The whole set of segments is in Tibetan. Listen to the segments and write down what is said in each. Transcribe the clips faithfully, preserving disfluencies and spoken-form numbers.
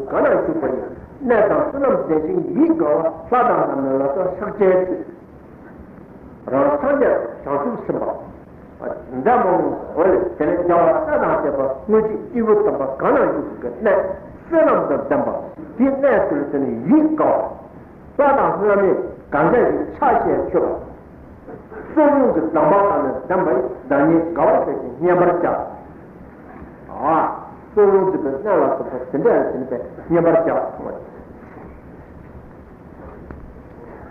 གང་ན་བཞུགས་པ་ཡི། གནས་དང་བསོད་ནམས་ལྡན་ཞིང་ཡིད་དགའ་བ། ལྷ་དང་ལྷ་མིན་ལ་སོགས་ཕྱག་བྱའི་མཐུས། རང་སངས་རྒྱས་བྱང་ཆུབ་སེམས་དཔའ། འདྲ་མང་འོ་ལས་དེ་ནས་རྒྱལ་བ་སྲས་དང་བཅས་པ་སྔོན་གྱི་སྐྱེས་བུ་དམ་པ་གང་ན་བཞུགས་པའི་གནས་བསོད་ནམས་དང་ལྡན་པ་དེའི་གནས་དེར་དེ་ནས་ཡིད་དགའ་བ། ལྷ་དང་ལྷ་མིན་གང་ག་གི་ཕྱག་བྱས་མཆོད་པ། གསོ་སྦྱོང་གི་གདམས་པ་དང་ནི་ལྡན་པ་ཡི། བདག་ཉིད་དགའ་བ་ཞིག་གིས་བསྙེན་པར་བྱ། ཨ། གསོ་སྦྱོང་བྱེད་པའི་གནས་ལ་སོགས་པ་དེ་འདྲ་ཡང་དེ་ནི་བསྙེན་པར་བྱ།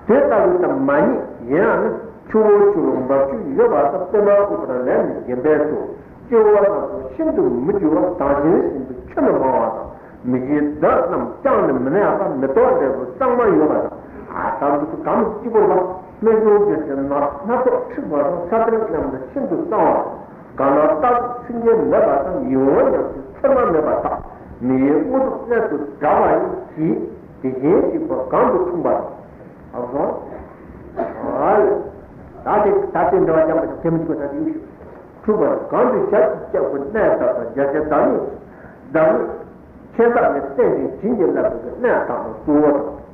དེ་ལྟ་བུ་དང་མ་རྙེད་ཡིན་ཡང་ནི། ཆུ་བོ་ཆུ་ལོག་འབབ་ཆུ་ཡོད་པ་དང་། པདྨ་དབུ་པར་ལས་ནི་བརྒྱན་པའི་ཚུལ། སྤྱི་བོ་རྣམས་སུ་ཤིན་ཏུ་མི་འགྱུར་བ། དྭངས་ཤིང་སྲིད་པའི་ཆུ་ནི་མང་བ་དང་། མི་སྐྱེའི་འདབ་རྣམས་ཀྱང་ནི་མི་ནག་པ། མེ་ཏོག་འབྲས་བུ་གཙང་མ་ཡོད་པ་དང་། ཨ་ད་འདུག་གམ་སྐྱིད་པོ་ལ་སྨན་ལྗོངས་ཀྱི་ནགས་སྣ་ཚོགས་འཁྲིགས་པ་དང་། ས་གཏེར་རྣམས་ནི་ཤིན་ཏུ་གཙང་བ་དང་། གང་ན་རྟག་ཏུ་མཆོད་མཇལ་མེད་པ་དང་། ཡིད་འོང་ཉམས་སུ་ཚེར་མ་མེད་པ་དག། མི་ཡི་དངོས་གྲུབ་གནས་སུ་བསྒྲགས་པ་ཡིན་གྱི། དེ་བཞིན་གཤེགས་པ་གང་དུ་འཁྲུངས་པ་དང་། ཨ་ཧོ། ཨ་ལས། ད་དེ་ད་དེ་འདྲ་བ་ཅང་མ་ཅང་དེ་མི་འདུག་པ་ད་དེ་ཡོད་ཤོད། འཁྲུངས་པ་དང་གང་དུ་ཞབས་ཀྱིས་བཅགས་པའི་གནས་དག་དང་། རྒྱ་ཆེ་བདག་ཉིད་བདག་ཉིད་ཆེ་བདག་ནི་བསྟན་ཅིང་བྱིན་གྱིས་བརླབས་པའི་གནས་དག་དང་གཙོ་བོ་དང་།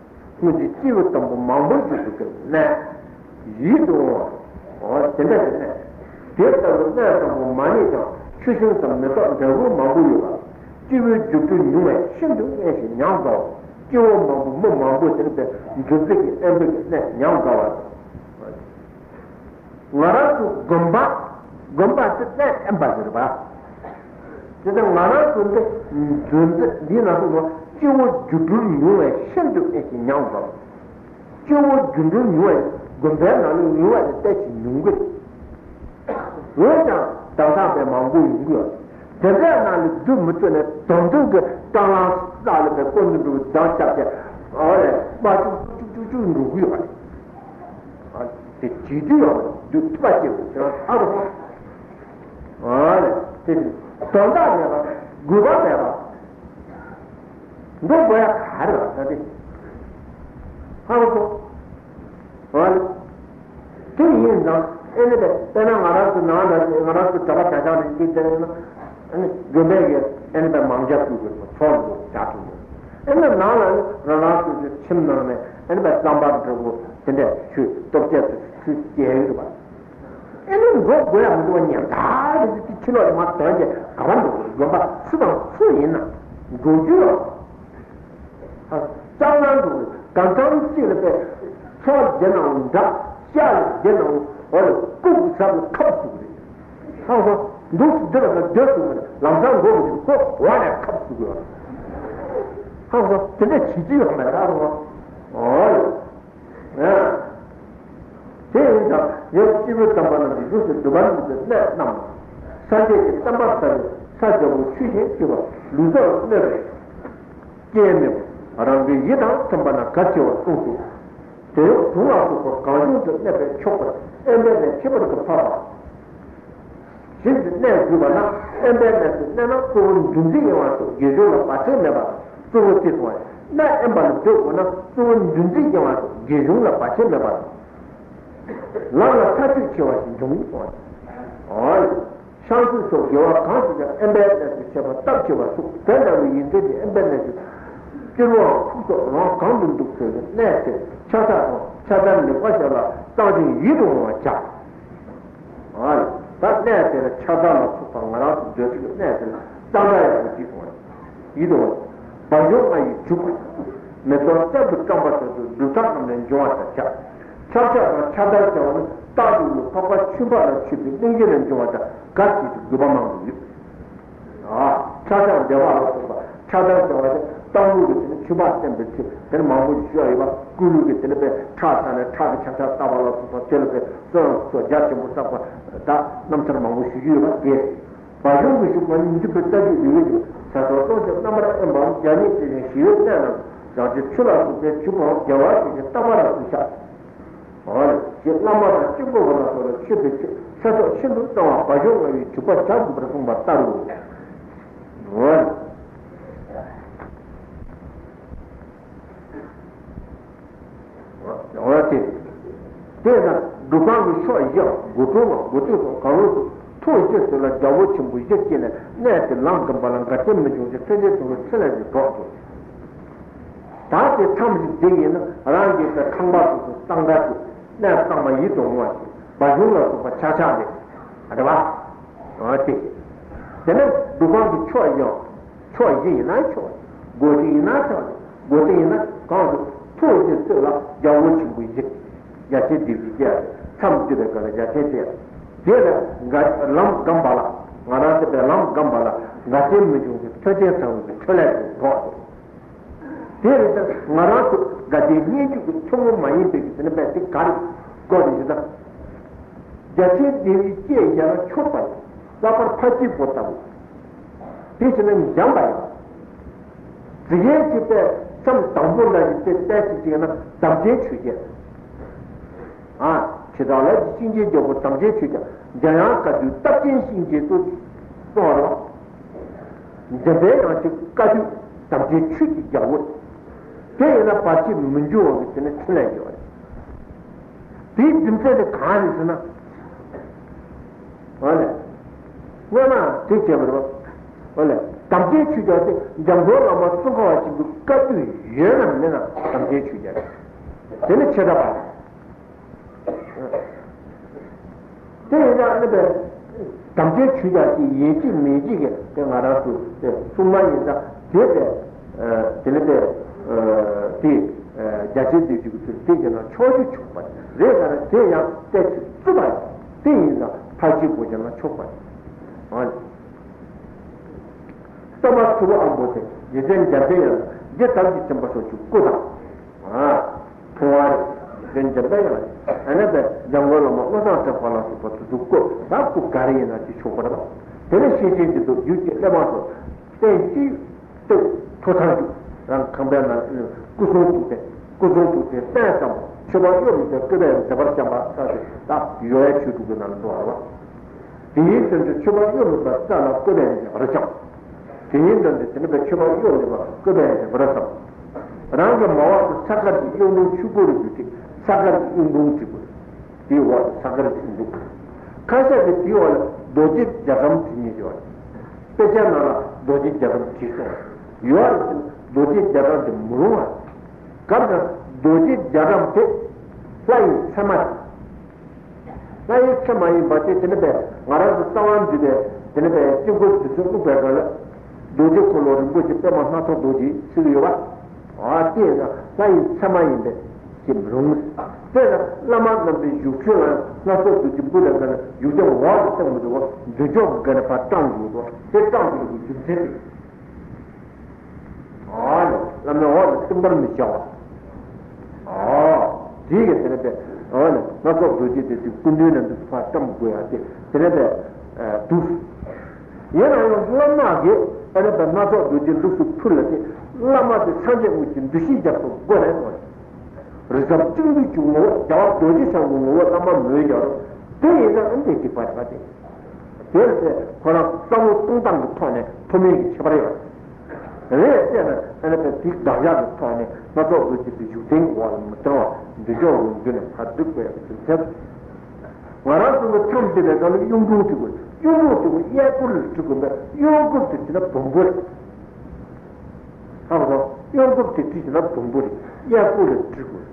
སྔོན་གྱི་སྐྱེས་བུ་དམ་པ་མང་པོ་བཞུགས་པའི་གནས། ཡིད་དུ་འོང་བ། འོ་དེ་འདྲ་ཞིག་གནས། དེ་ལྟ་བུའི་གནས་བཟང་པོ་མ་རྙེད་ཀྱང་། ཆུ་ཤིང་དང་མེ་ཏོག་འབྲས་བུ་མང་པོ་ཡོད་པ། སྤྱི་བོའི་སྒྱུ་འཕྲུལ་མྱུར་བས་ཤིན་ཏུ་དབེན་ཞིང་ཉམས་དགའ་བ། སྐྱེ་བོ་མང་པོ་མི་མང་པོ་དེར་བས་མཛོད་འཛིན་གྱི་དབེན་པའི་གནས་ཉམས་དགའ་བ། ང་རང་ཚོ་དགོན་པ། དགོན་པ་དེ་གནས་དབེན་པ་ཟེར་བ། དེ་ལྟར་ང་རང་ཚོ་འདི་མཛོད་འཛིན་འདིའི་ནང་དུ་སྐྱེ་བོ་སྒྱུ་འཕྲུལ་མྱུར་བས་ཤིན་ཏུ་དབེན་ཞིང་ཉམས་དགའ་བ། སྐྱེ་བོ་སྒྱུ་འཕྲུལ་མྱུར་བ་ཡིན། དགོན་པའི་ནང་ལ་ཡུལ་བ་ནི་ལྟས་ཀྱི་ཉུང་གི། འོན་ཀྱང་དེང་སང་དཔེ་མང་པོ་ཡོང་གི་ཡོད། དེ་འདྲའི་ནང་ལ་སྡོད་མི་ཐུབ་ནས་དོན་དུ་གི་སྐྲག་ལངས་ས་ལ་དཔེ་ཀུན་ཏུ་འགྲོ་བའི་མདངས་ཆགས་ཏེ། ཨ་རེ་མ་བཅུག་བཅུག་བཅུག་བཅུག་འགྲོ་གི་ཡོད་པ་རེད། དེ་བྱེད་དུས་ཡང་སྡོད་ཐུབ་པ་བྱེད་དགོས་ཁྱེད་རང་ཧ་གོ་སོང་། ཨ་རེ་དེ་དོན་དག་མེད་པ་དགོས་པ་མེད་པ། འགྲོ་དགོས་ཡ་ག་རེ་ལ་ད་དེ། ཧ་གོ་སོང་། ཨ་ནི། དེ་ཡིན་ཙང་ཨེ་ནི་དེ་དཔེར་ན་ང་རང་ཚོ་ནང་ལ་ང་རང་ཚོ་གྲྭ་པ་གྲྭ་ཆང་རེ་འདི་དེ་ན་ཨ་ནི་དགོན་པའི་གི་ཨེ་ནི་དཔེ་མང་ཇ་བསྐུལ་དགོས་སོ་ཚོགས་འདུ་བྱ་ཐུབ་དགོས། ཨེ་ནི་ནང་ལ་ནི་རང་རང་སོ་སོའི་ཁྱིམ་ནང་ནས་ཨེ་ནི་དཔེ་རྩམ་པ་འབྲས་བུ་དེ་འདྲ་ཆུ་སྟོབས་ཆེ་ཚུ་ཆུ་སྐྱེལ་ཡོད་པ། ཨེ་ནི་འགྲོ་དགོས་ཡ་མི་འདུག་པ། ཉན་ད་རེ་དེ་ཕྱི་ལོགས་ལ་མ་དོན་གྱི་ག་པར་འགྲོ་དགོས། དགོན་པ་སུ་དང་སུ་ཡིན་ན་འགྲོ་རྒྱུ་ཡོད། ལྕང་ནང་དུ་གང་འཚམ་གཅིག་ལ་པའི་ཚོགས་བརྒྱབ་ནའང་འདྲ། ཤ་ལ་བརྒྱབ་ནའང་འོ་ལ་ལྐུགས་ཀྱི་ཚབ་ལ་ཁབ་བཟུང་གི་རེད། ཧང་སང་འདུག་སེ་འདི་ལ་ང་སྡོད་སོང་བ་ནས་ལམ་སང་འགྲོ་མི་འདུག་ཁོ་འོ་ནས་ཁབ་བཟུང་གི་ཡོད། ཧང་སང་དེ་འདྲ་བྱེད་རྒྱུ་ཡོད་མ་རེད་ཧང་སང་། འོ་ལ། དེ་ཡིན་ཙང་ཡང་སྐྱེས་བུ་དམ་པ་རྣམས་ཀྱི་བཞུགས་སུ་སྡོད་པར་འདོད་པའི་གནས་རྣམས་སངས་རྒྱས་ཀྱི་བསྟན་པ་དར་བའི་ས་རྒྱ་བོ་ཆུ་བཞིན་སྐྱིད་པ་ལུས་རྩལ་གནོད་པའི་རྐྱེན་མེད་པར་རང་གི་ཡིད་དང་མཐུན་པ་ན་གལ་ཆེ་བར་གསུངས་སོ། དེ་ཡང་གཞུང་ལ་སོགས་པ་གང་བྱུང་དུ་གནས་པས་ཆོག་པར་དབེན་པའི་གནས་ཁྱད་པར་དུ་འཕགས་པ། ཞིག་ཏུ་གནས་དགོས་པ་ན་དབེན་པའི་གནས་སུ་གནས་ན་གཙོ་བོ་འདུ་འཛི་གཡེང་བ་སོགས་དགེ་སྦྱོར་ལ་བར་ཆད་མེད་པ་དང་གཙོ་བོ་དེ་སོང་བས་གནས་དབེན་པ་ལ་སྡོད་དགོས་ན་གཙོ་བོ་འདུ་འཛི་གཡེང་བ་སོགས་དགེ་སྦྱོར་ལ་བར་ཆད་མེད་པ་དང་། ལམ་ལ་མཐར་ཐུག་ཆེ་བ་ཞིག་འབྱུང་གི་སོང་བས། འོ་ལེ། ཤངས་ཆུ་སོགས་དགེ་བ་གང་ཞིག་ཀྱང་དབེན་པའི་གནས་སུ་བྱེད་པ་སྟབས་ཆེ་བ་ཞུགས། དེ་ལྟ་བུའི་ཡིན་ཚད་ཀྱི་དབེན་པའི་གནས་སུ་སྤྱིར་དབང་ཁུག་སོགས་རང་གང་དུ་འདུག་ཟེར་བའི་གནས་དེར་ཕྱག་རྟགས་དང་ཕྱག་དར་ལེགས་པ་ཞབས་ལ་བཏགས་ཤིང་ཡིད་དུ་འོང་བར་བྱ། ཨ་ནི། ད་གནས་དེ་ལ་ཕྱག་རྟགས་ལ་སོགས་པ་ང་རང་ཚོ་སྡོད་ས་ཀྱི་གནས་དེ་ལ་གཙང་སྦྲ་ཡག་པོ་ཅིག་དང་། ཡིད་དུ་འོང་བ། བ་ཞོ་ལྔ་ཡིས་བྱུག་པ། མེ་ཏོག་གཏེར་དུ་བཀྲམ་པ་སོགས་སུ་སྒྲུབ་ཐབས་རྣམས་ལས་འབྱུང་བར་བྱ། ཕྱག་རྟགས་དང་ཕྱག་དར་བྱ་བ་ནི་རྟག་ཏུ་ཡོད་འཕགས་པ་ཆོས་འཕགས་ལ་མཆོད་པའི་གླེང་གཞི་ལས་འབྱུང་བ་དང་འགའ་ཞིག་ཏུ་དགོས་པ་མང་དུ་ཡོད། ཨ། ཕྱག་ཕྱག་བདེ་བ་ལ་སོགས་པ་ཕྱག་དར་བྱ་བ་དེ་སྟག་ལུང་གི་དེ་ནི་ཆོས་འཕགས་བསྟན་པའི་ཚུལ་དེ་ནི་མང་པོ་ཞིག་ཞུ་བ་ཡོད་པ། ཀུན་ལུགས་ཀྱི་དེ་ནི་དཔེ་ཁྲག་ཚ་ནས་ཁྲག་གི་ཆག་ཆག་བཏབ་པ་ལ་སོགས་པ་དེ་ལ་དཔེ་གསོན་སོགས་རྒྱ་ཆེན་པོ་བསགས་པ་ད་རྣམ་ཐར་མང་པོ་ཞུ་རྒྱུ་ཡོད་པ་དེ། བ་ཞོ་གི་ཞུགས་པ་ནི་འདུས་པའི་རྟ་རྒྱུག་ལུས་ཀྱི་ས་ཐོག་སྟོང་ཆ་རྣམ་པར་དབེན་པའམ་རྒྱ་སྙིགས་ཅན་ཞིང་ཞི་བའི་གནས་རྣམས་རང་བཞིན་ཆུ་ལ་སོགས་པའི་བྱུག་པའམ་རྒྱལ་བ་ཞིག་གི་རྟག་པ་རབ་ཏུ་བཞག་འོ་ལེ། ཞེས་བླ་མ་དང་སྐྱེ་དགུ་པོ་ལ་སོགས་ལ་མཆོད་པའི་ཚེ་ས་ཐོག་ཤིན་ཏུ་གཙང་བ་བ་ཞོ་ལྔ་ཡིས་བྱུག་པ་བྱ་དགོས་པར་གསུངས་པ་ལྟར་རོ། འོ་ལེ། འོ་ལེ། དེས་ན་སྒྲུབ་ཁང་གི་ཕྱོགས་བཞི་སྒོ་དྲུང་ལ་སྒོ་སྟེགས་སོགས་གང་རུང་དུ་ཐུགས་རྗེ་གསོལ་ལ་རྒྱལ་པོ་ཆེན་པོ་བཞི་བསྐྱེད་ནས་གནས་དེ་ལམ་འགྲིམ་པ་ལ་འགལ་རྐྱེན་མི་འབྱུང་ཞིང་མཐུན་རྐྱེན་ཐོབ་པའི་ཚུལ་ལེགས་ཀྱི་གྲོགས་སུ། མཚམས་ཤིག་འདི་ཡིན་ན་རང་གི་ཁང་པ་སོ་སོ་གཙང་སྦྲ་ཞིག་གནས་གཙང་མ་ཡིད་དུ་འོང་བ་ཞིག་བ་གཞུང་ལ་སོགས་པ་ཆགས་ཆགས་རེད། རེད་བ། འོ་དེ། དེ་ནས་འདུ་ཁང་གི་ཕྱོགས་བཞི། ཕྱོགས་བཞི་ཡིན་ན་ཆོག་སྒོ་གཅིག་ཡིན་ན་ཆོག་སྒོ་གཅིག་ཡིན་ན་གང་དུ་ཐུགས་རྗེ་ཚོད་ལ་རྒྱལ་པོ་ཆེན་པོ་བཞི། རྒྱལ་ཆེན་སྡེ་བཞི་བཅས་མཚམས་བསྡུས་པའི་སྐབས་ལ་རྒྱལ་ཆེན་བཅས། དེ་ལ་ལམ་སྒམ་པ་ལ་ང་རང་ཚོ་པའི་ལམ་སྒམ་པ་ལ་འགལ་རྐྱེན་མི་འབྱུང་གི་མཐུན་རྐྱེན་ཚང་བའི་འཕྲོད་ལས་ཀྱི་གྲོགས། དེ་རེད་ད་ང་རང་ཚོ་དགའ་ལྡན་སྙན་བརྒྱུད་ཀྱི་ཐུན་མོང་མ་ཡིན་པའི་གི་དེ་ནི་པའི་དེ་ག་རེ་དགོས་རེད་ཟེར་ན། རྒྱ་ཆེན་སྡེ་བཞི་བཅས་ཡང་ཆོག་པ་ཡིན། ལྷག་པར་ཕ་གཅིག་པོ་ལྟ་བུ། དེ་བྱས་ན་འཇམ་པ་ཡིན། དེ་ཡན་གྱི་པའི་མཚམས་དང་པོ་འདྲ་ཞིག་དེ་ལྟ་ཞིག་ཅིག་ཡིན་ན་དམ་ཅན་ཆོས་རྒྱལ། ཨ། ཇི་ལྟར་ལ་གཤིན་རྗེའི་རྒྱལ་པོ་དམ་ཅན་ཆོས་ཀྱང་འཇམ་དབྱངས་བཀའ་བརྒྱུད་སྟོབས་ཆེན་གཤིན་རྗེ་སུ་གསུངས་པ་རེད། འཇམ་པའི་དབྱངས་ཀྱི་བཀའ་བརྒྱུད་དམ་ཅན་ཆོས་ཀྱི་རྒྱལ་པོ། དེ་ཡིན་ན་བར་ཆད་མི་འབྱུང་བ་གི་དེ་ནི་འཕྲིན་ལས་ཡོད་རེད། དེའི་རྒྱུ་མཚན་དེ་གང་རེད་ཟེར་ན། འོ་ལེ། སྔོན་མ་དེ་བྱས་པ་རེད་པ། འོ་ལེ། དམ་ཅན་ཆོས་རྒྱལ་དེ་འཇམ་མགོན་བླ་མ་ཙོང་ཁ་པ་ཆེན་པོའི་བཀའ་བརྒྱུད་ཡོད་ནམ་མེད་ན་དམ་ཅན་ཆོས་རྒྱལ་རེད། དེ་ནི་ཆེ་ས་པ་རེད། དེ་ཡིན་ཙང་ཨ་ནི་པའི་དམ་ཅན་ཆོས་རྒྱལ་གྱི་ཡིན་གཅིག་མིན་གཅིག་གི་དེ་ང་རང་ཚོ་དེ་གསུང་མ་ཡིན་ཙང་དེ་དེ་དེ་ནི་པའི་དེ་རྒྱ་ཆེན་སྡེ་བཞི་གི་ཚུལ་དེ་བྱས་ན་ཆོག་རྒྱུ་ཆོག་པ་རེད། ད་ནི་དེ་ཡང་ཏོག་ཙམ་རྩུབ་པ་རེད། དེ་ཡིན་ཙང་ཕར་གཅིག་པོ་བྱས་ན་ཆོག་པ་རེད། སྟོན་པ་ཐུབ་པ་དབང་པོ་སྟེ་རྗེ་བཙུན་འཇམ་པའི་དབྱངས་ལ་རྗེ་དམ་གྱི་སེམས་དཔའ་སོགས་ཀྱི་སྐུ་དང་། ཨ། མཐོང་བ་རེད། རྗེ་བཙུན་འཇམ་པའི་དབྱངས་ལ་ཨ་ནི་པའི་འཇམ་མགོན་བླ་མ་བློ་བཟང་གྲགས་པ་ལ་སོགས་པ་དེ་ཚོ་སྐུ་དང་སྐུ་ག་རེ་ཡིན་ན་ཅི་ཆོག་པ་རེད། དེ་ནས་ཤེར་ཕྱིན་གྱི་མདོ་རྒྱུད་ཀྱི་གླེགས་བམ་སོགས་བསྟན་བཅོས་ཏེ་ཐོག་མཐའ་བཞུགས་རང་ཁང་པའི་ནང་སྐུ་གསུང་ཐུགས་རྟེན་སྐུ་གསུང་ཐུགས་རྟེན་རྟེན་བཟང་པོ་མཆོད་པ་གཡོ་མེད་པའི་བཀོད་པས་མཛེས་པར་བཤམས་པ་ལྟ་སྟེ་ད་ཡོ་ཡ་ཆོས་དྲུག་གི་ནང་ལ་འགྲོ་བ་རེད། དེའི་དོན་དུ་མཆོད་པ་གཡོ་མེད་པ་རྩ་ལ་བཀོད་པས་མཛེས་པར་བཤམས། དེའི་དོན་དུ་དེ་ནི་པའི་མཆོད་པ་གཡོ་མེད་པ་བཀོད་པས་མཛེས་པར་བཤམས། རང་གི་མ་འོག་ཏུ་ས་དཀར་གྱི་གཡུང་དྲུང་ཆོས་སྐུ་རུ་གྱུར་ཏེ་ས་དཀར་གྱི་གཡུང་དྲུང་བྲིས་དགོས། དེའི་འོག་ཏུ་ས་དཀར་གྱི་གཡུང་དྲུང་། ཁ་ཤས་ཀྱིས་དེའི་འོག་ལ་རྡོ་རྗེ་རྒྱ་གྲམ་བྲིས་མཁན་ཡོད་རེད། དཔེ་ཆ་ནང་ལ་རྡོ་རྗེ་རྒྱ་གྲམ་བྲིས་སོང་། ཡོད་རེད་དེ་ནི་རྡོ་རྗེ་རྒྱ་གྲམ་དེ་མི་རུང་བ་རེད། གང་ལྟར་རྡོ་རྗེ་རྒྱ་གྲམ་དེ་ལྷ་ཡི་མཚན་མ་རེད། ལྷ་ཡི་མཚན་མ་ཡིན་པ་དེ་དེ་ནི་པས་ང་རང་ཚོ་རྩ་བ་འདུས་པའི་དེ་ནི་པས་དཀྱིལ་འཁོར་དུས་ཚོད་བླུགས་པའི་སྐབས་ལ་རྡོ་རྗེ་འཁོར་ལོ་རིན་པོ་ཆེ་པདྨ་སྣ་ཚོགས་རྡོ་རྗེ་ཟེར་གྱི་ཡོད་པ། ཨ་དེ་ཡིན་ན་ལྷ་ཡི་མཚན་མ་ཡིན་པས་ཞེས་མི་རུང་། དེ་ལ་བླ་མ་རྣམས་ཀྱི་བཞུགས་ཁྲི་ལ་སྣ་ཚོགས་རྡོ་རྗེ་འབུལ་བའི་སྐབས་ལ་བཞུགས་ཁྲི་འོག་ཏུ་བཏང་མི་འདུག་པ། མདུན་ཅོག་གི་སྒང་ནས་ཕར་བཏང་དགོས་འདུག་དེ་བཏང་དགོས་ཀྱི་རྒྱུ་མཚན་དེ། ཨ་ནི་བླ་མའི་འོག་ལ་བསྟན་པར་མི་བྱ་བ། ཨ། དེ་ག་དེ་ནས་པས་ཨ་ནི་སྣ་ཚོགས་རྡོ་རྗེ་དེ་དུས་སྐུ་མདུན་ནས་འདུག་ཕར་བཀྲམ་དགོས་ཡ་དེ་དེ་ནས་པས་འདུག་ཡིན་ན་ཡང་བླ་མ་གིས་ཨ་ནི་པས་སྣ་ཚོགས་རྡོ་རྗེ་ལུགས་སུ་ཕུལ་ལ་དེ་བླ་མ་དེ་སངས་རྒྱས་དངོས་ཀྱི་འདུ་ཤེས་རྒྱ་མཚོ་སྒོ་ནས་གསུངས། རི་ཟབ་གཅིག་འདུས་ཀྱི་ངོ་བོ་རྒྱལ་བ་རྡོ་རྗེ་འཆང་གི་ངོ་བོ་བླ་མ་མོས་ཀྱང་རུང་། དེ་ཡིན་ན་ཨ་འདྲས་ཅིག་པ་རེད་པ་དེ། དེར་ཚེ་ཁོ་རང་བསམ་བློ་གཏོང་སྟངས་ཀྱི་ཐོག་ནས་མཐོ་དམན་གྱི་ཁྱད་པར་ཡོད་རེད། དེ་ཡིན་ན་ཨ་ནི་པའི་དེའི་དགག་བཞག་གི་ཐོག་ནས་སྣ་ཚོགས་རྡོ་རྗེ་དེ་བཞུགས་གདན་གྱི་འོག་ལ་མི་བཏང་བ་མདུན་ཅོག་ལ་མདུན་ནས་ཕར་འདུག་དགོས་ཡག་གི་རྒྱུ་མཚན། ང་རང་ཚོ་གི་མཚམས་བསྡད་པའི་སྐབས་ལ་གཡུང་དྲུང་བྲི་དགོས། གཡུང་དྲུང་བྲི་དགོས་གཡས་སྐོར་ལ་བྲི་དགོས་པས་གཡོན་སྐོར་དུ་བྲིས་ན་བུམ་པ་རེད། ཧ་གོ་སོང་། གཡོན་སྐོར་དེ་བྲིས་ཟིན་ན་བུམ་པ་རེད། གཡས་སྐོར་ལ་བྲི་དགོས།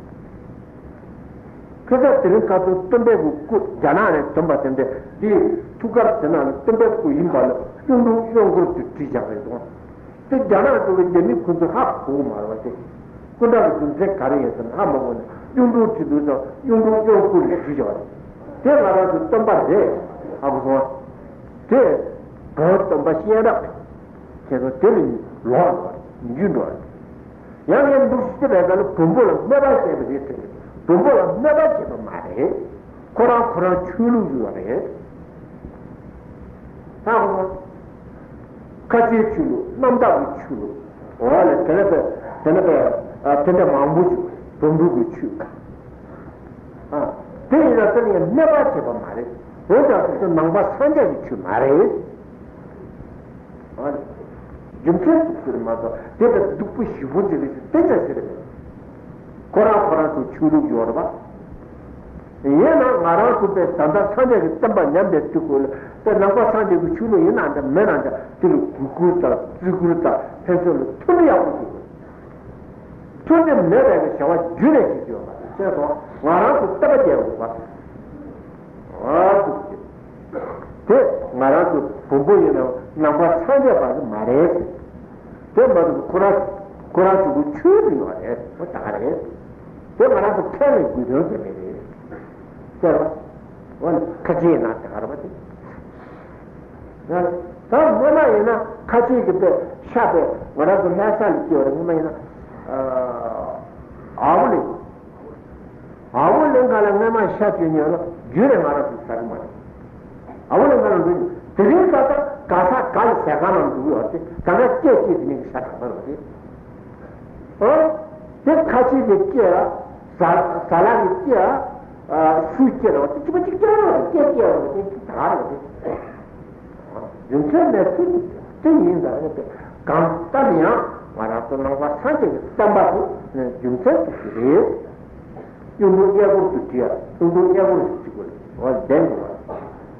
ཁ་སང་དེ་རིང་ཁ་སང་སྟོན་པའི་གི་སྐུ་རྒྱ་ནག་ནས་ཐོན་པ་དེ་འདྲ་དེའི་ཐུགས་ཀར་དེ་ནང་ལ་སྟོན་པའི་སྐུ་ཡིན་པ་ལ་གཡུང་དྲུང་གཡོན་སྐོར་དུ་བྲིས་བཞག་རེད་དོ། དེ་རྒྱ་ནག་ཚོ་གི་རྒྱ་མི་ཁོ་ཚོ་ཧ་གོ་གི་མ་རེད་བ་དེ། སྐུ་འདྲ་གི་རྒྱུ་མཚན་ག་རེ་ཡིན་ཟེར་ན་ཧ་མ་གོ་ནས་གཡུང་དྲུང་བྲིས་འདུག་ཙང་གཡུང་དྲུང་གཡོན་སྐོར་ལ་བྲིས་བཞག་རེད། དེ་ང་རང་ཚོ་སྟོན་པ་རེད། ཧ་གོ་སོང་ཨ། དེ་བོད་སྟོན་པ་གཤེན་རབ། ཁྱེད་ཚོ་དེ་ལ་ལོག་འགྲོ་བ་རེད། འཇུས་འགྲོ་བ་རེད། ཡང་ཡང་འདུག་སེ་བྱས་པའི་སྐབས་ལ་བོན་པོ་ལ་སྨད་པ་བྱས་པ་རེད་དྲན། བོན་པོ་ལ་སྨད་པ་བྱས་པ་མ་རེད། ཁོ་རང་ཁོ་རང་ཆོས་ལུགས་ཡོད་རེད། ཧ་གོ་སོང་། ཁ་ཆེའི་ཆོས་ལུགས། གནམ་བདག་གི་ཆོས་ལུགས། འོ་ལེ་དེ་ནས་པས་དེ་ནས་པས་ཨ་དེ་འདྲ་མང་པོ་ཞིག་བོན་པོ་གི་ཆོས། ཨ་དེ་ཡིན་ན་དེ་ལ་སྨད་པ་བྱས་པ་མ་རེད། འོན་ཀྱང་དེ་ཚོ་ནང་པ་སངས་རྒྱས་ཀྱི་ཆོས་མ་རེད། རྒྱུ་མཚན་ཚུགས་ཟེར་མ་གཏོགས་དེ་ལྟར་སྡུག་པོ་ཞེ་པོ་ཅིག་རེད་ཟེར་གཏན་འཇགས་ཟེར་རེད། ཁོ་རང་ཁོ་རང་ཚོ་ཆོས་ལུགས་ཡོད་རེད་པ། ཡིན་ན་ང་རང་ཚོ་པས་ད་ལྟ་སངས་རྒྱས་ཀྱི་བསྟན་པ་ཉམས་པའི་དུས་སྐབས་ལ་པས་ནང་པ་སངས་རྒྱས་ཀྱི་ཆོས་ལུགས་ཡིན་ན་འདྲ་མིན་ན་འདྲ་དེ་ལ་གུས་བཀུར་དང་བརྩི་བཀུར་དང་ཕན་ཚུན་ལ་མཐུན་སྒྲིལ་ཡག་པོ་བྱེད་དགོས། མཐུན་སྒྲིལ་ མེད་པའི་བྱ་བ་རྒྱུད་ནས་བྱེད་རྒྱུ་ཡོད་པ་དང་བཅས་སོ། ང་རང་ཚོ་བརྟག་པ་བྱས་དགོས་པ། ཨ་ཙི་ཙི། དེ་ང་རང་ཚོ་བོན་པོ་ཡིན་ན་ནང་པ་སངས་རྒྱས་པ་ནི་མ་རེད། དེ་མ་གཏོགས་ཁོ་རང་ཁོ་རང་ཚོ་གི་ཆོས་ལ་ཡོད་རེད། ཁོ་ད་ག་རེད། དེ་ང་རང་ཚོ་ཁས་ལེན་དགོས་དོན་དེ་མེད་རེད། ཟེར་བ། འོ་ན་ཁ་ཆེ་ཡིན་ན་དེ་ག་རེད་པ་དེ། ད་སྔོན་མ་ཡིན་ན་ཁ་ཆེ་གི་དཔེ་ཤ་དཔེ་ང་རང་ཚོ་ལྷ་ས་ལ་སྐྱེས་པ་རེད། སྔོན་མ་ཡིན་ན་ཨ་བོ་ལེན། ཨ་བོ་ལེན་ག་ལ་སྔོན་མ་ཤ་སྤྱོད་ཉོ་ལ་རྒྱུ་རེ་ང་རང་ཚོ་ཟ་གི་མ་རེད། ཨ་བོ་ལེན་ག་ལ་འགྲོ་ཉོ་དེ་རིང་ས་ད་ག་ས་ག་ལ་ཟ་ག་ལ་འགྲོ་གི་ཡོད་དེ། ད་ང་སྐད་ཅིག་དེ་ནས་ཤ་དྲག་པ་རེད་དེ། ཨོ། དེ་ཁ་ཆེ་གི་སྐད་ལ་ཟ་ཟ་ལ་གི་སྐད་ལ་སུའི་སྐད་ལ་བ་དེ་གཅིག་པ་གཅིག་རྐྱང་རེད། སྐད་སྐད་ལ་བ་དེ་གཅིག་ད་རེད་དེ། རྒྱུ་མཚན་ནི་ཚུལ་དེ་ཡིན་ཙང་རེད་དེ། གང་ལྟར་ཡང་ང་རང་ཚོ་ནང་པ་སངས་རྒྱས་ཀྱི་བསྟན་པ་དེ་རྒྱུ་མཚན་དེ་རེད། གཡུང་དྲུང་གཡས་སྐོར་དུ་བྲིས་ཡ། གཡུང་དྲུང་གཡས་སྐོར་ཞིག་བྲིས་དགོས་རེད། འོ་ལྡན་དགོས་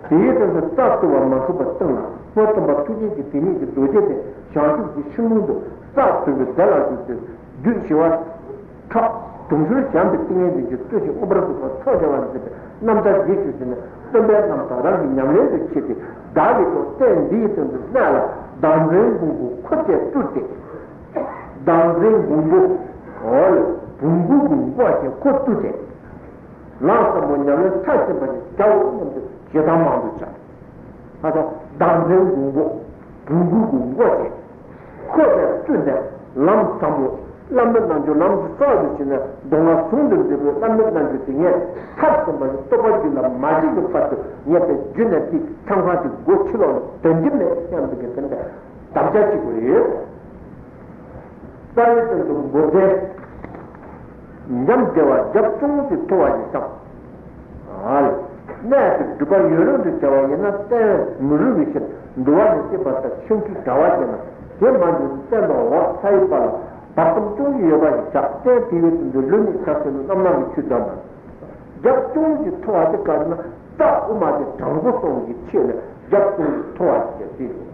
པ། དེའི་དོན་དུ་རྩ་བཏུལ་བ་མ་ཐུབ་པར་བཏང་ལ། སྔོན་སྟོན་པ་ཐུགས་རྗེ་ཆེན་དེ་ཉིད་ཀྱི་རྡོ་རྗེ་སྟེ་བྱང་ཆུབ་ཀྱི་ཤིང་ལུང་དུ་རྩ་བཏུལ་བའི་བརྡ་ལ་བརྒྱུད་དེ་བདུད་ཞི་བ་ཁྲག་དུང་ཕྱུར་བཞེངས་པའི་ཏིང་ངེ་འཛིན་གྱི་བརྟུལ་ཞིང་མངོན་པར་རྫོགས་པར་ཐོགས་བརྒྱ་བ་མཛད་པའི་རྣམ་ཐར་རྗེས་སུ་བཟུང་ནས་སྟོན་པའི་རྣམ་ཐར་རང་གི་ཉམས་ལེན་དུ་བྱེད་དེ། བདག་གིས་ཀྱང་ལྟས་འདི་ཡི་དོན་དུ་གནད་ལ་བདག་འཛིན་འགོང་པོ་ཁོ་བཅས་བཏུལ་ཏེ། བདག་འཛིན་འགོང་པོ། འོ་ལེ། བོང་གུ་གི་མགོ་ཅན་ཁོ་བཏུལ་ཏེ། ལམ་ཟབ་མོ་ཉམས་ལེན་མཐར་ཕྱིན་པ་ཞིག་བྱའོ་སྙམ་དུ་ཞེ་སྡང་མང་དུ་བྱ། ད་དུང་བདག་འཛིན་འགོང་པོ། བོང་གུ་གི་མགོ་ཅན་ཁོ་བཅས་བཏུལ་ནས་ལམ་ཟབ་མོ། བླ་མེད་རྣལ་འབྱོར་ལམ་གྱི་རྩ་བ་ཏུ་ཕྱིན་ནས་མདོ་སྔགས་ཟུང་དུ་འབྲེལ་བའི་བླ་མེད་རྣལ་འབྱོར་དེ་ཉིད་མཐར་སོན་པ་ཞིག་རྟོགས་པ་རྒྱུད་ལ་མ་སྐྱེས་ཀྱི་བར་དུ་ངེས་པའི་རྒྱུ་ནི་དེ་ཚང་ཚང་གི་སྒོ་ཕྱི་ལོགས་ལ་དོན་གྱི་མེད་སྙམ་པའི་དེ་འདྲ་དམ་བཅའ་བྱེད་དགོས་རེད། རྩ་བའི་སྟེང་དུ་འབོར་ལྡན། འཇམ་བདེ་བ་རྒྱབ་ཅུང་ཟད་མཐོ་བ་ཞིག་དང་། གནས་དེར་སྒྲུབ་པ་ཡུན་རིང་དུ་བྱ་བ་ཡིན་ན་གཏན་མི་རུང་བའི་ཕྱིར་འདུལ་བ་ནས་བཤད་པ་ལྟར་ཆུང་ཆུང་དྲ་བ་ཅན་ན་དེ་མ་འདུས་སྟན་དང་འོག་ས་ཡི་བར་ལ་བར་སྟོང་ཅུང་ཟད་ཡོད་པ་ཞིག་བྱ། སྟན་དེ་ཡོད་དུ་འདུག་ལུས་ནི་ཆ་ཤས་ནི་རྣམ་སྣང་གི་ཆུ་འདྲ་མ། རྒྱབ་ཅུང་ཟད་མཐོ་བ་དེ་ག་ཟེར་ན་རྩ་དབུ་མ་དེ་དྲང་པོ་སོང་གི་ཆེད་ལ་རྒྱབ་ཅུང་ཟད་མཐོ་བ་ཞིག་བྱས་ཏེ།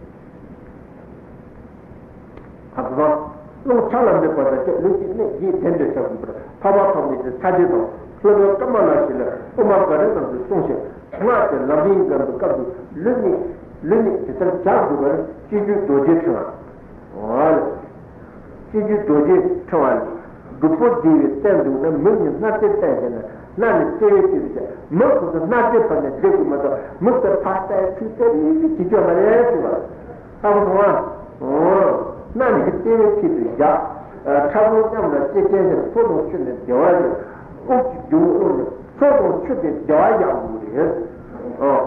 ཁ་སང་། རླུང་ཆ་ལ་འདུས་པ་དང་བཅས་ལུས་ཀྱི་གནད་བརྒྱད་ལྡན་པའི་ཕྱོགས་ཀྱི་བར་འཕགས་པ་ཐོགས་མེད་ཀྱི་ས་ཆེན་དང་། ལྷོ་ནུབ་ཀ་མ་ལ་ཤཱི་ལ་དབུ་མ་དགའ་རབ་རྣམས་ཀྱིས་གསུངས་ཤིང་། སྔགས་ཀྱི་ལམ་རིམ་བརྒྱབ་པའི་སྐབས་སུ་ལུས་ནི་ལུས་ནི་ཇི་ལྟར་བྱ་དགོས་པར་སྤྱོད་བརྒྱུད་རྡོ་རྗེ་ཕྲེང་བ། འོ་ལེ། སྤྱོད་བརྒྱུད་རྡོ་རྗེ་ཕྲེང་བ་ལས། སྒྲུབ་པོ་འདི་ཡི་སྟེང་དུ་ན་མིག་ནི་སྣ་རྩེར་བསྟན་ཞེ་ན། སྣ་ནི་ལྟེ་བའི་ཕྱིར་དུ་བྱ། མིག་ཁོ་ཚོ་སྣ་རྩེའི་བར་ནས་བསྡད་དགོས་མ་གཏོགས་མིག་དེ་ཕར་བལྟས་ཚུར་བལྟས་རིག་རིག་བྱེད་རྒྱུ་མ་རེད་ཟེར་བ། ལྟ་བུ་སོང་ང་། འོ། སྣ་ནི་ལྟེ་བའི་ཕྱིར་དུ་བཞག་ཁྲག་འབུམ་མཉམ་ལ་སྐྱེ་ཅན་ཞིང་། ཚོགས་དང་ཆུ་ནི་བདེ་བར་གཞག་དབུགས་ཀྱི་འབྱུང་རྔུབ་ནི་ཚོགས་དང་ཆུ་དེ་བདེ་བར་བཞག་དགོས་རེད།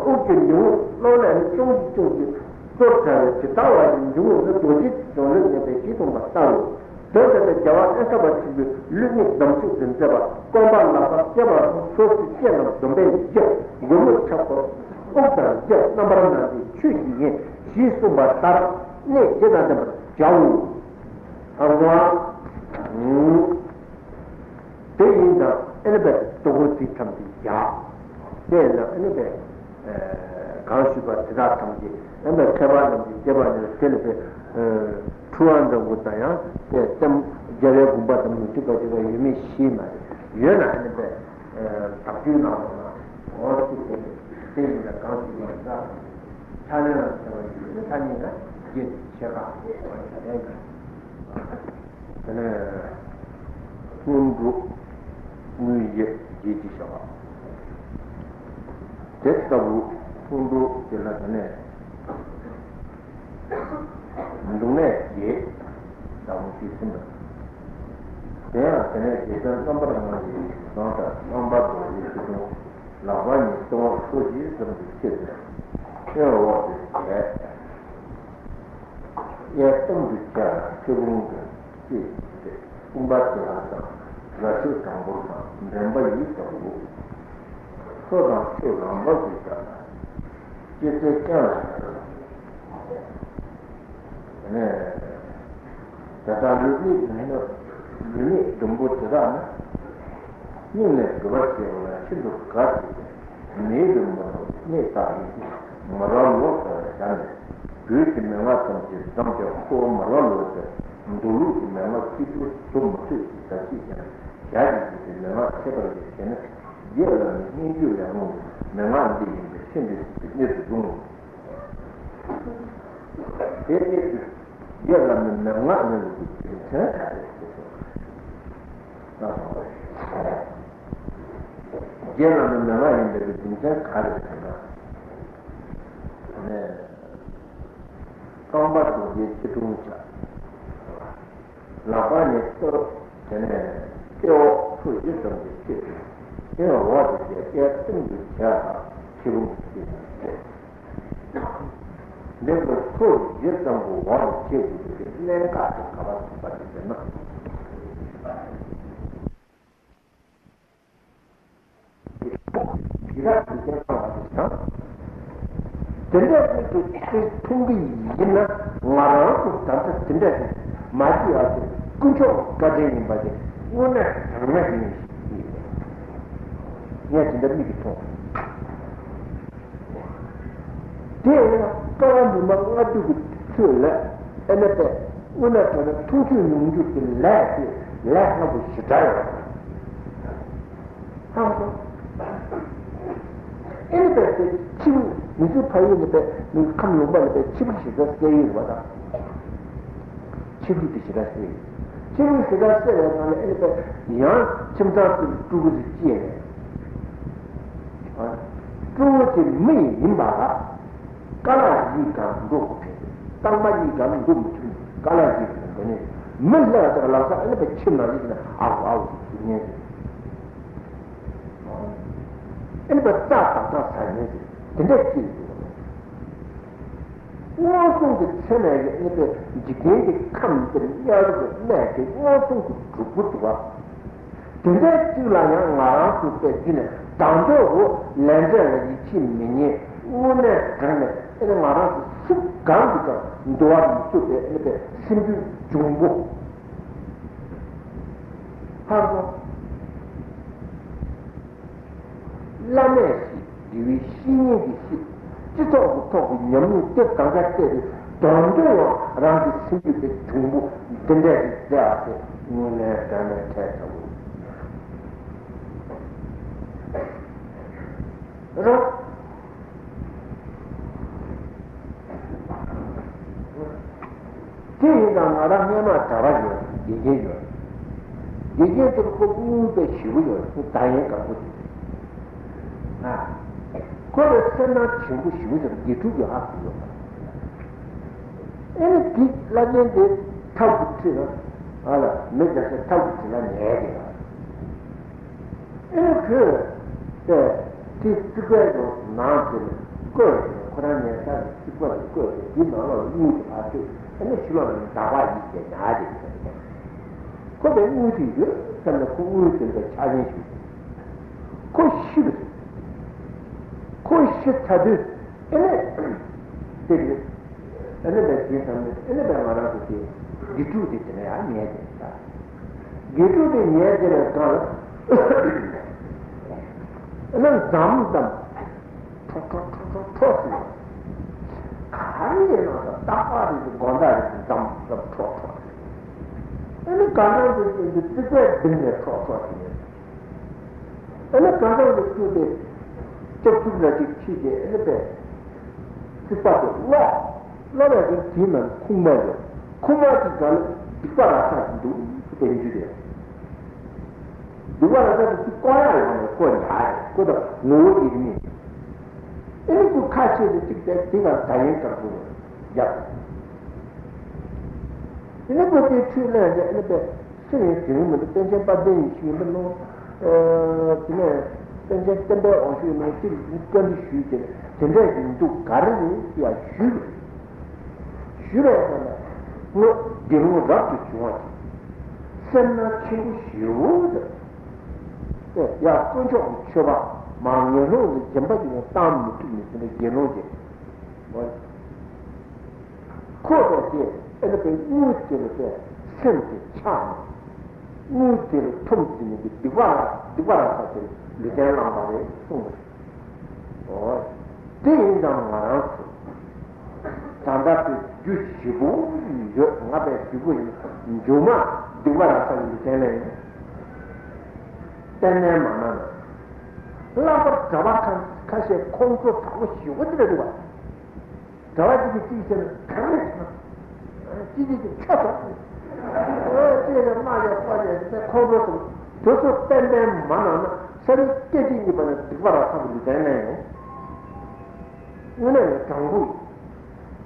དབུགས་ཀྱི་འབྱུང་རྔུབ་རླུང་ནད་ནི་ཅུང་ཟད་ཅུང་ཟད་གཙོར་བྱ་བའི་ཇི་ལྟ་བ་བཞིན་འབྱུང་རྔུབ་ནི་རྡོ་རྗེ་གི་གདོང་ལས་མཉམ་པའི་གཞི་མཐོང་བ་ལྟ་བུ། དོན་དེ་ལྟར་རྒྱལ་བ་ཨེ་ཀ་པ་ཆེན་པོས་ལུས་ནི་འདམ་ཆུ་འདི་མཛད་པ། རྐང་པ་ལག་པ་སྐེད་པ་སོགས་སོ་སོའི་སྐེ་རྣམས་འཛོམས་པའི་གཞི། མགུལ་མ་ཆབ་ཀོ་དབུགས་དང་བཅས་རྣམ་པར་སྣང་མཛད་ཆོས་ཀྱི་དབྱིངས་ཞེས་གསུངས་པ་ལྟར་གནད་བརྒྱད་དང་ལྡན་པར་བྱའོ། ཨ་ནི། དེ་ཡིན་ཙང་ཨ་ནི་པའི་རྡོ་སྐོར་དེ་ཐམས་ཅད་བཞག་དེ་ཡིན་ཙང་ཨ་ནི་པའི་གང་ཞུས་པ་དེ་དག་ཐམས་ཅད་ཨ་ནི་པའི་མཁས་པ་རྣམས་ཀྱིས་དེ་བ་ནི་དེ་ལ་པའི་འཁྲུལ་བ་འདྲ་བོ་དང་ཡང་དེ་སེམས་རྒྱལ་བའི་དགོངས་པ་དང་མི་མཐུན་པ་དེ་བ་ཡོད་མེད་ཤེས་མ་རེད། ཡོད་ན་ཨ་ནི་པའི་དག་བཅོས་གནང་བ་ན་འོ་ཐུགས་དེ་དེ་ཡིན་ཙང་གང་ཞུས་པ་དེ་དག་ཕྱག་ལེན་ལ་བྱ་བ་ཡོད་ན་ཐ་སྙད་ན་རྗེས་ཤེས་ཁ་བྱ་ལས་ཀྱི། དེ་ནས་ལྷུན་གྲུབ་དངོས་གཞི་རྗེས་ཀྱི་ཞགས་པ། དེ་ལྟ་བུ་ལྷུན་གྲུབ་དེ་ལ་དེ་ནས་འབྱུང་གནས་རྗེས་ཟླ་བོ་བཅུ་གསུམ་པ། དེ་ཡང་དེ་ནས་རྗེས་དཔལ་རྣམ་པར་སྣང་མཛད་ཀྱི་གདོང་ལྟར་རྣམ་པར་རྡོ་རྗེ་ཆོས་སྐྱོང་ལག་པ་གཉིས་ལྟེ་བ་ཁྲོ་ཞེས་བརྩམས་ཏེ་ཕྱེ་ནས་སྟོད་འོག་ཏུ་བྱས། གཡས་གཏམ་དུ་བྱ་ལ་ཚེ་བུང་གི་ཅེས་བྱས་ཏེ་དཔུང་པ་དེ་ལ་དང་ར་ཤུ་དྲང་པོར་དང་འདྲེན་པ་ཡིས་དང་བུ། མཚོ་དང་ཆུ་རང་བབས་སུ་བྱ་ལ་ཅི་ཚེ་རྐྱང་ལ་བྱ་ལ། དེ་ལྟར་ལུས་ཀྱི་ལུས་མེད་ལུས་མེད་ཟླུམ་པོ་དེ་དག་ནི། སྙིང་ནས་སྒྲུབ་པར་བྱེད་པ་ལ་ཤིན་ཏུ་དགའ་སྟེ། མེ་དུ་མ་ཐོགས་གནས་དག་ཡིན། མར་པ་ལོ་ཟེར་བ་བྱ་ནས་དུས་ཀྱི་མན་ངག་ཙམ་གྱིས་བརྫངས་ཀྱང་ཁོ་བོ་མར་པ་ལོ་ཟེར། མདོ་ལུགས་ཀྱི་མན་ངག་གཅིག་པུ་བསྡུ་མི་ཐུབ་ཅེས་ཟབ་ཅིང་རྒྱས་པའི་ཞལ་གྱིས་བཞེས་པའི་མན་ངག་ཁྱད་པར་ཡོད་ཅེ་ན། རྗེ་བླ་མའི་སྙན་བརྒྱུད་ལས་འོངས་པའི་མན་ངག་འདི་ཡིན་པས་ཤིན་ཏུ་གཟིགས་པའི་གནས་སུ་འབྱུང་ངོ་། དེ་སྐད་དུ་རྗེ་བླ་མའི་མན་ངག་ཡིན་པའི་རྒྱུ་མཚན་ག་རེ་ཞེས་གསུངས། རྗེ་བླ་མའི་མན་ངག་ཡིན་པའི་རྒྱུ་མཚན་ག་རེ་ཟེར་ན། རྐང་པ་རྡོ་རྗེའི་སྐྱིལ་ཀྲུང་བཅའ། ལག་པ་ནི་སྟོད། དེ་ནས་སྟོད་འོག་ཕྱོགས་བཞི་ཙམ་གྱི་ཕྱེད་དུ། དེ་འོག་ཏུ་བྱས་སྐེ་སྟེང་དུ་བྱས་པ་ཕྱི་བུམ་གྱི་ཕྱེད། འདི་ལྟར་ཕྱོགས་བཞི་ཙམ་གྱི་འོག་ཏུ་བྱེད་དགོས་པའི་གནད་འགག་དེ་ག་པར་ཐུག་པ་རེད་ཟེར་ན། ཡི་དྭགས་ཀྱི་སེམས་ཙམ་པ་དེ་དང་། དེ་འདྲ་ཞིག་ཏུ་དེ་མཐོང་གི་ཡིན་ན། ང་རང་ཚོ་ད་ལྟ་དེ་འདྲ་ཞིག་མ་བྱེད་ཡག་དེ་དཀོན་མཆོག་བཀའ་དྲིན་ཡིན་པ་དེ་དངོས་གནས་དྲང་གནས་ཡིན། ངས་དེ་འདྲ་མིག་གིས་མཐོང་། དེ་ཡིན་ན་ཀ་བ་མི་མ་ལྔ་བཅུ་གི་ཚོད་ལ་ཨེ་ན་པས་དངོས་གནས་དྲང་གནས་མཐོང་ཆོས་མྱོང་འགྱུར་གྱི་ལས་དེ་ལས་སླ་པོ་ཞེ་དྲག་ཡོད་པ་ཧང་སང་། ཨེ་ན་པས་དེ་ཕྱི་མི་ཚོའི་ཕ་ཡུལ་ནས་པས་མི་ཁམས་ལུང་པ་ནས་པས་ཕྱི་པོ་ཞེ་དྲག་བསད་ཡོད་པ་དང་། ཕྱི་པོ་དེ་ཞེ་དྲག་བསད་ཡོད། ཕྱི་པོ་ཞེ་དྲག་བསད་པའི་ནང་ནས་ཨེ་ན་པས་ཡང་ཁྱིམ་ཚང་དེ་སྤྲུལ་སྐུ་དེ་སྐྱེས་ནས། སྤྲུལ་སྐུ་དེ་མི་ཡིན་པ་ལ། ཀ་ལ་ཡིག་གམ་འགྲོ་དགོས་ཕེབས། རྟགས་མ་ཡིག་གམ་འགྲོ་མི་ཐུབ། ཀ་ལ་ཡིག་གམ་འགྲོ་ནས་མི་སླེབས་དེར་ལམ་སང་ཨེ་ན་པས་ཁྱིམ་ནང་ཡིག་ནས་ཨ་ཧོ་ཨ་ཧོ་ཟེར་ཉན་ཟེར། ཨེ་ན་པས་རྩ་དག་དག་ཟ་ཉན་ཟེར། དེ་འདྲས་ཅིག་འདུག། མངོན་སུམ་གྱི་ཚེ་ནས་ཀྱི་ཨེ་ན་པས་འཇིག་རྟེན་གྱི་ཁམས་འདིར་དམྱལ་བའི་གནས་དེ་མངོན་སུམ་གྱི་གྲུབ་པོ་འདུག་པ། དེ་འདྲའི་གཅིག་ལ་ཡང་ང་རང་ཚོ་པས་འདི་ནས་དང་དོད་རུ་ལས་འབྲས་ལ་ཡིད་ཆེས་མི་ཉན། དངོས་གནས་དྲང་ནས་ཨེ་ནི་ང་རང་ཚོ་སུ་གང་གིས་ཀྱང་འདུལ་བ་མི་ཚུགས་པའི་ཨེ་ནི་པའི་སེམས་རྒྱུད་འབྱུང་པོ། ཧ་གོ། བླ་མས་ཤིག་དགེ་བའི་བཤེས་གཉེན་གྱིས་ཤིག་སྤྱི་ཚོགས་ཀྱི་ཐོག་གི་ཉམས་མྱོང་དེ་གང་ག་བལྟས་ཏེ་དོན་དུ་ཡང་རང་གི་སེམས་རྒྱུད་དེ་གྱོང་པོ་འདི་འདྲ་ཞིག་མཛད་ཨ་ཟེར་དངོས་གནས་དྲང་གནས་འཕྲལ་ཚ་བོ་རེད། དེ་ཡིན་ཙང་ང་རང་སྔས་མ་གྲྭ་པ་ཡོད། དགེ་རྒན་ཡོད། དགེ་རྒན་དེར་ཁོ་དངུལ་དཔེ་ཞེ་པོ་ཡོད། ཁོ་ད་ཡན་དཀར་པོ་དེ། ཨ། ཁོ་ལ་སེམས་ནང་བྱིང་པོ་ཞེ་པོ་ཡོད། དགེ་ཕྲུག་གི་ཧ་གོ་ཡོད། ཨེ་ནི་དེ་བླ་ཆེན་དེ་ཐབས་ཀྱི་ཁྲིད་ལ། ཨ་ལ་མི་རྒྱ་ཆེ་ཐབས་ཀྱི་ཁྲིད་ལ་ཉལ་གི་ལ། ཨེ་ནི་ཁོས་དེ་རྩིག་པའི་ནང་དེ་ལ་བཀོད་དེ་ཁོ་རང་ཉལ་ས་རྩིག་པ་དེ་བཀོད་དེ་དེའི་ནང་ལ་དངུལ་དེ་ཕར་བཅུག་ཨེ་ནི་ཕྱི་ལོགས་ནས་འདག་པ་ཡིས་བྱས་ཉལ་དེ་ཁོ་པའི་དངུལ་དེ་ཡོད་བསམ་ནས་ཁོ་དངུལ་དེ་འདྲ་ཆགས་ཉེན་ཞུ། ཁོ་ཤི་བ་རེད། ཁོ་ཤི་ཚར་དུས་ཨེ་ནི་དེ་རེད། ཨེ་ནི་བས་དེ་ཙམ་ནས་ཨེ་ནི་བས་ང་རང་ཚོ་དེ་དགེ་ཕྲུག་དེ་དེ་ནས་ཡང་ཉལ་དེ་ད། དགེ་ཕྲུག་དེ་ཉལ་དེ་ནས་གང་ལ་ཨེ་ནི་འཛམ་འཛམ་ཁྲོ་ཁྲོ་ཁྲོ་ཁྲོ་ཁྲོ་ཟེར། ག་རེ་ཡིན་ན་ད་རྟག་པར་རེད་དགོང་དག་རེད་འཛམ་འཛམ་ཁྲོ་ཁྲོ་ཟེར། ཨེ་ནི་གང་ལྟར་དེ་དེ་རྩིག་པའི་གདིང་ནས་ཁྲོ་ཁྲོ་ཟེར། ཨ་ནི་གང་ཟག་གི་སྐུ་དེ་སྐྱབས་ཐུབ་ལ་ཅིག་ཁྱེར་ཏེ་ཨ་ནི་པས་རྩིག་པ་དེ་སློག་སློག་པའི་དེ་དེའི་ནང་ཁུག་མ་ཡོད། ཁུག་མ་དེ་ག་ལ་སྡིག་པ་ར་ས་ཞིག་འདུག་ཟེར་བསྟན་རྒྱུ་རེད། སྡིག་པ་ར་ས་དེ་ཅིག་བཀོག་ཡག་ཡོང་ནས་བཀོག་ཉག་རེད་བཀོག་ད་ངོ་བོ་དེ་རེད་མིན། ཨ་ནི་ཁོ་ཁ་ཕྱེ་དེ་ཅིག་བལྟས་དེ་ག་ད་ཡན་དཀར་པོ་རེད་ཡག་ཨ་ནི་ཁོ་དེ་ཁྲུས་ལེན་ནས་ཨ་ནི་པས། སུ་ཡིན་དེ་རིང་མི་འདུག་པཎ་ཆེན་དཔལ་ལྡན་ཡེ་ཤེས་ཡིན་པ་ནོ། དེ་ནས་པཎ་ཆེན་བསྟན་པའི་དབང་ཕྱུག་ཡིན་ནོ་ཅིག་བཀའ་འདྲི་ཞུས་ཏེ་དེ་འདྲས་ཡིན་འདུག་ག་རེ་རེད་ཅེས་ཡང་ཞུས་པ་རེད། ཞུས་པའི་ཐོག་ནས་སྔོན་དགེ་སློང་རབ་ཏུ་བྱུང་བ་ཅིག་སེམས་ནང་ཆེན་པོ་ཞེ་པོ་ཟེར། ཡ་དཀོན་མཆོག་གི་མཆོད་པ་མར་ངན་སློང་ལ་སྦྱིན་པ་ཅིག་ཡང་བཏང་མི་ཐུབ་ནས་དེ་འདྲ་དགེ་སློང་ཅིག་ཁོ་དང་དེ་ཨེ་ནི་པའི་དངུལ་དེ་ལ་དེ་སེམས་དེ་ཆགས་ནས། དངུལ་དེ་ལ་འཐོམ་ཟིན་ནས་སྡིག་པ་ར་སྡིག་པ་ར་ས་དེ་ལུས་རྟེན་བླངས་པ་རེད་གསུངས་པ་རེད། འོ། དེ་ཡིན་ཙང་ང་རང་ཚོ་ ད་ལྟ་དེ་རྒྱུ་བཞི་པོ་ཡོད། ང་པའི་བཞི་པོ་ཡིན། མཇུག་མ་སྡིག་པ་རག་ས་ཡིན་དེ་ལས་ཡིན། ཏན་ཏན་མ་ན་ན། ལྷག་པར་གྲྭ་པ་ཁ་ཁ་ཤས་ཁོང་ཁྲོ་དྲག་པོ་ཞེ་པོ་དེ་རེད་འདུག་བ། གྲྭ་པ་གཅིག་གིས་གཅིག་བྱས་ན་ག་རེ་བྱས་ན། གཅིག་གིས་གཅིག་ཆོས་ཐོག་ཨོ་ཅེས་ཀྱང་མ་ཡང་པ་ཡང་དེ་ཁོང་ཁྲོ་དང་དེ་ཚོ་ཏན་ཏན་མ་ན་ན་ས་རིག་སྐད་ཅིག་གཉིས་པ་ནས་སྡིག་པ་རག་ས་གི་ལུས་ལྡན་ནས་ཡོང་། དངོས་གནས་ནས་དྲང་པོ་ཡིན།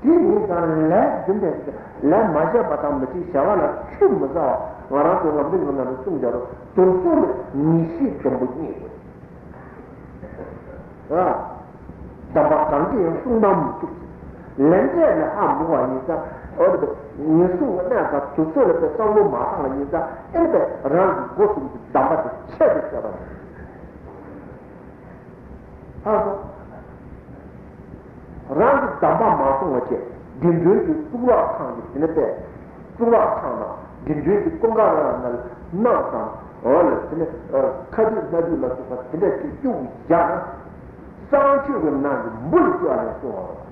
དེ་ཡིན་ཙང་ལས་རྒྱུ་འབྲས་ཀྱི་ལས་མ་བྱས་པ་དང་མི་འཁྲིག་བྱ་བ་ལ་ཆུད་མི་ཟ་བ། ང་རང་ཚོའི་ལམ་རིམ་གྱི་ནང་དུ་གསུངས་བཞག་རོགས། དུག་གསོ་ལ་ཉེས་བྱས་འཛོམས་པོ་རྙེད་དགོས། ཨ། གདམས་པ་གང་གིས་ཡང་གསུང་དམ་མི་བཏུབ། ལས་འབྲས་ལ་ཧ་མུག་པ་ཡིན་ཙང་འོ་དེ་ཉེན་སྲུང་གི་གནས་དང་དུག་གསོ་ལ་པའི་བསམ་བློ་མ་བཏང་བ་ཡིན་ཙང་ཨེ་ནི་པའི་རང་གི་སྒོ་གསུམ་གྱི་གདམས་པ་དེ་ཆད་དུ་བཅད་པ་རེད། ལྷག་སོང་། རང་གི་གདམས་པ་མ་སྲུང་བ་བཅས་དགེ་འདུན་གྱི་གཙུག་ལག་ཁང་གི་དེ་ནས་པས་གཙུག་ལག་ཁང་དང་དགེ་འདུན་གྱི་ཀུན་དགའ་ར་ལ་གནང་དང་འོ་ལ་དེ་ནས་ཁ་དུད་སྣ་དུད་ལ་སོགས་པ་དེ་འདྲ་ཅིག་གཡུག་བཞག་ན་གསང་སྤྱོད་ཀྱི་ནང་གི་འབུ་ལ་སྐྱེ་བ་ལ་སོགས་པ།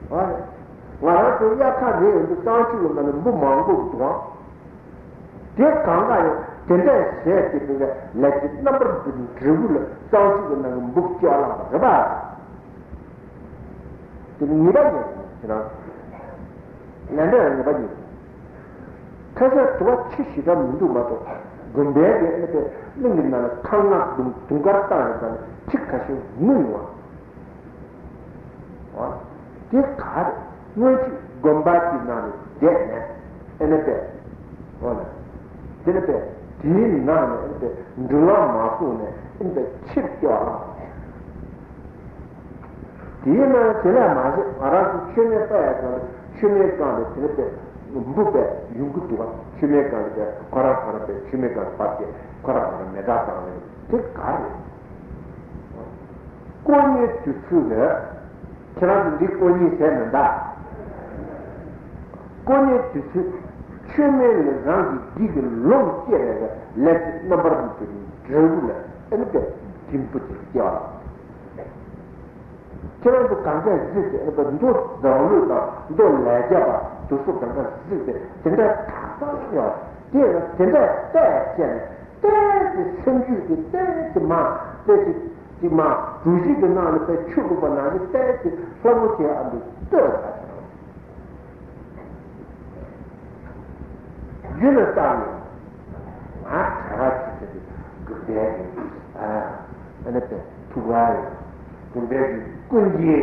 ང་རང་ཚོའི་དབྱར་ཁ་རེད་ཡོང་དུས་གཙང་ཆུ་གི་ནང་ནས་འབུ་མང་པོ་འདུག་ཨང་། དེ་གང་ག་ཡང་དེ་འདྲ་བྱས་ཏེ་བོད་པའི་ལས་ཀྱི་རྣམ་པར་འབུལ་འབྲས་བུ་ལ་གཙང་ཆུ་གི་ནང་གི་འབུ་སྐྱེ་བ་བླངས་པ་རེད་པ། དེ་ནི་ངེས་པ་ཉིད་རེད་ཁྱེད་རང་། ལས་འབྲས་ལ་ངེས་པ་ཉིད་རེད། ཁ་ཤས་དུ་བ་ཆེ་ཞེ་དྲག་མི་འདུག་མ་གཏོགས་དགོན་པའི་གི་ཨ་ནི་པའི་གླིང་གི་ནང་ལ་ཁང་ནག་དུང་དུང་དཀར་བཏང་ཡོད་པ་ནི་ཁྲི་ཁ་ཤས་ངུ་ཡོང་བ། འོ། དེ་ག་རེད། སྔོན་ཆད་དགོན་པ་གཅིག་ནང་ལ་བསྡད་ནས་ཨེ་ནི་པས། འོ་ལ། དེ་ནི་པས་དེའི་ནང་ནས་ཨེ་ནི་པས་འགྲུལ་བ་མ་སོང་ནས་ཨེ་ནི་པས་ཕྱིར་སྐྱེ་བ་ལ། དེའི་ནང་དེ་ལས་མ་ཟད་ང་རང་ཚོ་མཆོད་མེ་སྤར་ཡ་གང་ལ་མཆོད་མེའི་སྒང་ལ་དེ་ནི་པས་འབུ་པས་ཡོང་གི་འདུག་ག་མཆོད་མེའི་སྒང་ལ་པས་ཁོ་རང་ཁོ་རང་པས་མཆོད་མེའི་སྒང་ལ་བབས་ཏེ་ཁོ་རང་ཁོ་རང་མེ་སྲེག་བཏང་རེད་དེ་ག་རེད། དཀོན་གཉེར་དུས་ཚོད་ལ། ཁྱེད་རང་ཚོ་འདི་དཀོན་གཉེར་ཟེར་མི་འདུག་དཀོན་གཉེར་དུས་ཚོད་མཆོད་མེ་ལས་རང་གི་སྡིག་གི་ལོངས་སྤྱད་པའི་ལས་ཀྱི་རྣམ་པར་སྨིན་པའི་འབྲས་བུ་ལ་ཨེ་ནི་པས་འབྲས་བུ་དེ་སྐྱེ་བ། ཁྱེད་རང་ཚོ་གང་གས་གཟིགས་ཏེ་ཨེ་ནི་པས་མདོ་མཛངས་བླུན་དང་མདོ་ལས་རྒྱ་བ་དུ་སོ་གང་གས་གཟིགས་ཏེ་དེ་འདྲ་དག་ས་ཡོད་དེ་ལ་དེ་འདྲ་བལྟས་བྱས་ནས། ཏན་ཏན་གྱི་སེམས་རྒྱུད་དེ་ཏན་ཏན་གྱི་མ་ཏན་ཏན་གྱི་མ་གྲུ་བཞི་གི་ནང་ལ་པའི་ཆུ་བླུགས་པ་ནང་བཞིན་ཏན་ཏན་གྱི་ལྷ་མོ་དེ་ཨ་འདུ་ལྟོས་ད་ཆ་རྒྱུ་ལ་བཏགས་ནས་ང་ག་ར་ཅི་ཟེར་དུས་དགོན་པའི་གི་ཨ་ཨ་ནི་པའི་ཐུགས་ཁ་ཡོད། དགོན་པའི་གི་ཀུན་གྱི་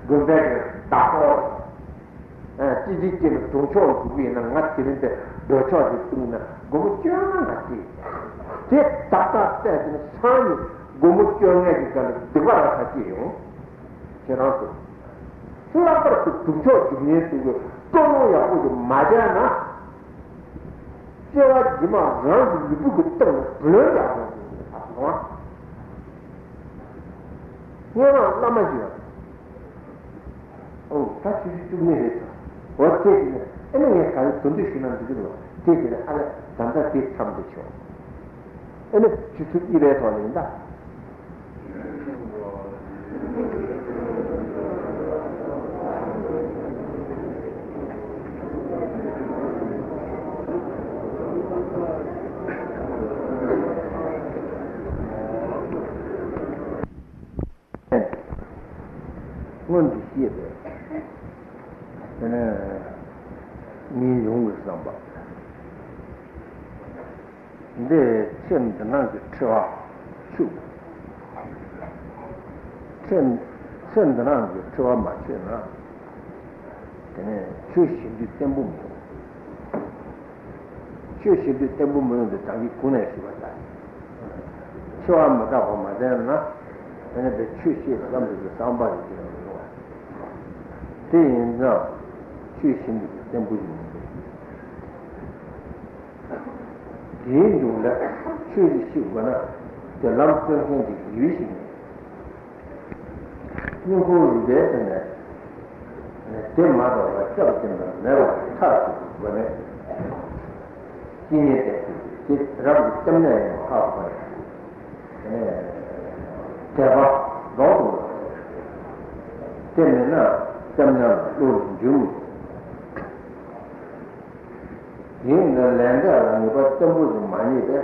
དགོན་པའི་གི་བདག་པོ། ཨ་ཙི་ཙི་ཅིག་ལ་གདོང་ཕྱོགས་འགྲོ་གི་ཡིན་ན་ང་དེ་རིང་དེ་འགྲོ་ཕྱོགས་དེ་བཏུང་ན་སྒོར་མོ་བཅོ་ལྔ་ང་སྟེར། དེ་ཏག་ཏག་བལྟས་ཟིན་སང་ཉིན་སྒོར་མོ་བཅོ་ལྔ་གི་སྒང་ལ་སྡིག་པ་རག་ས་སྐྱེས་ཡོང་། ཁྱེད་རང་ཚོ། ལྷག་པར་དུ་སྒྲུབ་ཕྱོགས་སྒྲུབ་ཉེན་ཟེར་གྱི་སྤྲོ་སྣང་ཡག་པོ་ཞིག་མ་བྱས་ན། སྐྱེ་བ་རྗེས་མ་རང་གི་ལུས་པོ་གི་སྟེང་ལ་བུ་ལོན་རྒྱག་དགོས་ཟེར་གྱི་ད་སོང་ང་། སྔོན་མ་བླ་མ་ཞིག་ཡོད། ཨོ་ད་ཆུ་ཚོད་བཅུ་གཉིས་རེད་ཟེར། འོ་དེ་དེ་ནས་ཨེ་ནི་ངས་ག་རེ་དོན་དུ་ཞུས་ན་འགྲིག་གི་རེད་བ། དེ་དེ་ནས་ཨ་ལས་ད་ལྟ་དེ་མཚམས་འདི་ཆོག་ཨེ་ནི་ཆུ་ཚོད་གཉིས་པའི་ཐོག་ལ་ཡིན་ད། སྔོན་དུ་ཤེས་པས། དེ་ནས་ངའི་ཡོང་གི་བསམ་པ། འདི་ཚེ་འདི་སྣང་གི་འཁྲི་བ་ཆུག་ཚེ་ཚེ་འདི་སྣང་གི་འཁྲི་བ་མ་ཆོད་ན། དེ་ནས་ཆོས་བྱེད་འདོད་བརྟན་པོ་མི་ཡོང་། ཆོས་བྱེད་འདོད་བརྟན་པོ་མི་ཡོང་དུས་ད་གིན་གོང་ནས་ཞུས་པ་ལྟར། འཁྲི་བ་མི་རྟག་པ་མ་བསྟེན་ན། དེ་ནས་པའི་ཆོས་བཤད་ལམ་དུ་གི་བསམ་པ་རེ་ཞིག་ཡང་མི་ཡོང་བ། དེ་ཡིན་ཙང་ཆོས་བྱེད་འདོད་བརྟན་པོ་ཡིན་མི་འདུག་དེའི་མཇུག་ལ་ཆོས་ཤིག་དགོས་ན་དེ་ལམ་སྟོན་མཁན་གྱི་ཡུལ་ཞིག་ཡིན། སྙིང་ཁུང་རུས་པའི་སྟེང་ནས་དེ་མ་གཏོགས་པ་སྐྱབས་བསྟེན་པ་མེད་པར་ཐག་ཆོད་པའི་སྒོ་ནས་ཇི་སྙེད་བསྟེན་དེ་རབ་ཏུ་སྐྱབས་གནས་ཡོང་བ་ཧ་གོ་བ་ཡིན། དད་པ་རྫོགས་སོང་ལ། དེ་མིན་ན་སྐྱབས་མཉམ་ལ་བློ་ནི་འགྱུར་མི་སྲིད། དེས་ན་ལས་འབྲས་ལ་ངེས་པ་བརྟན་པོ་ཞིག་མ་རྙེད་པས།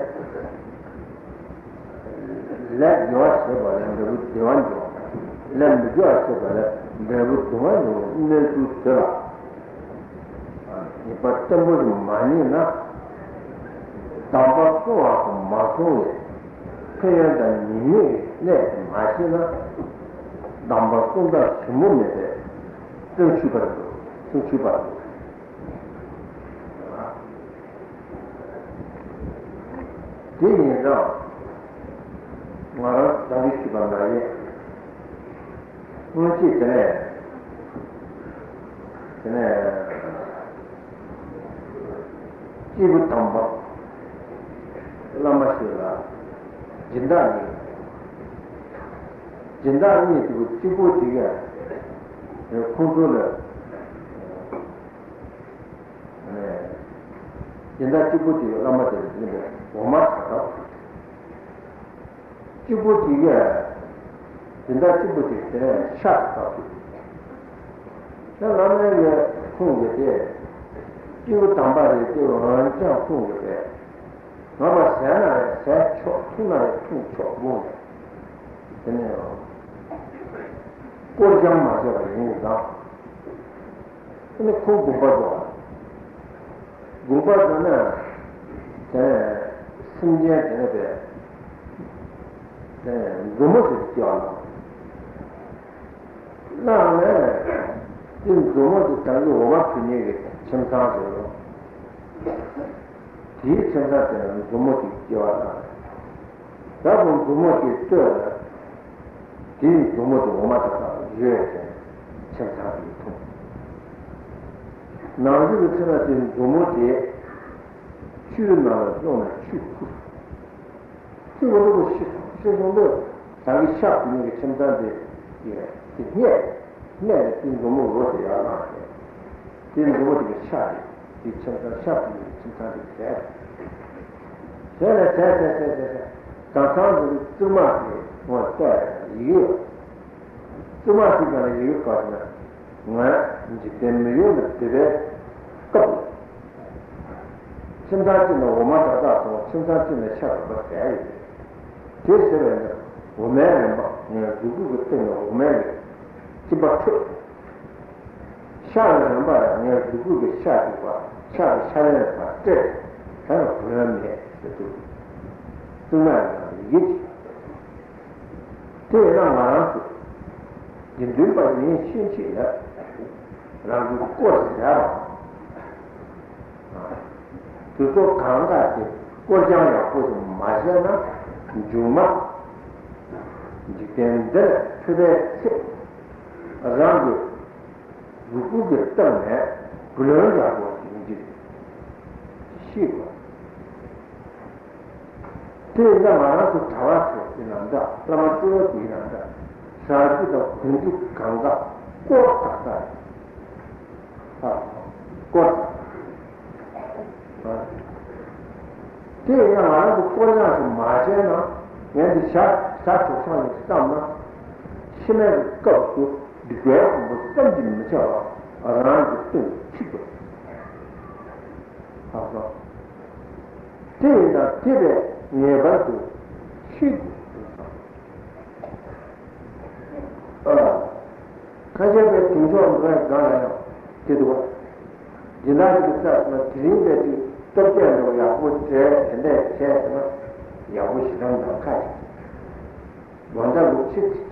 ལས་དགེ་བ་བྱེད་པ་ལ་འབྲས་བུ་བདེ་བ་འབྱུང་། ལས་མི་དགེ་བ་བྱེད་པ་ལ་འབྲས་བུ་སྡུག་བ་འབྱུང་བའི་གནས་ཚུལ་དེ་ལ། ངེས་པ་བརྟན་པོ་ཞིག་མ་རྙེད་ན། གདམས་པ་གསུང་བ་སོགས་མ་སོང་བས། ཕན་ཡོན་དང་ཉེས་དམིགས་ཀྱི་གནད་དེ་མ་ཤེས་ན། གདམས་པ་གསུང་ཐབས་ཞིབ་མོ་མེད་པས། བརྩོན་ཆུད་པར་འགྱུར། བརྩོན་ཆུད་པར་འགྱུར། དེ་ཡིན་ཙང་། ང་རང་ད་གིན་ཞུས་པ་ནང་བཞིན། སྔོན་ཆད་དེ་ནས། དེ་ནས། སྐྱེས་བུ་དམ་པ་བླ་མ་ཞིག་ལ་སྦྱིན་བདག་གཉིས། སྦྱིན་བདག་གཉིས་དེ་གཅིག་པོ་དེ་ག་ཁོང་ཚོ་ལ་སྦྱིན་བདག་གཅིག་པོ་དེ་བླ་མ་དེ་ལ་སྦྱིན་པའི་འོ་མ་དྲག་དྲག་གཅིག་པོ་དེ་གས། དེ་འདྲ་གཅིག་པོ་དེ་དེ་ནས་ཤ་དེ་བཏབ་ཤིག །ཤ་བླ་མའི་ཡས་ཁུངས་ཀྱི་དེ། སྐྱེས་བུ་དམ་པ་རེད་དེ་འོན་ཀྱང་ཁུངས་ཀྱི་དེ། ང་མ་ཟས་ན་ཡང་ཟས་ཆོག་འཐུང་ན་ཡང་འཐུང་ཆོག་དགོངས་ནས། དེ་ནས་དཀོར་སྦྱང་མ་བྱས་པ་ཡིན་ཙང་། ཨ་ནི་ཁོ་དགོངས་པ་རྫོགས། དགོངས་པ་རྫོགས་ན། དེ་ནས་སེམས་ཅན་དེ་ནས་པས། དེ་ནས་མཛུབ་མོ་ཞིག་སྐྱེ་བ་ལ། བླངས་ནས། དེ་མཛུབ་མོ་དེ་དང་གི་འོ་མ་ཕུལ་ཉེ་གི་ཁྱིམ་ཚང་ཞིག་ལ། དེའི་ཁྱིམ་ཚང་དེ་ནས་མཛུབ་མོ་དེ་སྐྱེ་བ་དང་། ད་ཁོང་མཛུབ་མོ་དེ་ལྟོས་ལ། དེའི་མཛུབ་མོ་དེ་འོ་མ་དག་དག་བཞོས་ཏེ་ཁྱིམ་ཚང་དེ་འཐུང་། ནང་བཞིན་དུ་ཕྱིན་ན་དེ་མཛུབ་མོ་དེ་ཆུའི་ནང་ལ་ལྷུང་ནས་ཆུས་ཁུ། ཆུ་ལོ་ལོ་ཤི་སོང་། ཤི་སོང་དུས་ད་གི་ཤ་བུད་མེད་ཀྱི་ཁྱིམ་ཚང་དེ་དེ་སྙེད། སྙེད་ནས་དེ་མཛུབ་མོ་རོ་དེ་ཡར་བླངས་ཏེ། དེ་མཛུབ་མོ་དེ་གི་ཤ་དེ་དེ་ཁྱིམ་ཚང་ཤ་བུད་མེད་ཀྱི་ཁྱིམ་ཚང་དེ་གི་ཟས། ཟས་ལ་ཟས་ཟས་ཟས་ཟས་ཟས། དེང་སང་འདི་བཙུན་མ་དེ་ངོ་བལྟས་ཡི་གེ་ཡོད། བཙུན་མ་ཞིག་ཀྱང་ཡི་གེ་བཀོད་ན། ང་འཇིག་རྟེན་མི་ཡུལ་ལ་སྡོད་པའི་སྐབས་ལ། ཁྱིམ་ཚང་གཅིག་ལ་འོ་མ་དག་དག་དང་ཁྱིམ་ཚང་གཅིག་ལ་ཤ་དག་པ་ཟས་ཡོད། དེ་ཟེར་བས་ན་འོ་མའི་རིམ་པ་ངའི་གཟུགས་པོ་གི་སྟེང་ནས་འོ་མའི་གཅིན་པ་འཕྲོས། ཤ་ཡི་རིམ་པ་ལ་ངའི་གཟུགས་པོ་གི་ཤ་གཅིན་པ། ཤ་གི་ཤ་ལན་པ་སྤྲད། ད་ལ་བུ་ལོན་མེད་ཟེར་དུས། བཙུན་མ་ཡིན་ན་ཡིད་ཀྱི། དེ་ཡིན་ན་ང་རང་ཚོ་དགེ་འདུན་པ་ཡིན་ཕྱིན་ཆད་ལ་རང་གི་དཀོར་ཟེར་བ། དེ་ཚོ་གང་ག་དེ་དཀོར་སྦྱང་ཡག་པོ་ཞིག་མ་བྱས་ན་མཇུག་མ་འཇིག་རྟེན་འདིར་ཐུབ་པའི་ཚེ་རང་གི་གཟུགས་པོ་གི་སྟེང་ནས་བུ་ལོན་ཡག་པོ་ཞིག་འཇིག་ཤེས་དགོས། དེ་ཡིན་ན་ང་རང་ཚོ་གྲྭ་བ་ཚོ་ཡིན་ནམ་འདྲ། བླ་མ་སྤྲུལ་བ་ཚོ་ཡིན་ནམ་འདྲ། ཟ་རྒྱུ་དང་གོན་རྒྱུ་གང་ག་དཀོར་དག་དག་ཡིན། ཨ། དཀོར་དག་དག་དེ་ཡིན་ན་ང་རང་ཚོ་དཀོར་སྦྱང་ཞིག་མ་བྱས་ན། ངས་འདི་ཞག་ཞག་གྲོགས་སང་ཡིན་བསམ་ན། ཤི་ནས་ཀྱི་སྐབས་སུ་སྡིག་པའི་དབང་པོ་བསམ་གྱིས་མི་ཁྱབ་པ་རང་གི་སྟེང་དུ་འཁྲིད་དགོས། ལགས་སོ། དེ་ཡིན་ཙང་དེ་བས་ངེས་པར་དུ་ཤེས་དགོས། ཨ། ཁ་ཤས་པའི་དུང་ཕྱོགས་འགྲོ་བའི་སྒང་ལ་ཡང་དེ་འདུག་བ། སྦྱིན་བདག་ཅིག་གི་རྩ་ཟེར་ན་དེ་རིང་འདྲ་ཅིག་སྟོབས་ཆེན་འགྲོ་ཡག་པོ་བྱས་དེ་འདྲས་བྱས་ཟེར་ན་ཡག་པོ་ཞེ་དྲག་འདང་ཁ་ཅིག་དགོང་དག་ལུག་ཕྱིར་ཅིག་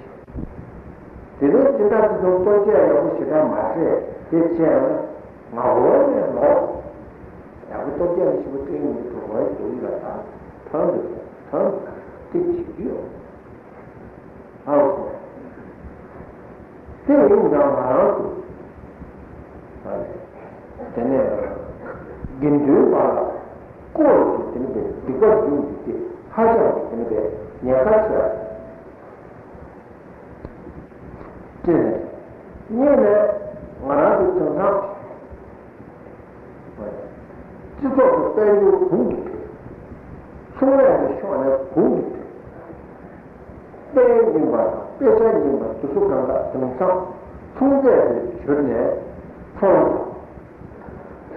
དེ་ནས་སྦྱིན་བདག་དེ་ཚོ་སྟོབས་ཆེན་ཡག་པོ་ཞེ་དྲག་མ་བྱས་དེ་བྱས་ན་ང་འོ་ནས་ལོག་ཡག་པོ་སྟོབས་ཆེན་ཞིག་པོ་སྟོན་ཡོང་གི་འགྲོ་བའི་འགྲོ་ཡི་ལ་ད་ཐང་དུ་ཐང་དུ་དེ་བྱེད་ཀྱི་ཡོད། ཨའོ། དེ་ཡིན་ཙང་ང་རང་ཚོ། དེ་ནས་དགེ་འདུན་པ་ལ་དཀོར་གྱི་དེ་ནི་པའི་སྡིག་པ་འཛིན་རྒྱུ་དེ་ཧ་ཅང་གི་དེ་ནི་པའི་ཉེན་ཁ་ཆེ་བ་རེད། དེ་ནས་གཉིས་ནས་ང་རང་ཚོ་དེང་སང་སྤྱི་ཚོགས་སུ་དཔལ་འབྱོར་གོང་དུ་འཕེལ། ཚོང་ལས་ཀྱི་ཕྱོགས་ནས་གོང་དུ་འཕེལ། དཔེ་རྙིང་པ་དང་དཔེ་ཆ་རྙིང་པ་དེ་ཚོ་གང་ག་དེང་སང་ ཚོང་རྫས་དེ་བསྒྱུར་ནས་ཚོང་རྒྱག་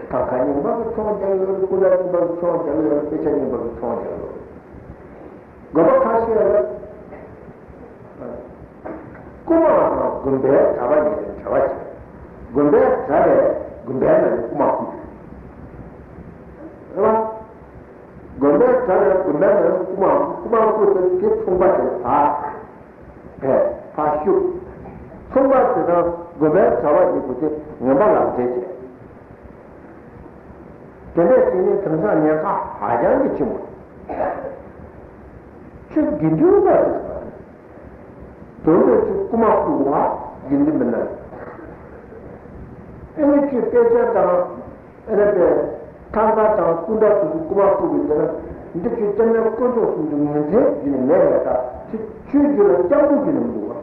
ད་ག་རྙིང་པ་གི་ཚོང་རྒྱག་ཡོད་རེད། ཀུན་དགའ་རྙིང་པ་གི་ཚོང་རྒྱག་ཡོད་རེད། དཔེ་ཆ་རྙིང་པ་གི་ཚོང་རྒྱག་ཡོད་རེད། དགོན་པ་ཁ་ཤས་ལ་རྐུ་མ་དང་དགོན་པའི་གྲྭ་པ་གཉིས་ལ་འབྲེལ་བ་བྱེད། དགོན་པའི་གྲྭ་བས་དགོན་པའི་ནང་ནས་རྐུ་མ་རྐུ། རེད་བ། དགོན་པའི་གྲྭ་བས་དགོན་པའི་ནང་ནས་རྐུ་མ་རྐུ། རྐུ་མ་རྐུ་ཚེ་དེ་ཚོང་པ་དེ་ལ་ཕར་ཕར་ཞུགས། ཚོང་པ་དེ་དང་དགོན་པའི་གྲྭ་བ་གཉིས་པོ་དེ་ངན་པ་ལག་འབྲེལ་བྱས། དེ་འདྲས་བྱས་ནས་དེང་སང་ཉེན་ཁ་ཧ་ཅང་གི་ཆེན་པོ། ཁྱོད་དགེ་འདུན་པ་རེད་པ། དོན་དུ་ཁྱོད་རྐུ་མ་རྐུ་བ་དགེ་འདུན་མིན་ན། ཨེ་ནི་ཁྱོད་དཔེ་ཆ་དང་ཨེ་ནི་པའི་ཐང་ག་དང་སྐུ་འདྲ་དེ་ཚོ་རྐུ་མ་རྐུ་བའི་འདི་ན་འདི་ཁྱོད་སྐྱབས་གནས་དཀོན་མཆོག་གསུམ་གྱི་ངོས་འཛིན་བྱས་ནས་མེད་པ་དང་ཁྱོད་ཆོས་བརྒྱུད་ལ་སྐྱབས་འགྲོ་བྱས་ནས་མི་འདུག་བ།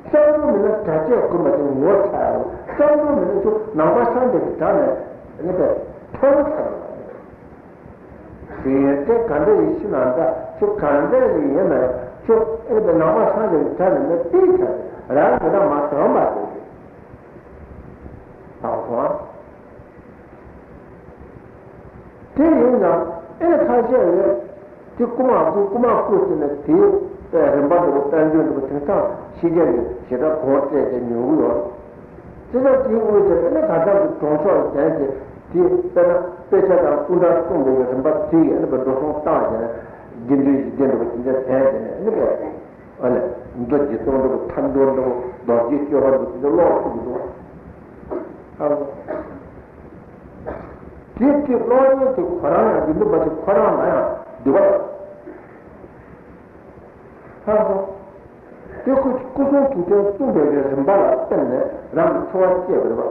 སྐྱབས་འགྲོ་མིན་ན་གྲྭ་ཆས་གོན་པ་དེ་ངོ་ཚ་ཡོང་། སྐྱབས་འགྲོ་མིན་ན་ཁྱོད་ནང་པ་སངས་རྒྱས་ཀྱི་གྲྭ་ནས་ཨེ་ནི་པའི་ཐོན་ཚར་ཡོང་བ་རེད། དེ་ཡོན་ཏན་ག་འདྲ་ཡིན་ཤི་ན་འདྲ་ཁྱོད་གང་འདྲ་ཡིན་ཡིན་ན་ཁྱོད་ཨེ་པའི་ནང་པ་སངས་རྒྱས་ཀྱི་གྲྭ་ནས་མི་ཕུད་ཚར་རང་གི་ན་མ་དོན་པ་དེ་རེད། དང་སོང་དེ་ཡིན་ན་ཨེ་ཁ་ཤས་ཡོད། དེ་རྐུ་མ་རྐུ་རྐུ་མ་རྐུ་ཟེར་ན་དེའི་རིམ་པ་འདྲ་པོ་དཔལ་འབྱོར་འདྲ་པོ་དེང་སང་ཕྱི་རྒྱལ་ནས་ཞེ་དྲག་གོང་སྤྲད་དེ་ཉོ་གི་ཡོད། དེ་ལ་དེའི་དངུལ་དེ་ཨ་ནི་ག་ཚང་གི་གྲོང་ཆོག་ལ་བསྟན་ཏེ་དེ་དཔེར་ན་དཔེ་ཆ་དང་སྐུ་འདྲ་གསུངས་པའི་རིམ་པ་དེ་ཡི་ཨ་ནི་འགྲོ་སོང་བཏང་བྱས་ན་དགེ་འདུན་ཡིད་བདེ་འདྲ་པོ་དེ་འདྲ་བསྟན་བྱས་ན་ཨ་ནི་ག་ཨ་ནི་མདོ་རྒྱུད་སྟོང་འདྲ་པོ་ཐར་འདོན་འདྲ་པོ་རྡོ་རྗེ་གཅོད་པ་འདྲ་པོ་དེ་འདྲ་ཀློག་ཐུབ་ཀྱི་འདུག་ཨ། དེ་དེ་ཀློག་མཁན་དེ་ཁོ་རང་ཡང་དགེ་འདུན་པ་དེ་ཁོ་རང་ལ་ཡང་འདུས་པ་ལ། ལྷག་སོང་། དེ་ཁོས་སྐུ་གསུང་ཐུགས་རྟེན་གསུངས་པའི་རིམ་པ་ལ་བརྟེན་ནས་རང་གི་འཚོ་བ་སྐྱེལ་བ་རེད་པ།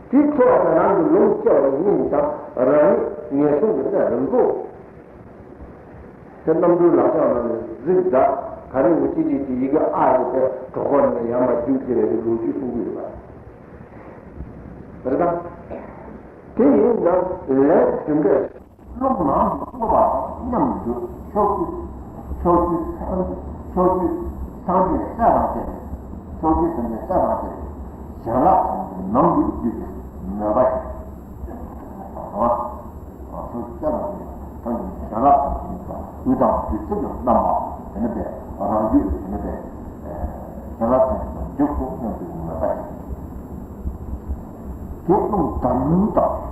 དེའི་འཚོ་བ་དང་རང་གི་ལུང་སྐྱེལ་བ་ཡིན་ཙང་རང་ཉིད་ངན་སོང་གི་གནས་རིམ་གྲོ། དེ་རྣམ་གྲོལ་ལག་བཅངས་ནང་ནས་གཟིགས་དང་ག་རེ་འོ་ཅི་ཅི་ཅི་ཡི་གེ་ཨ་ཡི་དེ་གྲོགས་པོ་ནས་ཡར་མར་རྒྱུགས་ཀྱི་རེད་ལོ་རྒྱུས་གསུང་གི་ཡོད་པ། རེད་དང་། དེ་ཡིན་ན་ལས་རྒྱུ་འབྲས། རླུང་ནང་དུ་བློ་བ་མཉམ་དུ་ཕྱོགས་བཅུ། ཕྱོགས་བཅུ་སངས། ཕྱོགས་བཅུ་སངས་རྒྱས་སྲས་དང་བཅས་པའི་ཕྱོགས་བཅུ་སངས་རྒྱས་སྲས་དང་བཅས་པའི་བྱིན་རླབས་ཐམས་ཅད་ནང་དུ་བསྡུས་ཏེ་མོས་པ་ཞིག་ཕྱོགས་བཅུ་སངས་རྒྱས་ཐམས་ཅད་བྱིན་རླབས་ཐམས་ཅད་དབུས་དང་བདུད་རྩི་ལ་བསྣམས་པ་དེ་ནི་པའི་རང་རྒྱུད་དེ་ནི་པའི་བྱིན་རླབས་ཐམས་ཅད་འཇུག་ཏུ་སྙམ་པའི་མོས་པ་ཞིག་དེ་རླུང་དང་ལུང་དང་།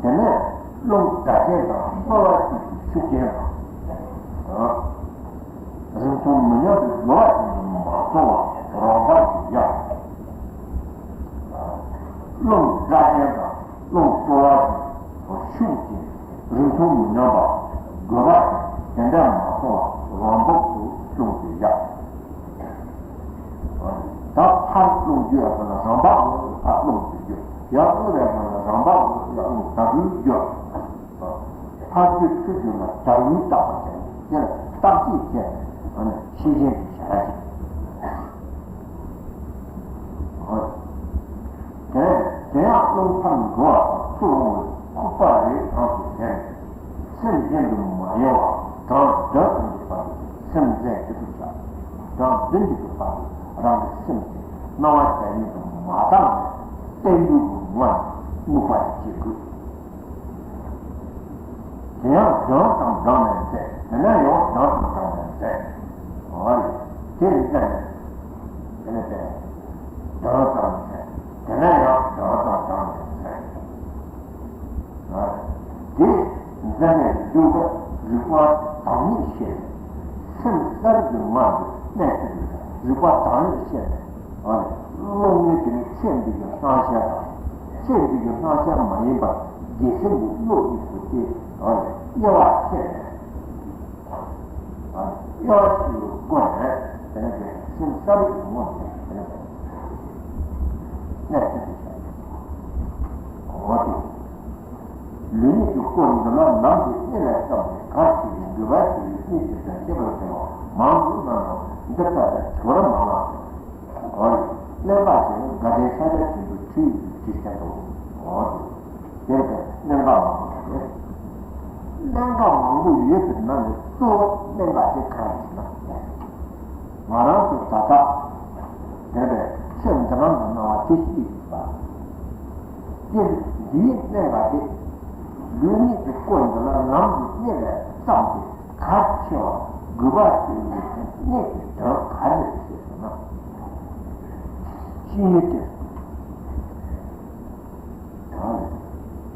དེ་ནས་རླུང་སྒྲ་གཅན་དང་གསོ་བ་གཅིག་གི་ཤུགས་རྐྱེན་དང་། རིང་ཐུང་མི་མཉམ་པའི་རྒོལ་བ་ཅན་དུ་མ་སོང་བ་རང་འབག་གི་ཡ། རླུང་སྒྲ་གཅན་དང་རླུང་གསོ་བ་གཅིག་གི་ཤུགས་རྐྱེན་རིང་ཐུང་མི་མཉམ་པ་རྒོལ་བ་ཅན་དེ་འདྲ་མ་སོང་བ་རང་འབག་ཏུ་ལྷུང་སྟེ་ཡ། ད་ཕར་རླུང་རྒྱུ་ཡ་ཟེར་ན་རང་འབག་ལ་ཕར་རླུང་རྒྱུ་རྒྱུ། ཡར་རླུང་རེད་ཟེར་ན་རང་འབག་ལ་ཡར་རླུང་ད་རུང་རྒྱུ། ཕར་རྒྱུ་ཚུར་རྒྱུ་ལ་ད་རུང་བརྟག་པ་བྱས། དེ་ལ་བརྟག་དཔྱད་བྱས་ཨ་ནི་ཤེས་བཞིན་གྱི་བྱ་ར་ཞིག་དེ་དེ་ཡང་རླུང་ཕར་འགྲོ་བ་དང་ཚུར་འོང་བའི་ཁུག་པ་རེ་གྲངས་སུ་ལེན། སེམས་གཞན་དུ་མ་གཡེང་བར་གྲངས་བདུན་ཙམ་གྱི་བར་དུ་སེམས་འཛིན་ཅི་ཐུབ་བྱ། གྲངས་བདུན་གྱི་བར་དུ་རང་གི་སེམས་དེ་སྣང་བ་བྱ་ཡུལ་དུ་མ་བཏང་ནས་བརྟན་པོའི་ངང་ནས་རྨུགས་པ་ཞིག་བྱེད་དགོས། དེ་ཡང་སྦྱངས་དང་སྦྱངས་ནས་མཛད། དེ་ནས་ཡང་སྦྱངས་དང་སྦྱངས་ནས་མཛད། འོ་ཡ། དེ་མཛད་ནས་དེ་ནས་དེ་སྦྱངས་དང་མཛད། དེ་ནས་ཡང་སྦྱངས་དང་སྦྱངས་ནས་མཛད། དེ་མཛད་ནས་འཇུག་པ་རིག་པ་བདག་ཉིད་ཤེས་ནས། སེམས་གསལ་གྱི་ངང་དུ་གནས་ཐུབ་པའི་རིག་པ་བདག་ཉིད་ཤེས་ནས། ཨ་ནི་བློ་ངན་དེ་ནི་ཚེ་འདི་གི་སྣང་ཤས་དང་། ཚེ་འདི་གི་སྣང་ཤས་མ་ཡིན་པར་དགེ་སེམས་ཀྱི་བློ་གཉིས་པོ་དེ་ཨ་ནི་དབྱེ་བ་ཕྱེ་ནས། ཨ་ནི་དབྱེ་བ་ཕྱེ་བའི་སྒོ་ནས་དེ་ནི་དེ་སེམས་གསལ་རིག་གི་ངང་དུ་དེ་ནི་གནས་ཐུབ་པའི་ཆ་ནས། འོ་དེ། ལུས་ཉིད་ཀྱི་སྐོར་འདི་ལ་ནམ་གྱི་སྙིང་ལས་བརྩམས་ཏེ་གར་ཞིག་གི་འདུས་པ་ཞིག་གི་སྙིང་གི་དོན་ཤེས་པར་བྱ་བ་མང་དུ་གནང་རུང་འདི་ལྟ་བུའི་དོན་མང་ལ། འོ་ཡ། གླེན་པ་ཞེས་དགའ་ལྡན་ཤཱཀྱ་ཆེན་པོའི་ཁྲིད་ཀྱི་ཁྲིད་ཆེན་པོ། འོ་དེ། དེར་བརྟེན་གླེན་པ་མང་པོ་ཡོད། གླེན་པ་མང་པོ་ཡོད་པའི་ནང་ནས་གཙོ་བོ་གླེན་པ་དེ་གང་ཡིན་ན། ང་རང་ཚོ་ད་ལྟ་ དེ་ལས་ཚེ་འདི་རང་གི་སྣང་བ་དེ་ཤེས་ཡོད་པ། དེ་འདིའི་གནས་པ་དེ། ལུས་ཉིད་ཀྱི་སྐོར་འདི་ལ་ལམ་གྱི་གནས་ལས་བརྩམས་ཏེ་གལ་ཆེ་བ་དགོས་པ་ཞིག་ཡིན་པའི་གནས་ཀྱི་དོན་ག་རེ་ཞེས་ཟེར་ན། བཤེས་གཉེན་ཏེ།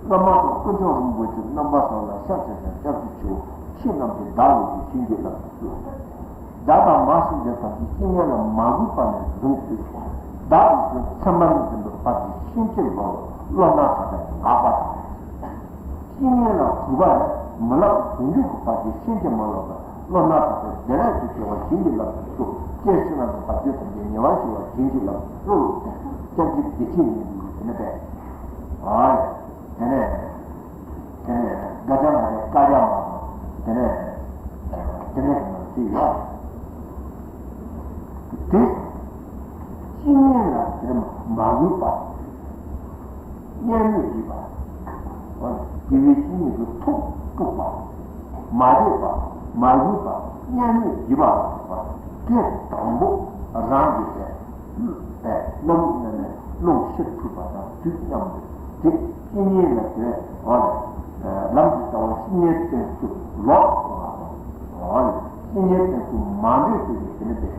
བླ་མ་དང་དཀོན་མཆོག་རིན་པོ་ཆེ་རྣམ་པ་གསུམ་ལ་ཕྱག་འཚལ་ཞིང་སྐྱབས་སུ་མཆིའོ། ཁྱེད་རྣམས་ཀྱིས་བདག་བློ་གྲོས་བྱིན་གྱིས་བརླབ་ཏུ་གསོལ། བདག་དང་མ་སྲིང་དེ་ཙམ་གྱིས་བཤེས་གཉེན་ལ་མ་གུས་པ་ནས་བཟུང་སྟེ། བདག་གི་མཚན་མ་ནས་འཛིན་པའི་བར་གྱི་ཤན་འབྱེད་ལོག་ལ་བློ་སྣ་དག་པས་འགགས་པ་དང་། བཤེས་གཉེན་ལ་གུས་པ་ནས་མི་ལབ་ཟུང་འཇུག་གི་བར་གྱི་ཤན་འབྱེད་མ་ལོག་པར་བློ་སྣ་དག་པས་བདེ་ལེགས་སུ་སྐྱེ་བ་བྱིན་གྱིས་བརླབ་ཏུ་གསོལ། ཀྱེ་ཕྱི་ནང་གི་བར་ཆད་ཐམས་ཅད་ཉེ་བར་ཞི་བ་བྱིན་གྱིས་བརླབ་ཏུ་གསོལ། སྐྱབས་རྗེ་བདེ་ཆེན་ཡིན་པའི་དེ་ནི་པས། ཨ་ཡ། དེ་ནས། དེ་ནས་དགའ་ལྡན་ལྷ་རེ་བཀའ་རྒྱ་མ་དང་། དེ་ནས། དེ་ནས་གང་ཅི་ཡོད། དེ། བཤེས་གཉེན་ལ་དེ་མ་གུས་པ། བརྙས་སྨོད་བྱེད་པ། དགེ་བའི་བཤེས་གཉེན་གྱི་ཐུགས་དཀྲུགས་པ། མ་དད་པ། མ་གུས་པ། བརྙས་སྨོད་བྱེད་པ་ལ་སོགས་པ་དེ་དང་པོ་རང་གི་སེམས། པས་རྣམ་སྨིན་ནས་རླུང་ཕྱིར་འཁྲུད་པ་དང་དུས་མཉམ་དུ་དེ་བཤེས་གཉེན་ལ་དེ་འོ་ལ་ལམ་གྱི་རྩ་བ་བཤེས་གཉེན་བསྟེན་ཚུལ་ལོག་སོང་བ་དང་། འོ་ལ་བཤེས་གཉེན་བསྟེན་ཚུལ་མ་འདྲེས་ཚུལ་གྱི་དེ་ནི་དེ་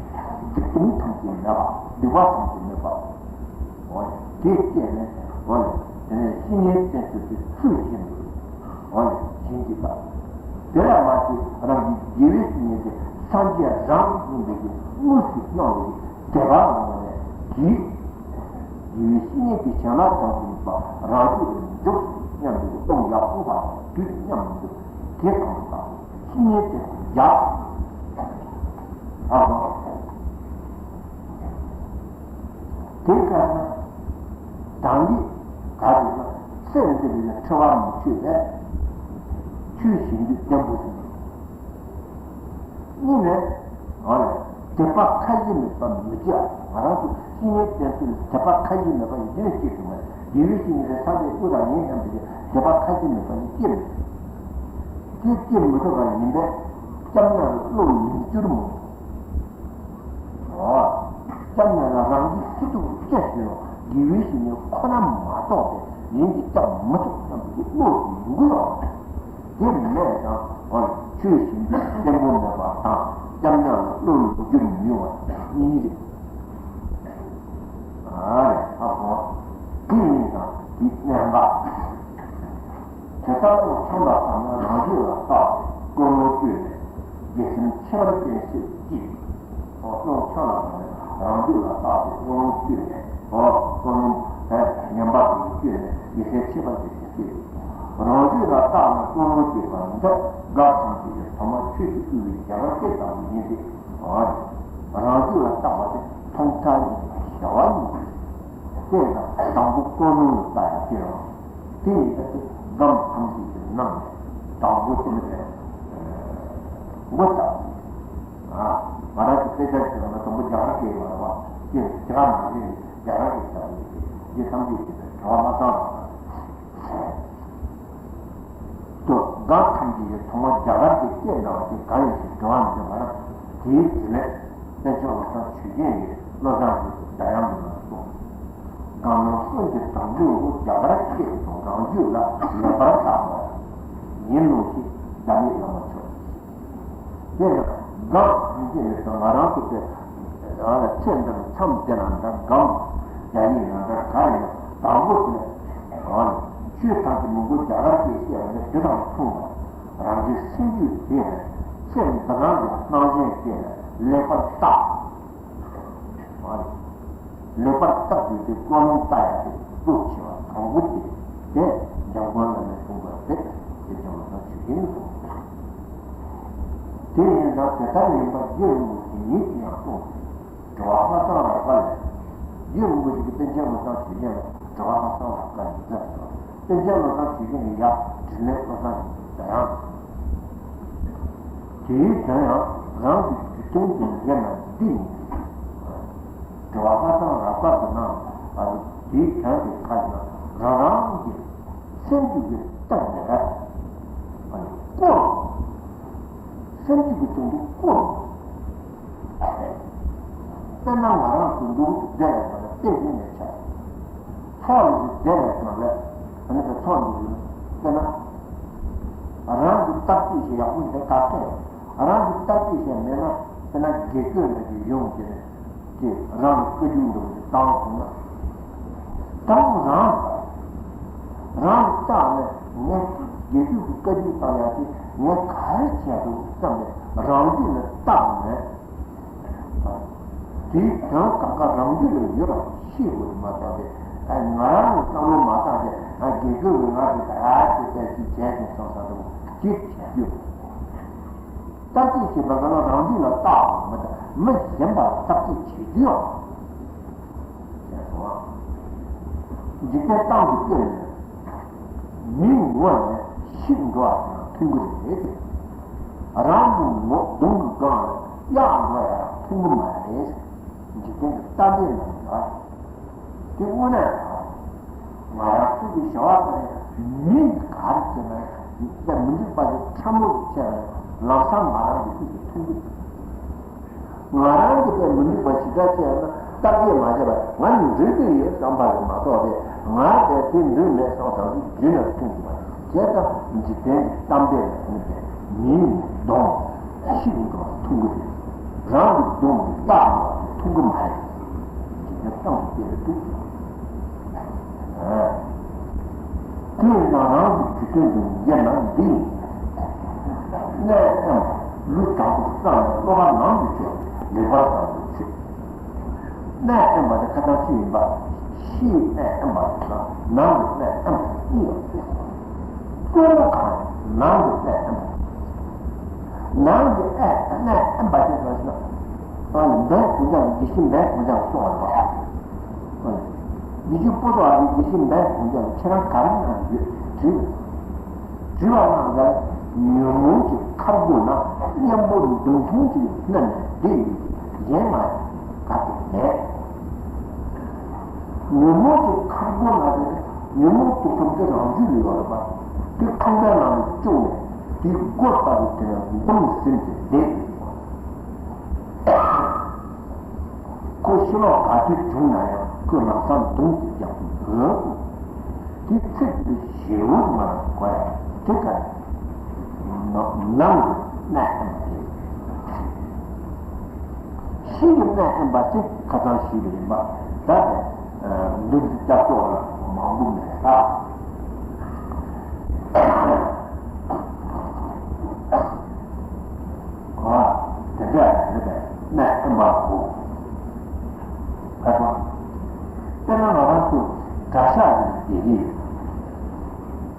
སྡིག་ལྟུང་ཐམས་ཅད་མེད་པ། སྡིག་པ་ཐམས་ཅད་མེད་པ། འོ་ལ་དེ་སྐྱེས་ནས་འོ་ལ་དེ་ནས་བཤེས་གཉེན་བསྟེན་ཚུལ་དེ་ཚུལ་བཞིན་དུ། འོ་ལ་བྱིན་གྱིས་བརླབ། དེ་ལ་མ་ཞིག་རང་གི་དགེ་བའི་བཤེས་གཉེན་དེ་སངས་རྒྱས་རང་ཡིན་པའི་དངོས་སུ་སྣང་བའི་དད་པ་ངང་ནས་གྱིས། དགེ་བའི་བཤེས་གཉེན་དེ་བྱིན་རླབས་དང་བསྟུན་པ་རང་རྒྱུད་ལ་འཇུག་སྙམ་པའི་སྟོང་ཡག་པོ་དང་དུས་མཉམ་དུ་དེ་དང་དུ་བཤེས་གཉེན་དེ་ཡག་ཨ་ཧོ། དེ་ལྟར་ན། གདམས་ངག་ག་རེ་ན་སེམས་འདི་ལ་འཁྲི་བ་མི་ཆོད་པས། ཆོས་བྱེད་འདོད་བརྟན་པོ་ཡིན། གཉིས་ནས། འོ་ལ། དད་པ་ཁ་ཞེ་མེད་པ་མི་བྱ། ང་རང་ཚོ་བཤེས་གཉེན་བསྟེན་ཚུལ་དད་པ་ཁ་ཞེ་མེད་པ་ཡིན་ནས་སྐྱེ་ཐུབ་མ་རེད། དགེ་བའི་བཤེས་གཉེན་དེ་ས་དེ་སྐུ་དང་ཡིན་སྙམ་པའི་དད་པ་ཁ་ཞེ་མེད་པ་ཡིན་སྐྱེ་མི་ཐུབ། དེ་སྐྱེ་མི་ཐུབ་པ་ཡིན་པས་སྐྱབས་གནས་ལ་བློ་ཡིད་འགྱུར་མོ། འོ། སྐྱབས་གནས་ལ་རང་གི་ཚེ་ཐུག་སྐྱེ་ཞེས་ནོ། དགེ་བའི་བཤེས་གཉེན་ཁོ་ན་མ་གཏོགས་པའི་ཡིན་གྱི་སྐྱབས་མི་ཐུབ་སྙམ་པའི་བློ་ཡིད་འགྱུར་རོ། དེ་མེད་ཀྱང་འོ་ལ་ཆོས་བཞིན་དུ་བརྟན་པོ་མེད་པ་དང་སྐྱབས་གནས་ལ་བློ་ཡིད་འགྱུར་མི་ཡོང་བ་གཉིས་རེད། ཨ་རེ་ཨ་ཧོ། དེ་ཡིན་ཙང་དེ་བསྟན་པ། དེ་ལྟར་རླུང་ཆང་ལ་བབས་ན་རང་རྒྱུད་ལ་བརྟགས་ཏེ་ཀུན་སློང་བཅོས་ནས་དགེ་སེམས་ཁྱད་པར་ཅན་ཞིག་སྐྱེས། རླུང་ཆང་ལ་བབས་ན་རང་རྒྱུད་ལ་བརྟགས་ཏེ་ཀུན་སློང་བཅོས་ནས་ཀུན་སློང་ངན་པ་དེ་བཅོས་ནས་དགེ་སེམས་ཁྱད་པར་ཅན་ཞིག་སྐྱེས། རང་རྒྱུད་ལ་བརྟགས་ན་ཀུན་སློང་བཅོས་པ་འདི་འགག་ཐམས་ཅད་ཀྱི་ཐོག་མ་ཆོས་ཀྱི་དབུས་པའི་རྒྱ་གར་སྐད་ལྟ་བུ་ཡིན་ཏེ། རང་རྒྱུད་ལ་བརྟགས་པ་དེ་མཐོང་ཐག་ཉེ་བའི་བྱ་བ་ཉིད་ཀྱི་སྟེ། དང་དང་པོ་ཀུན་སློང་ལ་བལྟ་ཡ་དེ་རང་། དེ་ཡིན་ཙང་དེ་སྒོམ་ཐམས་ཅད་ཀྱི་ནང་ནས་དང་པོ་དེ་ནི་བས་མགོ་བཏགས། ང་རང་གི་དཔེ་ཆ་ཞིག་ལ་དང་པོ་རྒྱ་གར་སྐད་ཡོད་རེད་བ། དེ་དེ་ག་མ་རེད། རྒྱ་གར་སྐད་ལྟ་བུ་ཡིན་ཏེ། དེ་ཐམས་ཅད་ཀྱི་བྲོ་བ་མ་སངས་པ། དུ་སྒོམ་ཐམས་ཅད་ཀྱི་ཐོག་མ་རྒྱ་གར་གྱི་སྐད་འདྲ་བ་དེ་གང་ཡིན་ཞེས་དྲི་བ་འདྲི་བར། དེའི་དྲིས་ལན་པཎ་ཆེན་བློ་བཟང་ཆོས་རྒྱན་གྱིས་བློ་བཟང་རིགས་ཀྱི་སྒྲ་དབྱངས་ཀྱི་ནང་གསུངས། སྒོམ་ལམ་གསུམ་གྱི་དང་པོའི་རྒྱ་གར་སྐད་དུ་རང་རྒྱུད་ལ་ལེགས་པར་བརྟགས་པ་ཡིན་ནོ་ཞེས་ཟླ་མེད་བླ་མ་མཆོག་དེ་ཡང་སྒོམ་ཐམས་ཅད་ནི་ང་རང་ཚོ་དེ་རང་ལ་ཚེ་འདིར་མཚམས་བསྡད་ན་འདྲ། སྒོམ་རྒྱག་ཡིན་ན་འདྲ། ག་ཡིན་ན་དང་པོ་དེ་ནི་ཆོས་ཐམས་ཅད་མང་པོ་རྒྱ་གར་སྐད་བཤད་པ་ནི་དེ་དང་མཚུངས་པ། རང་གི་སེམས་རྒྱུད་དེ་སེམས་འདི་རང་གི་སྣང་ཞེན་དེ་ལེགས་པར་བརྟགས། ལེགས་པར་བརྟགས་ཏེ་དེ་ཀུན་སློང་བལྟ་ཡ་དེ་གཙོ་ཆེ་བ་དང་པོ་དེ་དེ་འཇམ་མགོན་བླ་མས་གསུངས་པ་དེ་དེ་ཀྱང་མ་ཚང་ཆོས་ཅན་གསུངས། དེ་ཡིན་ཙང་དེ་ལྟར་ཡིན་པ་རྗེ་རིན་པོ་ཆེ་ཉིད་ཀྱིས་ཡང་གསུངས། དྲི་བ་ལྷག་བསམ་རབ་དཀར་ལས། རྗེ་རིན་པོ་ཆེ་གིས་པཎ་ཆེན་བློ་བཟང་ཆོས་རྒྱན་ལ་དྲི་བ་ལྷག་བསམ་རབ་དཀར་ལས་མཛད་པ་དང་། པཎ་ཆེན་བློ་བཟང་ཆོས་རྒྱན་གྱི་ཡབ་དྲིན་ལས་བློ་བཟང་ཡིན་པའི་ཡང་། དེའི་དོན་ཡང་རང་གི་རྒྱུད་དོན་དུ་འགལ་ན་འདི་ཡིན་ཏེ། དྲི་བ་ལྷག་བསམ་རབ་དཀར་གྱི་ནང་ལ་དེའི་དོན་དེ་ག་ཡིན་ན། རང་རང་གི་སེམས་རྒྱུད་ཀྱི་སྟེང་ནས་བསྐོར། སེམས་རྒྱུད་ཀྱི་སྟེང་དུ་བསྐོར། དཔེར་ན་ང་རང་ཚོ་འདུག་བསྡད་པའི་སྒང་ལ་དཔེ་བཞིན་ནས་ཆགས། ཚོགས་ལ་བསྡད་པའི་སྒང་ལ་ཨ་ནི་ཚོགས་འདུག་དཔེར་ན། རང་གི་བརྟག་དཔྱད་བྱེད་ཡག་པོ་མེད་ཁ་སྐད། རང་གི་བརྟག་དཔྱད་བྱེད་མེད་ན་དཔེར་ན་དགེ་བསྐོས་ལ་གི་ཡོང་གི་རེད། ཀྱི་རང་གི་བཀའ་བཀྱོན་འདྲ་བོ་ཞིག་བཏང་སོང་ན། དང་པོ་རང་། རང་ལ་བརྟག་ནས་ངས་དགེ་སྡིག་གི་བཀའ་བཀྱོན་བཏང་ཡག་དེ་ངས་ག་རེ་བྱས་འདུག་བསམ་ནས་རང་རྒྱུད་ལ་བརྟག་ནས། དེའི་དོན་གང་ག་རང་རྒྱུད་ལ་ཡོད་པ་ཤེས་དགོས་མ་གཏོགས་པས་ང་རང་གི་བསམ་བློ་མ་བཏང་སྟེ་དགེ་སྡིག་གི་ང་དེ་ད་ཨ་ཅེ་ད་ཅི་བྱས་ཀྱང་བསམ་བསམ་འདྲ་བོ་ཅིག་བྱས་རྒྱུ། བརྟག་དཔྱད་བྱེད་པ་ག་ལ་རང་རྒྱུད་ལ་བརྟག་པ་མ་གཏོགས་མི་གཞན་པར་བརྟག་དཔྱད་བྱེད་རྒྱུ་ཡང་། ཞེས་སོ། འཇིག་རྟེན་སྟེང་དུ་སྐྱེས་ནས་མིའི་ངོ་ནས་ཤི་འགྲོ་བ་ཡང་མཐོང་གི་རེད། རང་གི་ངོ་གདོང་གི་སྒང་ལ་གཡག་འགྲོ་ཡང་མཐོང་གི་མ་རེད། འཇིག་རྟེན་གྱི་གཏམ་དཔེ་ནང་ལ། དེ་དངོས་གནས་ང་རང་ཚོ་གི་བྱ་བ་དང་མི་ག་རེ་བྱས་ན་ཡང་མི་འགྲིག་པ་ཞིག་ཕྲ་མོ་ཞིག་བྱས་ན་ཡང་ལམ་སང་ང་རང་གི་ཤུགས་ཀྱིས་མཐོང་གི་འདུག་ང་རང་གི་དཔེ་མི་འགྲིག་པ་ཞིག་འདྲ་བྱས་ན་བརྟག་དཔྱད་མ་བྱས་པར་ང་ནི་འགྲིག་གི་ཡོད་བསམ་པ་རེད་མ་གཏོགས་ཏེ་ང་དཔེ་དེ་འགྲིག་མེད་བསམ་བསམ་གྱི་རྒྱུན་ནས་མཐོང་གི་མ་རེད། བྱས་ཙང་འཇིག་རྟེན་གྱི་གཏམ་དཔེ་ལ་ནི་དཔེ་མིའི་གདོང་ཤི་འགྲོ་བ་མཐོང་གི་རེད། རང་གི་གདོང་གི་རྟགས་མ་མཐོང་གི་མ་རེད། འཇིག་རྟེན་གཏམ་དཔེ་ལ་འདུག་དེ་ཡང་རང་གི་རྒྱུད་དོན་དུ་འགྱེད་ན་འདི་ཡིན། གནས་དབེན་པ་ལུས་དྲང་པོར་བསྲངས་ནས་བློ་ཁ་ནང་དུ་བཅུག་ལེགས་པར་བསམ་དུ་ཆུད། གནས་དབེན་པ་དེ་ཁ་སང་ཞུས་ཡིན་པ། ཕྱིའི་གནས་དབེན་པ་དང་ནང་གི་གནས་དབེན་པ་གཉིས་ཡོད། གཙོ་བོ་གང་ནང་གི་གནས་དབེན་པ། ནང་གི་ཨེ་གནས་དབེན་པ་དེ་གང་ཞེ་ན། ཨ་ནི་འབད་གོང་ལྕག་དགེ་བཤེས་འབད་གོང་ལྕག་གསུངས་པ་རེད། ཡིད་ཀྱི་སྤོ་ཏོ་ཨ་ནི་དགེ་བཤེས་འབད་གོང་ལྕག་ལ་ཁྱེད་རང་ག་རེ་གནང་གི་ཡོད་དྲིས། དྲི་བ་གནང་སྐབས་ཉོན་མོངས་ཀྱི་ཁབ་སྒོ་ན་གཉེན་པོ་མདུང་ཐུང་ཅིག་མནན་ནས་བསྡད་ཡོད་ཀྱི་གཞན་ང་ག་ཏེ་མེད། ཉོན་མོངས་ཀྱི་ཁབ་སྒོ་ན་དེ་ཉོན་མོངས་དུག་གསུམ་དེ་རང་རྒྱུད་ལ་ཡོད་རེད་པ། དེ་ཁང་པའི་ནང་ལ་བཅུག་ནས་དེའི་སྒོ་ལྟ་བུ་དེ་ལ་འདུམ་ཟིན་ཏེ་བསྡད་ཡོད་ཀྱི། ཁོ་ཕྱི་ལོགས་ག་དུས་བྱུང་ན་ཡང་ཁོས་ལམ་སང་མདུང་དེ་རྒྱག་གི་འདུག་དེ་ཚིག་དེ་ཞེ་བོ་མ་གོ་ཡ་དེ་ག་ནང་གི་གནས་དབེན་པ་རེད། ཕྱི་ཡི་གནས་དབེན་པ་དེ་ཁ་སང་ཞུས་པ་ཡིན་པ་ད་ལྟ་འདུ་འཛི་ལྟ་ཕྱོགས་ལ་མང་པོ་མེད་པ། ཨ། དེ་འདྲ་རེད་པས་གནས་དབེན་པ་གོ། ཁ་སང་། དཔེར་ན་ང་རང་ཚོ་གྲྭ་ཤག་ཡིན་བསྡད་ཀྱི་ཡོད།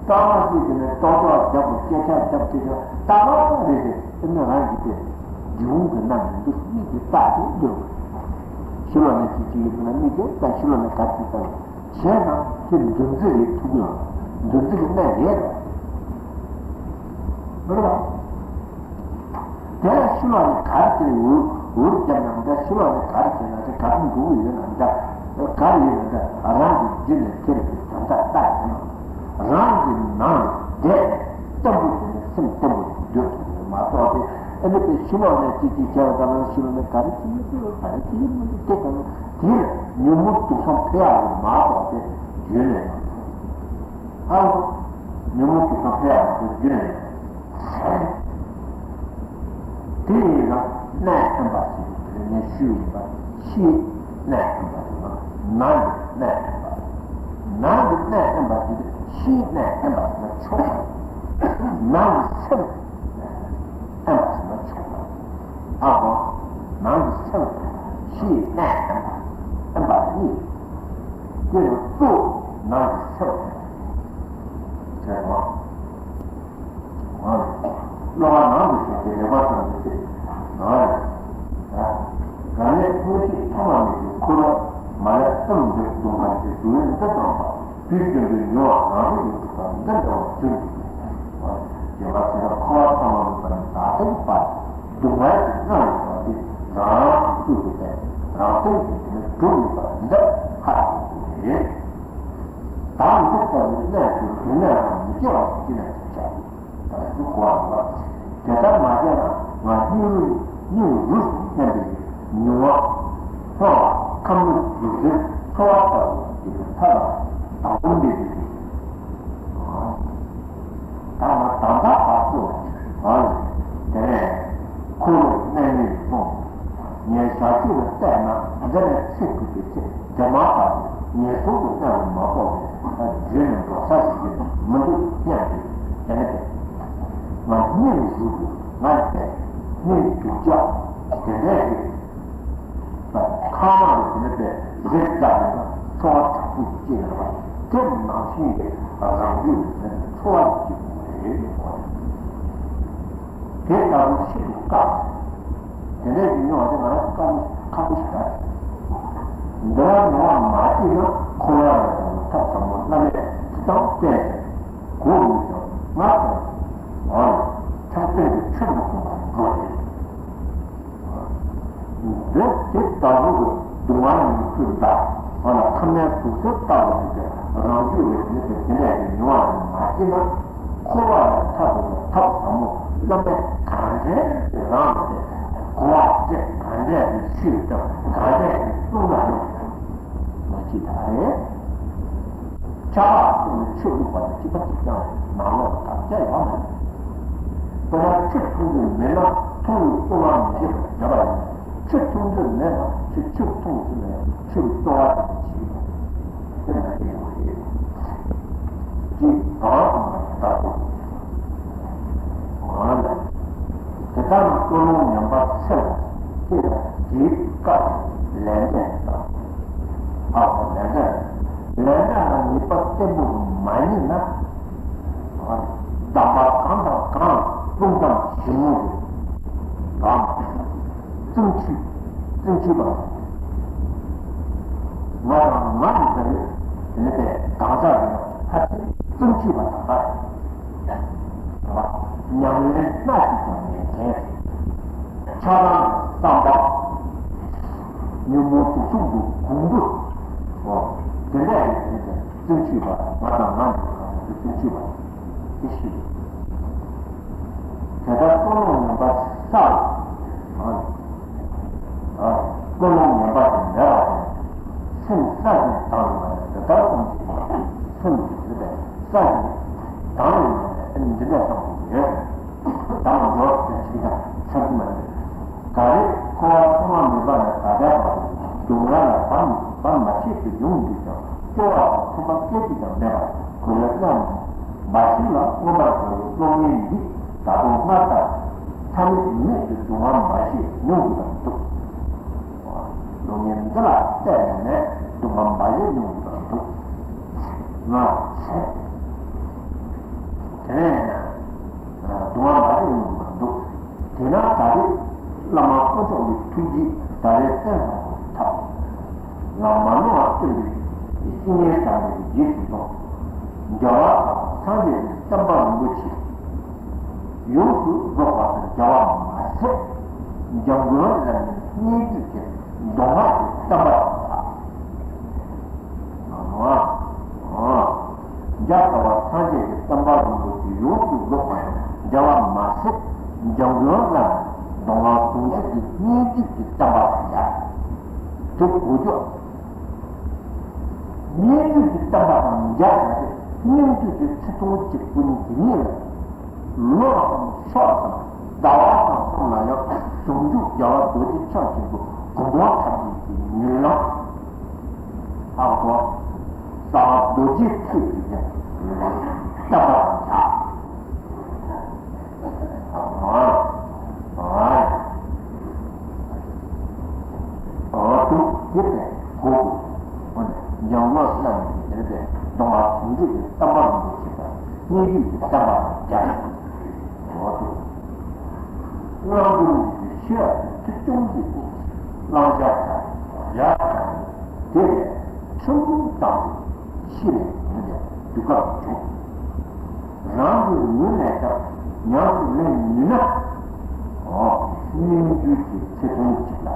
གཙང་མ་སྲིད་ཀྱི་ནས་ཏོག་ཏོག་རྒྱབ་ཀྱི་སྐད་ཆ་རྒྱབ་ཀྱི་ཡོད་ད་ལོག་རེད་དེ་དཔེར་ན་རང་གི་དེ་འབྲི་གུང་གི་རྣམ་མི་འདུག་མིག་གིས་བལྟ་དེ་འདུག་ཕྱི་ལོགས་ནས་ཅི་ཅི་ཡོད་པ་ན་མིག་གིས་བལྟ་ཕྱི་ལོགས་ནས་ག་ཅི་བལྟ་བྱས་ན་དེ་འདུ་འཛི་རེད་ཐུག་ཡང་འདུ་འཛི་གི་གནས་རེད། རེད་པ། དེ་ལ་ཕྱི་ལོགས་ནས་ག་རེ་བྱས་འུར་འུར་བརྒྱབ་ན་འདྲ་ཕྱི་ལོགས་ནས་ག་རེ་བྱས་ན་དེ་ག་རེ་འགྲོ་གི་ཡོད་ན་འདྲ་ག་རེ་ཡོད་ན་འདྲ་རང་གི་རྒྱུད་ནས་དེར་གྱི་དོན་དག་ལྟ་ཡིན་ན་རང་གི་ནང་ནས་བསྡད་ནས་བརྟན་པོ་བྱས་ནས་སེམས་བརྟན་པོ་སྡོད་ཐུབ་ཀྱི་མ་གཏོགས་དེ་ཨ་ནི་པའི་ཕྱི་ལོགས་ནས་ཅིག་ཅིག་བྱས་པ་ཙམ་ལ་ཕྱི་ལོགས་ནས་ག་རེ་བྱེད་མི་ཐུབ་ག་རེ་བྱེད་མི་ཐུབ་དེ་ཙམ་དེ་ལ་ཉོན་མོངས་དུག་གསུམ་འཕེལ་ཡག་ཡོད་མ་གཏོགས་དེ་རྒྱུད་ནས་ཨ་ཉོན་མོངས་དུག་གསུམ་འཕེལ་ཡག་ཡོད་རྒྱུད་ནས། དེ་ཡིན་ན་གནས་དབེན་པ་ཞེས་པའི་ངས་ཞུས་ཡིན་པ་ཕྱིའི་གནས་དབེན་པ་ཡིན་ན་ནང་གི་གནས་དབེན་པ། ནང་གི་གནས་དབེན་པ་ཞེས་པའི་ཕྱིའི་གནས་དབེན་པ་ཡིན་ན་ཆོག་ནང་གི་སེམས་དབེན་པ་ཡིན་ན་ཆོག་ཨ་ཧོ། ནང་གི་སེམས་ཕྱིའི་གནས་དབེན་པ་དབེན་པ་གཉིས། དེ་ཡང་གཙོ་བོ་ནང་གི་སེམས་དབེན་པ་ཞེས་སོ། བློ་ཁ་ནང་དུ་བྱུང་སྟེ་ལེགས་པར་བསམ་པའི་ཚེ། ནང་ལ། ག་ནས་དངོས་གཞི་ཐོག་མ་མེད་པའི་འཁོར་བ་མ་ལས་གཏམ་འདིར་གདོང་ཁར་གྱི་སྡུག་བསྔལ་འདི་དང་པ་དུས་རྒྱུན་དུ་མྱོང་བ་རང་རིག་ཏུ་གྲུབ་པ་འདི་འདྲ་བ་བྱུང་གི་འདུག་དེ་བ་དེ་ལ་འཁོར་བ་ཐོག་མ་མེད་པ་ནས་ད་ལྟའི་བར་སྡུག་བསྔལ་གྱི་སྣང་བ་དེ་རང་རང་གིས་བསྐྱུར་ཏེ་རང་སྟོང་གིས་དེ་ནས་གྲུབ་ཡོད་པ་འདི་ཧ་གོ་དགོས་རེད། བདག་འདི་ལྟ་བུའི་གནས་སུ་སྡུག་བསྔལ་རང་མི་སྐྱེ་བ་ཞིག་ཅི་ནས་ཀྱང་བྱ། ད་ཞུ་དགོས་པ་རེད་པ། དེ་ལྟར་མ་བྱས་ན་ང་སྙིང་རུས་སྙིང་རུས་སུ་ཉམས་པའི་མྱོང་བ། ཚོར་བ་ཁམས་ལུགས་རིག་གཞུང་ཚོར་བ་ལྟ་བུ་ཞིག་གི་མཐའ་ལ་བདག་པོ་འདི་ཡིན། ད་ང་དམ་བཏགས་བདག་སོགས་ལ་དེ་ནས་འཁོར་ལོ་རྣམ་གཉིས་སོང་། ངས་ཞབས་ཕྱི་ལ་བལྟས་ན་འདི་ནས་ཚེ་འཕོས་པའི་ཚེ་དེ་མ་ཐག་ཏུ་ངན་སོང་དུ་སྣང་བ་མ་གཏོགས་པའི་རྒྱུ་ནས་འགྲོ་ས་ཞིག་མི་འདུག་སྙམ་སྟེ། དེ་ནས་ང་སྙིང་རུས་སུ་ང་བལྟས་སྙིང་རྒྱུག་ཅག་དེ་འདྲ་ཞིག་ཁ་མ་རུ་དེ་ནས་པས་རེག་བཞག་ཡོད་ན་ཚོར་བ་དྲག་པོ་ཞིག་སྐྱེས་ཡོད་པ་དེ་ནང་བཞིན་གྱི་རང་རྒྱུད་ལ་ཚོར་བ་ཞིག་སྐྱེས་ཡོད་རེད། དེ་ལྟ་བུ་ཤིན་ཏུ་དཀའ། དེ་འདྲ་ཞིག་མྱོང་བ་དེ་ང་རང་ཁག་པོ་ཁག་པོ་ཞིག་རེད། འདི་ལ་མྱོང་བ་མ་སྐྱེས་ན་འཁོར་བ་ལས་ཐར་བའི་ཐབས་ཟབ་མོ་བླ་མེད་ཇི་ལྟར་བསྟན་ཀྱང་གོ་མི་ཤེས་ང་དང་འོ་ལ་ཕྲག་སྟེང་དུ་ཆུ་མི་གསུངས་པར་འགྲོ་རེད། འདི་དེ་ལྟ་བུ་གི་སྡུག་བསྔལ་ཉིད་ཚུལ་འདྲ་བ་ལ་ཁམས་ངན་ཟུག་གསོག་ལྟ་བུ་ཞིག་གི་རང་རྒྱུད་ལས་ནི་དེ་དེ་འདྲ་ཞིག་མྱོང་བ་ཞིག་མ་སྐྱེས་ན། འཁོར་བ་ལས་ཐར་ཐུབ་པའི་ཐབས་ཟབ་མོ་བླ་མེད་གང་འདྲ་ཞིག་རང་ལ་དེ་གོ་བ་དེ་གང་འདྲ་ཞིག་ཤེས་དང་གང་འདྲ་ཞིག་གསུངས་ན་ཡང་། ང་ཅི་ད་རེད། ཆགས་པ་སོགས་ནི་ཆོས་ལུགས་པ་ལ་གཅིག་པ་གཅིག་རྐྱང་ནང་ལོགས་ལ་དག་ཆ་ཡོད་མ་རེད། དཔེར་ན་ཆུ་འཐུང་རྒྱུ་མེད་ན་འཐུང་བའི་བསླུ་བ་མི་བྱེད་པར་བྱ་བ་ཡིན། ཆུ་འཐུང་རྒྱུ་མེད་ན་ཆུ་ཆུ་འཐུང་ཟིན་ན་ཡང་ཆུ་ལ་བསླུ་བ་དེ་བྱེད་ཀྱི་མ་རེད། དེ་ན་དེ་ཡོང་གི་རེད། ཅེས་གང་གང་ལ་བདག་པོ། འོ་ན། དེ་ལྟར་ན་ཀུན་སློང་ངན་པ་སེལ་བ་སྐྱེ་བ་དེའི་སྐབས་ལས་འབྲས་དང་། ཨ་ལས་འབྲས། ལས་འབྲས་ལ་ངེས་པ་བརྟན་པོ་མ་ཡིན་ན། བདག་པ་གང་དང་གང་ལ་ལྟུང་བསམ་ཞིབ་མོ་རེད། རང་བཙུན་ཆུད་བཙུན་ཆུད་པ། ང་དང་ང་ཡི་ཟེར་ནས་དེ་ནི་དེ་གང་ཟག་ཡིན་ན་ཕལ་ཆེར་བཙུན་ཆུད་པ་དང་། ཉམས་ལེན་སྣ་གཅིག་ཀྱང་མེད་མཁན། ཆགས་སྡང་བསམ་པ། ཉོན་མོངས་དུག་གསུམ་གྱི་གོང་བུ། འོ། དེ་འདྲ་ཡིན་ཙང་བཙུན་ཆུད་པ་ང་དང་ང་འདྲ་བའི་གང་ཟག་བཙུན་ཆུད་པ་དེ་ཤེས་དགོས། དེ་ལྟར་ཀུན་སློང་ངན་པ་བསལ། ཀུན་སློང་ངན་པ་དེ་མེད་པ་དང་། སེམས་གསལ་ཞིང་དྭངས་པ་དེ་ལྟར་བསམ་གྱིས་སེམས་ཀྱི་རིག་པས་གསལ་ཞིང་དྭངས་པའི་ངང་ནས་འདི་འདྲ་བསམ་གྱི་ཡོད། དང་འགྲོ་དེ་ཞིག་དང་འཆར་གྱི་མ་རེད། ད་རེས་འཁོར་བ་ཐོག་མ་མེད་པ་ནས་ད་ལྟའི་བར་དུ་སྡུག་བསྔལ་ལ་བར་བར་མ་ཆད་དུ་མྱོང་འདུག་ཀྱང་སྐྱོ་བ་དང་ཁོམ་པ་སྐད་ཅིག་ཀྱང་མེད་པར་གུས་པས་མཉམ་མ་ཞིག་ལ་མངོན་པར་དགའ་བའི་གློག་བརྙན་འདི་ད་དུང་སྔར་ལྟར་མཐའ་མེད་མེད་དུ་སྡུག་བསྔལ་མ་ཞིག་མྱོང་དགོས་པར་འདུག་གློག་བརྙན་འདི་ལ་བལྟས་ནས་སྡུག་བསྔལ་མ་ཞིག་མྱོང་དགོས་པར་འདུག་ང་ཚེ། དེ་ནས་སྡུག་བསྔལ་མ་ཞིག་མྱོང་དགོས་པར་འདུག་དེས་ན་ད་རེས་བླ་མ་དཀོན་མཆོག་གི་ཐུགས་རྗེས་ད་རེས་བཙན་དབང་ཐབས་ལ་མ་ནོར་བར་བསྟན་པའི་བཤེས་གཉེན་དམ་པའི་རྗེས་སུ་འབྲངས། རྒྱལ་བ་དང་སངས་རྒྱས་ཀྱི་བསྟན་པ་རིན་པོ་ཆེ་ཡོངས་སུ་རྫོགས་པ་དང་རྒྱལ་བ་མ་ཟད། འཇམ་མགོན་བླ་མའི་སྙན་བརྒྱུད་ཀྱི་མདོ་སྔགས་ཀྱི་བསྟན་པ་དང་། རྒྱ་གར་བ་སངས་རྒྱས་ཀྱི་བསྟན་པ་རིན་པོ་ཆེ་ཡོངས་སུ་རྫོགས་པ་དང་རྒྱལ་བ་མ་ཟད། འཇམ་མགོན་བླ་མའི་མདོ་སྔགས་ཟུང་འབྲེལ་གྱི་སྙན་བརྒྱུད་ཀྱི་བསྟན་པ་དང་སྦྱར། དེ་གོ་རྒྱུ། སྙན་བརྒྱུད་ཀྱི་བསྟན་པ་དང་སྦྱར་ཡང་སྟེ་སྙན་བརྒྱུད་ཀྱི་ཚིག་དོན་གཅིག་པུ་ནི་དེ་ཉིད་ལ། ལོ་དང་ཕྱོགས་དང་ཟླ་བ་དང་གསུམ་ལ་ཡང་ཟུང་འཇུག་རྒྱལ་བ་རྡོ་རྗེ་འཆང་ཆེན་པོའི་གོ་འཕང་ཐམས་ཅད་ཀྱི་མྱུར་ལམ། ཨ་ཧོ། རྩ་བ་རྡོ་རྗེ་ཐེག་གི་ཀྱང་བསྟན་པ་དང་སྦྱར། ཨ་ཧོ། ཨ་ཏུ་དེ་ལྟའི་གོ་དགོས། འོ་ན་འཇམ་མགོན་བླ་མའི་དེ་ལྟའི་མདོ་སྔགས་ཟུང་འབྲེལ་གྱི་བསྟན་པ་རིན་པོ་ཆེ་དང་སྙན་བརྒྱུད་ཀྱི་བསྟན་པ་དང་སྦྱར། འོ་ཏུ། རྣམ་ཀུན་གྱི་ཤེས་པ་ཐུགས་སྐྱོང་གི་བླང་བྱ་དང་བྱ་དང་དེ་ལས་ཁྲིམས་དང་ཤེས་པའི་ཡོན་ཏན་དུས་སྐབས་སུ་འབྱུང་། རང་གི་ངོས་ནས་ཀྱང་ཉམས་སུ་ལེན་ནུས་ན། འོ་སྙན་བརྒྱུད་ཀྱི་ཚིག་དོན་གཅིག་ལ་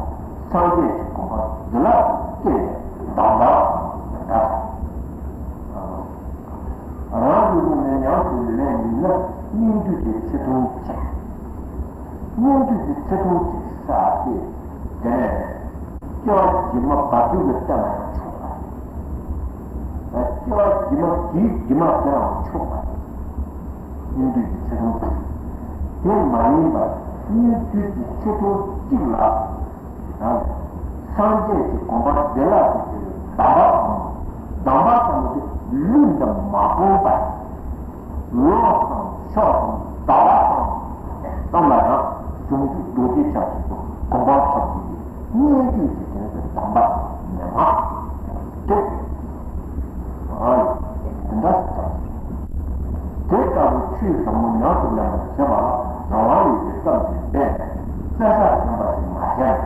སངས་རྒྱས་ཀྱི་གོ་འཕང་བདེ་བླག་ཏུ་སྐྱེ་བའི་གདམས་པ་དང་འདྲ། རང་གི་ངོས་ནས་ཉམས་སུ་ལེན་ནུས་ན་སྙན་བརྒྱུད་ཀྱི་ཚིག་དོན་གཅིག་སྙན་བརྒྱུད་ཀྱི་ཚིག་དོན་གཅིག་བསགས་ཏེ། དེ་ནས་ སྐྱེ་བ་རྗེས་མ་བར་དོའི་གཏན་ལ་ཡང་ཆོག་པ། སྐྱེ་བ་རྗེས་མ་དེའི་རྗེས་མ་དེ་ལའང་ཆོག་པ། སྔོན་དུས་ཀྱི་ཚེ་རིང་དེ་མ་ཡིན་པར་སྔོན་དུས་ཀྱི་ཚེ་ཐུང་གཅིག་ལ། སངས་རྒྱས་ཀྱི་གོ་འཕང་བདེ་བླག་ཏུ་གྱུར་པའི་གདམས་པ་དང་། གདམས་པ་དང་པོ་དེ་ལུས་འདི་མ་སྤངས་པར། ལོ་དང་ཕྱོགས་དང་ཟླ་བ་དང་ཙམ་ལ་ཡང་བྱང་ཆུབ་རྡོ་རྗེ་འཆང་ཆེན་པོ་གོ་འཕང་ཐོབ་ཀྱི་སྙན་བརྒྱུད་ཀྱི་དེ་ནི་གདམས་པ་མན་ངག་དེ། ཨ་ནི་དེ་འདྲ་ཞིག་དང་། དེ་ལྟ་བུའི་ཆོས་ཟབ་མོ་ཉམས་སུ་ལེན་པར་བྱེད་པ་ལ་རང་དབང་ཡོད་པའི་བསམ་གྱིས་འབད་ནས་བཙན་བྱ་ཞེན་པ་ཞིག་མ་བྱས་ན།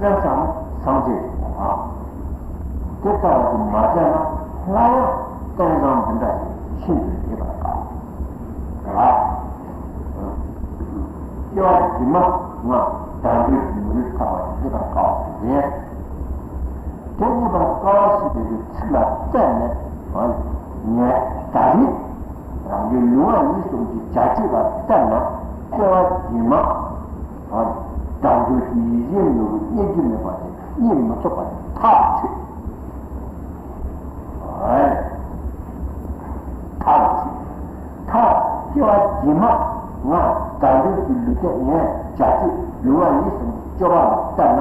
བཙན་བྱ་ནི་སངས་རྒྱས་ཀྱི་གོ་འཕང་། དེ་ལྟ་བུ་ཞིག་མ་བྱས་ན་སླར་ཡང་བསྟན་བཟང་འདི་འདྲ་ཞིག་ཤིན་ཏུ་རྙེད་པར་དཀའ་བ་རེད། སྐྱེ་བ་རྗེས་མ་ང་དལ་འབྱོར་གྱི་མི་ལུས་ཐོབ་པ་ཞིག་རྙེད་པར་དཀའ་བ་ཞིག་རེད། དེ་རྙེད་པར་དཀའ་བ་ཞེས་པའི་ཚིག་ལ་བརྟེན་ནས་ངས་ད་རེས་རང་རྒྱུད་ལུས་ངག་ཡིད་གསུམ་གྱི་བྱ་སྤྱོད་ལ་བརྟེན་ནས་སྐྱེ་བ་རྗེས་མ་དལ་འབྱོར་གྱི་ཡིད་བཞིན་ནོར་བུ་རྙེད་རྒྱུ་མེད་པ་དེ་རྙེད་མི་ཐུབ་པ་དེ་ཐག་ཆོད། ཐག་ཆོད། ཐག་སྐྱེ་བ་རྗེས་མ་ང་དལ་འབྱོར་གྱི་ལུས་རྟེན་ངའི་བྱ་སྤྱོད་ལུས་ངག་ཡིད་གསུམ་གྱི་སྤྱོད་པ་ལ་ལྟར་ན་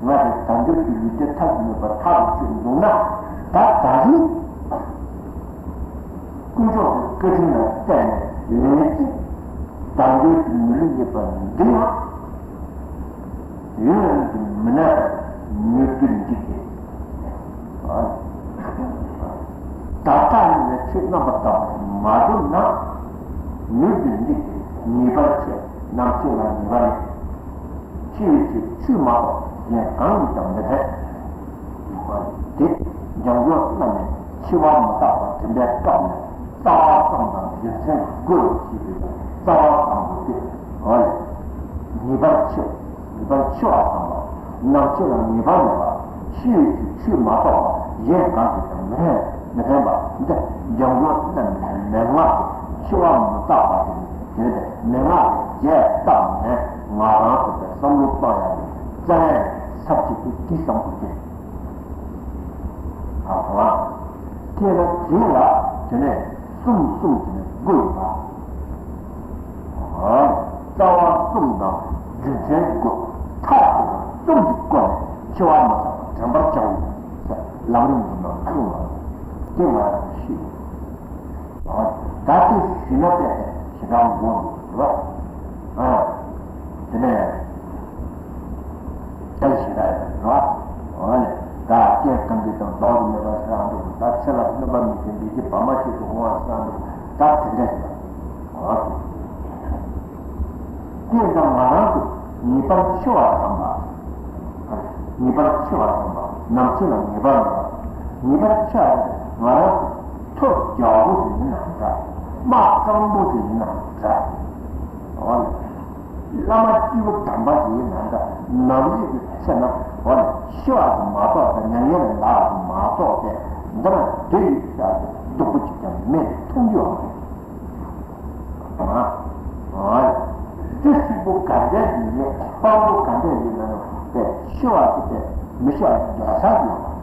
ང་དེ་དལ་འབྱོར་གྱི་ལུས་རྟེན་ཐབས་ཀྱིས་མེད་པར་ཐག་ཆོད་འདུག་ན། ད་ད་རེས་དཀོན་མཆོག་གི་བཀའ་དྲིན་ལ་བརྟེན་ནས་ལན་གཅིག་དལ་འབྱོར་གྱི་མི་ལུས་རྙེད་པ་འདི་ཡང་ཡུན་རིང་དུ་མི་གནས་པར་མྱུར་དུ་འགྲིག་སྟེ། ད་ལྟ་ནས་ཆོས་རྣམ་པར་དག་པ་ཞིག་མ་བསྒྲུབས་ན། མྱུར་དུ་འགྲིག་སྟེ་ཉེས་པར་ཆེ། ནམ་འཆི་ལ་ཉེས་པ་མེད། ཤི་ཡོད་ཚེ་ཆོས་མ་གཏོགས་གཞན་གང་གིས་ཀྱང་མི་ཕན། དེ་འཇམ་མགོན་བླ་མས་འཆི་བ་མི་རྟག་པ་དྲན་པའི་སྐབས་ནས་རྩ་བ་གསུམ་དང་རྒྱུ་མཚན་དགུ་ཞེས་པའི་རྩ་བ་བཟང་པོ་སྟེ། འོ་ལེ། ཉེས་པར་ཆེ། ཉེས་པར་ཆེ་བ་བསམ་པ། ནམ་འཆི་ལ་ངེས་པ་མེད་པ། ཤི་ཡོད་ཚེ་ཆོས་མ་གཏོགས་པ་གཞན་གང་གིས་ཀྱང་མི་ཕན། མི་ཕན་པ་འདི་འཇམ་མགོན་བླ་མའི་མན་ངག་གི་འཆི་བ་མི་རྟག་པ་དེ་ནི་དེ་ནི་མན་ངག་གི་རྒྱས་བཏབ་ནས་ང་རང་ཚོ་པའི་བསམ་བློ་གཏོང་ཡག་གི་རྩ་བའི་ཚབ་ཅིག་ཏུ་འདི་བསམ་དགོས་ཏེ། ཨ་ཧོ། དེ་ལ་དེ་ལ་དེ་ནས་གསུམ་གསུམ་དེ་ནས་དགུ་ཡོད་པ། རྩ་བ་གསུམ་དང་རྒྱུ་མཚན་དགུ། ཐབས་དེ་དང་གསུམ་གྱི་སྒོ་ནས་འཆི་བ་མི་རྟག་པ་དྲན་པར་བྱའོ། ལམ་རིམ་དུ་ནང་གསུངས་ལ། དེ་ང་རང་ཤེས། ད་དེ་ཞུས་ན་དེ་ཞེ་དྲག་མགོ་འདུག་རེད་བ། ཨ། དེ་ནས། ད་ཞེ་དྲག་རེད་བ། འོ་ནས་ད་སྐྱེ་གང་གི་དང་ལྡོག་མེད་པ་ཟེར་འདུག་ད་ཚེ་ལ་སྨོན་པ་མི་བྱེད་འདི་ཀྱི་བ་མ་ཆོད་དུ་འོང་བ་ཟེར་འདུག་ད་དེ་འདྲ་ཞིག་ལ། འོ་དེ། དེ་ཡང་ང་རང་ཚོ་ངེས་པར་འཆི་བ་བསམ་པ། ངེས་པར་འཆི་བ་བསམ་པ། ནམ་འཆི་ལ་ངེས་པ་མེད་པ། ངེས་པར་འཆི་བ་ང་རང་ཚོ་ཐོབ་རྒྱག་པོ་ཞིག་ཡིན་ན་འདྲ། དམག་སྤྲང་པོ་ཞིག་ཡིན་ན་འདྲ། འོ་ལེ། བླ་མ་སྐྱེས་བུ་དམ་པ་ཞིག་ཡིན་ན་འདྲ། ནམ་ཞིག་གི་ཚེ་ན་འོ་ལེ་ཤི་བ་ཞིག་མ་གཏོགས་པའི་མྱ་ངན་ལས་འདའ་བ་ཞིག་མ་གཏོགས་པའི་འདི་ན་དེ་ཡི་བྱ་སྡུག་པོ་ཅིག་ཀྱང་མེད་མཐོང་རྒྱུ་ཡང་མེད། དེ་སྲིད་པོ་ག་འདྲ་ཡིན་ནའི་དཔང་པོ་ག་འདྲ་ཡིན་ན་ཡང་དེ་ཤི་བ་དེ་དེ་མི་ཤི་བ་འདོད་ས་ཡོད།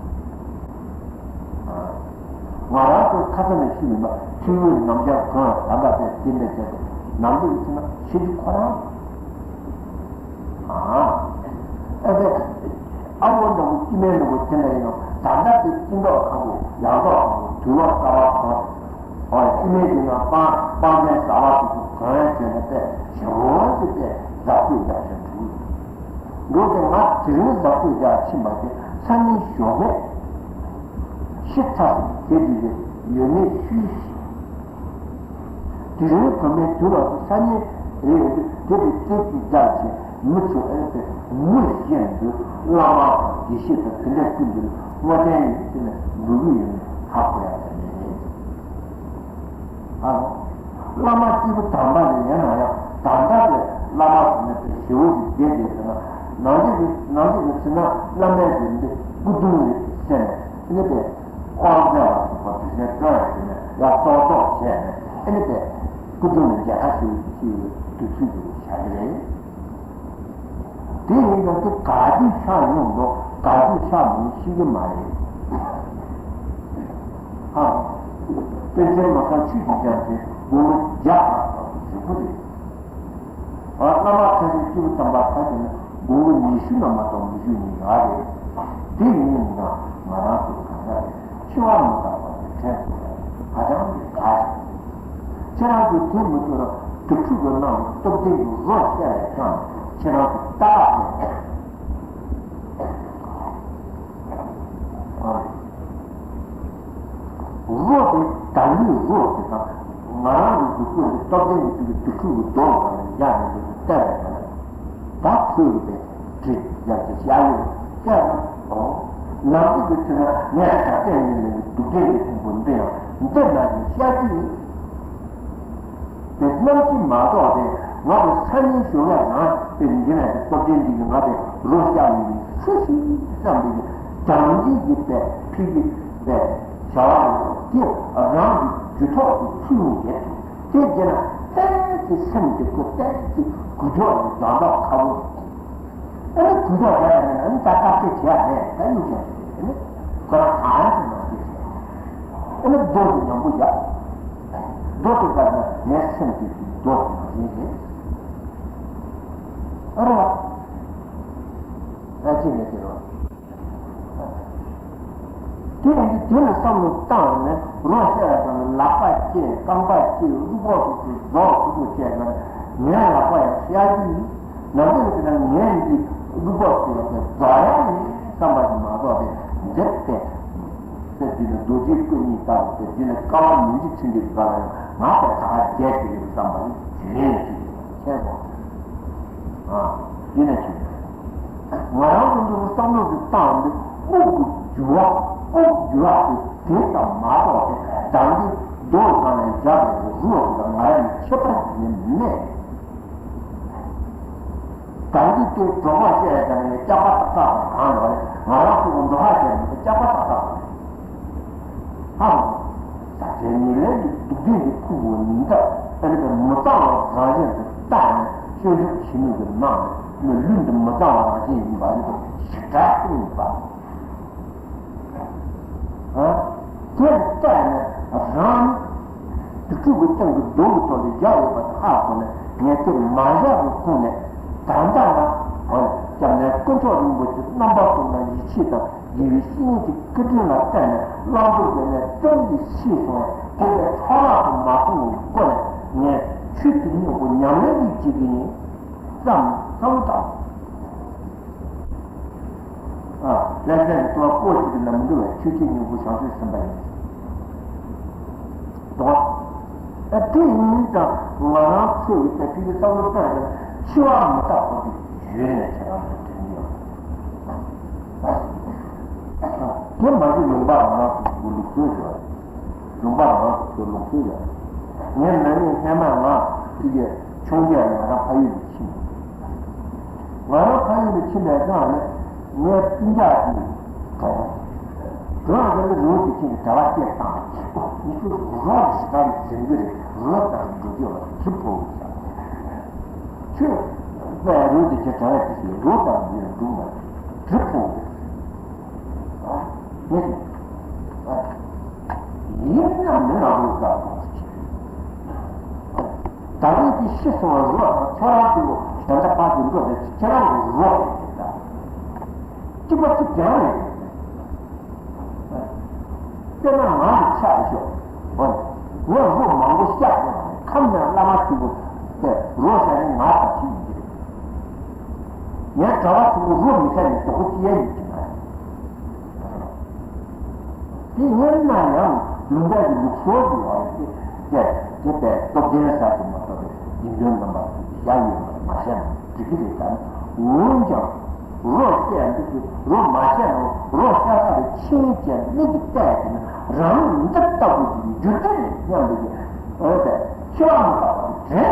ང་རང་ཚོ་ཁ་ས་ནས་ཤི་མིན་པ་ཐུན་མོང་ནམ་རྒྱལ་གང་ད་ལྟ་དེ་དེ་འདྲ་བྱས་ཏེ་ནམ་འདི་ཡིན་ན་ཤི་རྒྱུ་ཁོ་རང་། ཨ་ཨ་ཨ་བོ་འདྲ་བོ་སྐྱེ་དམན་འདྲ་བོ་དེ་འདྲ་ཡིན་ནོ། ད་ལྟ་དེ་སྐྱེ་མདོག་ཁ་པོ་ཡག་མདོག་ཁ་པོ་དུད་འགྲོ་གསར་པ་གང་། ཨོ་སྐྱེ་དམན་གྱི་ནང་སྤང་སྤང་རྒྱན་གསར་པ་དེ་ཚོ་གང་ཡང་བྱས་ན་དཔེ་ཞེ་པོ་ཞིག་དཔེ་ཟབ་ཏུ་ཡག་ཞིག་འགྲོ། འགྲོ་དེ་ང་དེ་རིང་ཟབ་ཏུ་ཡག་ཕྱིན་པ་དེ་སང་ཉིན་ཞོགས་ཀས་ཤི་ཚར་སོང་དེ་དེ་དེ་ཡོད་མེད་ཤུལ་ཤིག་དེ་རིང་གོ་མའི་དུས་ལ་སོགས་ས་གནས་རེ་རེ་དེ་དེ་རྩེ་གཅིག་རྒྱག་བྱས་མི་ཚོ་ཨེ་དེ་མི་གཞན་དུ་བླ་མ་དང་དགེ་བཤེས་དང་དེ་འདྲ་ཀུན་འདུལ་བསྔོ་རྟེན་ཡིན་ཟེར་ནས་འབུལ་གི་ཡོད་ནས་ཧ་གོ་ཡ་ཟེར་ནས་རེད། ཨ་བླ་མ་སྐྱེས་བུ་དམ་པ་ལས་ཡིན་ན་ཡང་ད་ལྟ་གི་བླ་མ་ཟེར་ནས་དེ་ཞེ་བོ་ཞིག་བསྡད་དེ་ཟེར་ན་ནང་བཞིན་གྱི་ནང་བཞིན་གྱི་ཚེ་ན་བླ་མའི་དེ་འདི་སྐུ་གདུང་རེད་ཟེར་ནས་ཨེ་དེ། དབང་རྫས་ལ་སོགས་པ་དེ་ཚོའི་སྐྱོན་ཡང་ཞུས་ནས་ཡང་ཙོག་ཙོག་བྱས་ནས་ཨེ་ནི་དེ་སྐུ་གདུང་ལ་མཇལ་ཁ་ཞུ་ཞུ་དུས་ཚོད་ཅིག་བཞག་གི་རེད། དེ་ཡིན་ཀྱང་དེ་ག་དུས་ཤར་ཡོང་འགྲོ་ ག་དུས་ཆགས་མིན་ཤེས་ཀྱི་མ་རེད། ཨ། པཎ་ཆེན་མ་གསང་ཆོས་ཀྱི་རྒྱལ་མཚན་དགུང་ལོ་བརྒྱ་ལྷག་ཙམ་བཞུགས་པ་རེད། ཨ། བླ་མ་ཁ་ཤས་སྐྱེས་བུ་དམ་པ་ཁ་ཤས་ནི་དགུང་ལོ་ཉི་ཤུ་ན་མ་གཏོགས་མི་བཞུགས་མཁན་ཡོད་རེད། དེ་ཡིན་ན་ང་རང་ཚོ་གང་ཟག་རེད། འཆི་བ་མི་རྟག་པ་དེ་དྲན་དགོས་པ་ཧ་ཅང་གི་གལ་ཆེ། ཁྱེད་རང་ཚོས་དེ་མི་ཐུབ་ན་དུར་ཁྲོད་ཀྱི་ནང་དུ་སྟོབས་ལྡན་གྱི་རོ་བསད་ལས་ཀྱང་ཁྱེད་རང་ཚོ་ལྟ་བ་ལས། རོ་དེ་ད་ལུས་རོ་དེ་དང་ང་རང་གི་གཟུགས་པོ་དེ་སྟོབས་ལྡན་གྱི་དུས་ཀྱི་དུར་ཁྲོད་ཀྱི་རྡོ་ལ་ནས་བཞག་ནས་འདུག་སྟེ་བལྟས་པས་ན་ད་ཁོའི་གི་པའི་དྲི་ཡག་གི་བཞག་ཡོད་སྐྱ་ན། ཨོ། ནམ་རྒྱུན་དུ་ཐོས་ན་ངས་ད་ལྟའི་ཉིན་ལས་སྡུག་བདེན་གྱི་ཕུང་པོ་འདི་ཡང་འདི་ན་ཡང་བཤད་རྒྱུ་ཡིན། དེ་རྣམ་ཅི་མ་གཏོགས་དེ་ང་དང་སང་ཉིན་ཞོགས་ཀས་རང་དེ་འདི་ན་དེ་སྟོབས་ལྡན་འདི་གི་ང་དེ་རོ་བཞག་ཡིན་སུ་ཞིག་བསམ་པའི་གི་དམ་ཚིག་གི་པའི་ཕི་གི་པའི་བྱ་བ་དེ་རང་གི་རྒྱུད་ཐོག་ཏུ་ཚུད་ཡོང་གི་འདུག་དེ་རྗེས་ན་ཏན་ཏན་སེམས་དེ་ཁོ་ཏན་ཏན་གུ་ཐོག་ནས་ལྡང་ཐོག་ཁ་བོ། ཨ་ནི་གུ་ཐོག་རེད་ཡིན་ན་ཨ་ནི་ད་བརྟག་དཔྱད་བྱེད་ཡ་མེད་ད་གཡུག་བྱས་ཨ་ནི་ཁོ་རང་གང་ཡང་ཞིག་མ་བྱེད་ཨ་ནི་རྡོ་དེ་ཉམས་པོ་བཞག་རྡོ་དེ་བར་ན་ངའི་སེམས་ཀྱི་རྡོ་དེ་མ་བྱེད་རེད། ཨ་རོ། ཨ་ཅེ་ནས་དེ་རོ། དེ་ཡིན་དུས་དེ་ལ་བསམ་བློ་བཏང་ནས་རོ་བསད་པ་དང་ལག་པ་བཅད་རྐང་པ་བཅད་གློ་བུར་དུ་རྫོགས་སུ་བཅད་ན་ངའི་ལག་པ་ཡང་བཤལ་རྒྱུ་ཡིན། ནམ་རྒྱུན་དེ་ན་ངས་འདི་གློ་བུར་དུ་ཡང་རྫོགས་ཡ་ཡིན་བསམ་པ་ཞིག་མ་གཏོགས་དེ་འདིར་བལྟས། དེ་འདི་ནི་རྡོ་རྗེའི་སྐུ་གཉིས་ལྟ་བུ་དེ་འདི་ནི་དཀའ་བ་མི་འཇིགས་ཚུལ་འདི་ག་ལ་ཡང་ང་དང་ད་ག་བསྡད་དེ་ཡོད་བསམ་པ་ཡིན་ཞེས་ཅིག་ཁྱེད་ཀྱིས། ཨ། ཡིན་ན་ཅི། ང་རང་ཚོ་འདི་རུ་བསམ་བློ་ཞིག་བཏང་སྟེ་དབུགས་ཀྱི་རྒྱུ་བ་དབུགས་རྒྱུ་བ་དེ་དེ་ཙམ་མ་གཏོགས་ཏེ་བདག་གི་རྡོ་ཚང་ནས་བཞག་པའི་རུ་བ་དེ་ང་རང་ནི་ཁྱད་པར་གྱི་ནི་མེད། བདག་གི་དེ་གྲོགས་པ་བཤད་ཀྱང་ནི་སྐྱག་པ་ཏག་ཏག་དང་གང་ལ་རེད་ང་རང་ཚོ་གི་འགྲོ་ཧ་བཤད་ནི་སྐྱག་པ་ཏག་ཏག་རེད། ཧ། ད་དེ་ཉིད་ལས་ཀྱི་སྡུག་བདེན་གྱི་ཕུང་པོ་ཉིད་ལྟར་ཨ་ནི་མི་གཙང་བ་རང་བཞིན་དུ་བརྟགས་ནས་སྤྱོད་འཇུག་ཆེན་མོ་གི་ནང་ནས་ལུས་འདི་མི་གཙང་བ་རང་བཞིན་ཡིན་པ་ཨ་ནི་ཞེ་དྲག་ཏུ་ཡིན་པ། ཨ། དེ་ལ་བརྟགས་ནས་རང་ནི་དུར་ཁྲོད་ཀྱི་སྟེང་གི་རྡོ་གི་ཐོག་ཏུ་བཞག་ཡོད་པ་དེ་ཧ་གོ་ནས་ངས་དེ་མ་བཞག་པའི་ཁོངས་ནས་ད་ལྟ་ང་གོ་ནས་སྐྱབས་གནས་དཀོན་མཆོག་རིན་པོ་ཆེ་རྣམ་པར་སྟོན་པ་ཡེ་ཤེས་དང་། དགེ་བའི་བཤེས་གཉེན་གྱི་སྐུ་དྲིན་ལ་བརྟེན་ནས་བླང་དོར་དགོས་ནས་ཀུན་གྱིས་ཤེས་སོང་། དེ་ལས་འཕྲོ་བརླག་ཏུ་མ་སོང་བའི་སྒོ་ནས་ངས་ཆོས་ཀྱི་སྙིང་པོ་ཉམས་ལེན་གྱི་བྱེད་ཀྱི་ཡིན་བསམ་བསམ་བློ་བཏང་། ཨ། ལྷ་སའི་ལྟོ་བ་ཀོ་གཅིག་གི་ལམ་འགྲོ་བའི་ཆོས་ཀྱི་སྙིང་པོ་བྱང་ཆུབ་སེམས་དཔའ་ཡིན། དོ། ཨ་དེ་ཡིན་ཙང་ང་རང་ཚོ་ཡི་ད་ཕི་གི་བསམ་བློ་བཏང་ཡོད་ན་འཆི་བ་མི་རྟག་པ་དེ་ཡོད་ནས་ཁྱེད་རང་ཚོ་དྲན་གྱི་ཡོད། དེ་མ་གཞི་ལུང་པ་རང་རང་སོ་སོའི་ལུགས་སྲོལ་ཡོད། ལུང་པ་རང་རང་སོ་སོའི་ལུགས་སྲོལ་ཡོད། ངས་ན་ནིང་སྔན་མ་ང་ཕི་གི་ཆུང་རྒྱལ་ང་རང་ཕ་ཡུལ་ནས་ཕྱིན། ང་རང་ཕ་ཡུལ་ནས་ཕྱིན་པའི་སྒང་ནས་ངའི་སྤུན་ཀྱག་གིས་གྲོངས། གྲོངས་ཟེར་ནས་རི་བོ་དེ་ཁྱེད་ཀྱི་གྲྭ་པ་སྐད་བཏང་། ཁྱེད་ཚོ་རོགས་ཞིག་ག་རེ་འཛིན་གྱི་རེད། རོགས་དང་འགྲོ་རྒྱུ་ལ་གྲིབ་ཕོག་གི་ཟེར། ཁྱོད་པའི་རི་བོ་དེ་ཁྱེད་གྲྭ་པ་དེ་ཁྱེད་རོགས་དང་འགྲོ་ཡ་འགྲོ་མ་གྲིབ་ཕོག་གི་རེད། ཨ་ངས་ཡིན་ན་མིན་ན་རོགས་ཟ་དགོས་ཀྱི། ད་རེས་ཀྱི་ཤི་སོང་བ་རོགས་དང་ཁྱོད་རང་ཚོ་ད་ལྟ་བར་དུ་འགྲོ་བའི་ཁྱེད་རང་གི་རོགས་རེད་ད། གཅིག་པ་གཅིག་རྐྱང་རེད། དཔེར་ན་ང་ལ་ཆ་ཞོག་ངས་རོགས་མང་པོ་བཤད་ཡོད་རེད། ཁམས་ནས་བླ་མ་ཆེན་པོ་དེ་རོགས་བཤད་ནི་ང་དང་ཁྱི་ཡིན་གྱི་རེད། ངས་གྲྭ་པ་ཆེན་པོ་རོགས་མི་བཤད་ནི་དོག་པོ་སྐྱེ་ཡ་ཡིན་གྱི་མ་རེད། དེ་ཡིན་ན་ཡང་ལུང་པ་གི་ལུགས་སྲོལ་གྱི་འོག་ནས་དེ་དེ་དེ་པའི་སྟོབས་ལྡན་ས་ཞིག་མ་གཏོགས་པའི་དགེ་འདུན་རྣམ་པ་ཞིག་བཞག་ཡོད་པ་མ་བཤད་ན་འགྲིག་གི་རེད་དམ། འོན་ཀྱང་རོགས་བཤད་འདི་ཚོ་རོགས་མ་བཤད་ན་རོགས་བཤད་ས་ལ་ཕྱིན་ཅེས་མིག་གིས་བལྟས་ཀྱི་ན་རང་ལུགས་འདི་ལྟ་བུ་ཞིག་འགྱུར་གྱི་རེད་སྙམ་པའི་འོས་པའི་འཆི་བ་མི་རྟག་པ་དེ་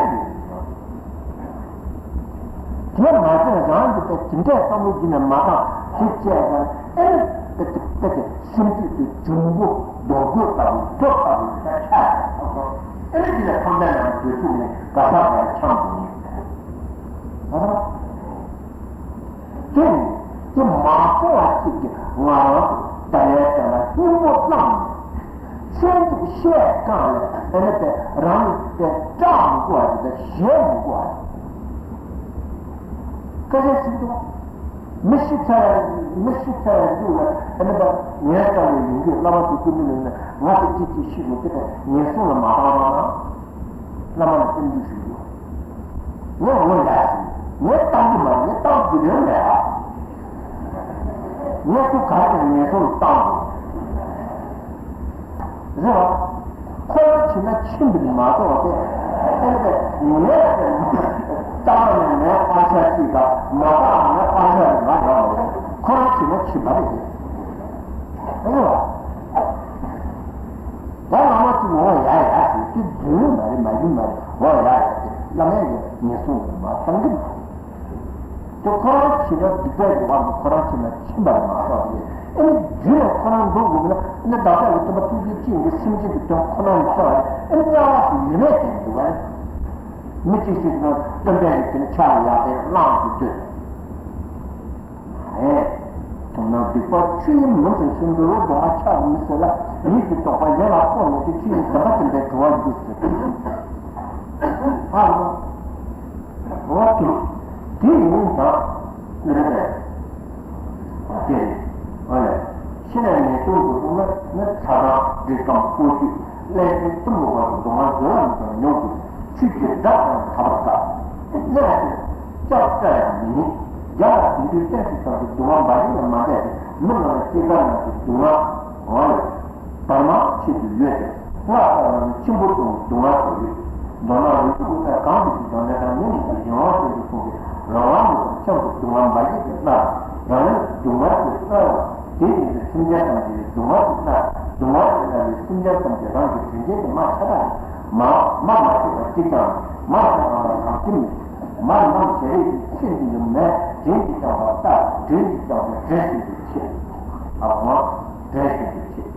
དྲན་དགོས། དེ་མ་ཟད་རང་གི་དེ་དེ་འདྲའི་བསམ་བློ་བགྱིས་ནས་མ་བཏང་དེ་བཅས་ཀྱང་ཨེ་ནི་དཔེ་དེ་དཔེ་དེ་སེམས་རྒྱུད་དེ་འབྱུང་པོ་རྡོ་རྒོད་ལྟ་བུ་རྡོ་ལྟ་བུ་ཡིན་ན་ཆགས་ཡོང་ཐོག་ཨེ་ནི་དེ་ལས་ཕམ་པའི་ནང་དུ་ཚུད་ནས་ག་ས་ག་འཁྱམས་འགྲོ་ངེས་རེད། དེ་ནི་ དེ་མ་སོང་བ་ཅིག་གིས་ང་རང་ཚོ་ད་ལན་ད་ལ་སྙིང་པོ་བླངས་ནས། ཚེ་འདི་བཤད་གང་ལས་ཨ་ནི་པའི་རང་ནི་པའི་སྐྲག་མི་དགོས་པ་དེ་དང་ཞེད་མི་དགོས་པ་དེ། སྐད་ཆ་ཞིག་འདུག་མི་ཤི་ཚར་ཡ་མི་ཤི་ཚར་ཡ་འདུག་ལ་ཨ་ནི་པ་ངའི་རྩ་ལས་ཡིན་གྱི་བླ་མ་ཚོ་སྐུ་མི་ལ་ནི་ང་དེ་ཅི་ཅི་ཤི་དགོས་དེ་པའི་ངན་སོང་ལ་མ་བཏང་རོགས་གནང་། བླ་མ་ལ་སེམས་འདུན་ཞུ་རྒྱུ། ངས་འོ་ཡ་ཞིག་ངས་བཏང་གི་མ་རེད། ངས་བཏང་དགོས་དོན་མེད་ཨ། ངས་ཁོ་ག་རེ་ངན་སོང་ལ་བཏང་དགོས་རེད་བ། ཁོ་རང་བྱིན་ན་ཕྱིན་པ་ནི་མ་གཏོགས་དེ་ཨེ་ནི་པས་ངས་བཏང་ནས་ངའི་དབང་ཆ་གཅིག་དང་མ་བཏང་ནས་ངའི་དབང་ཆ་རེད་མ་ཡོང་བ་རེད། ཁོ་རང་བྱིན་ན་ཕྱིན་པ་རེད་དེ་ཨེ་ནི་བ། ད་བླ་མ་ཚོས་འོ་ཡ་ཡ་ཞེས་དེ་རྫུན་མ་རེད་མ་ཡིན་མ་རེད་འོ་ཡ་ཡ་དེ་བླ་མས་ངས་ངན་སོང་ལ་མ་བཏང་གི་མ་རེད། དེ་ཁོ་རང་བྱིན་ན་སྡིག་པ་ཡོད་པ་འདུག་ཁོ་རང་བྱིན་ན་ཕྱིན་པ་རེད་མ་གཏོགས་དེ་ཨེ་ནི་རྒྱུད་ལ་ཁོ་རང་འགྲོ་དགོས་ན་ཨེ་ནི་བདག་ཅག་གི་སྟོན་པ་ཐུགས་རྗེ་ཅན་གྱི་སེམས་ཅན་གྱི་དོན་ཁོ་ན་ཡིན་ས་རེད། ཨེ་ནི་དམྱལ་བ་ཞིག་ཡོད་མེད་དེ་འདུག་བ་རེད། མི་གཅིག་གཅིག་ནང་སྟོན་པའི་རིགས་དེ་ནི་ཆགས་ཡག་དེ་བླངས་སུ་སྡོད། ཨེ། དོན་ན་སྡིག་པ་ཆུ་ཡིས་མི་འཛིན་ཞིང་འདུལ་བའི་སྡུག་བསྔལ་ཆགས་མི་སྲིད་ལ། ཡིད་ཀྱི་རྟོག་པ་གཞན་ལ་སྤོ་ནས་ཏེ་ཆུ་ཡིས་བདེན་པ་བདེན་པའི་གྲོལ་བར་འགྱུར་ཟེར། ཨ་ལོ། འོ་དེ། དེ་ཡིན་ཙང་། འདི་རེད་པས། དེ་རེད། ཨ་ལས། ཤི་ནས་ངན་སོང་དུ་ལྷུང་ན་ནི་ཚ་གྲང་སྡིག་སྐམ་ཀོ་ཆུ་ཀླད་ཀོར་གཏུམ་མོ་བར་དུ་སྡུག་བསྔལ་བཟོད་པ་མེད་པར་མྱོང་དགོས། ཆུ་སྐྱེས་དགྲ་དང་བྲལ་བར་དཀའ། གནས་ལ་ལྕགས་སྐྲ་ཡང་མི་རྙེད། རྒྱ་ལ་དེང་དུས་བསྟན་སྲིད་ཙམ་གྱི་སྡུག་བསྔལ་འབའ་ཞིག་ལ་མ་འདས་ཏེ་མི་རྣམས་ལ་སྐྱེ་རྒ་ན་འཆིའི་སྡུག་བསྔལ། འོ་ལས། བར་མ་ཆེད་དུ་ཡོད་ཅིང་སྔགས་བཏབ་ན་ནི་འཆི་འཕོ་ལྟ་བུའི་སྡུག་བསྔལ་སོགས་ཡོད། མདོར་ན་རིགས་དྲུག་དབུས་མཐའ་གང་དུ་སྐྱེས་ཀྱང་ནད་དང་ནད་མེད་པའི་གཞན་དབང་ཅན་དུ་གསུངས་ཏེ་རང་དབང་མེད་པར་འཁྱམས་སུ་སྡུག་བསྔལ་འབའ་ཞིག་ཏུ་མནར། རང་ཉིད་སྡུག་བསྔལ་གྱིས་མནར་བ་དེ་བཞིན་དུ་སེམས་ཅན་ཐམས་ཅད་སྡུག་བསྔལ་གྱིས་མནར། སྡུག་བསྔལ་གྱིས་མནར་བའི་སེམས་ཅན་ཐམས་ཅད་རང་གི་དྲིན་ཅན་གྱི་མ་ཤ་སྟག་ཡིན། མ་མ་མ་སྐྱེས་པ་གཅིག་ཀྱང་མ་ཤ་སྟག་ལ་རང་ཁྱིམ་མེད། མ་རྣམས་ཞལ་རས་ཀྱི་ཚེ་འདི་ཡི་མེད། དྲིན་གྱིས་བསྐྱངས་པ་ལྟར་དྲིན་གྱིས་བསྐྱངས་པའི་དྲན་ཤེས་ཀྱི་ཆེད། ཨ་འོ། དྲན་ཤེས་ཀྱི་ཆེད།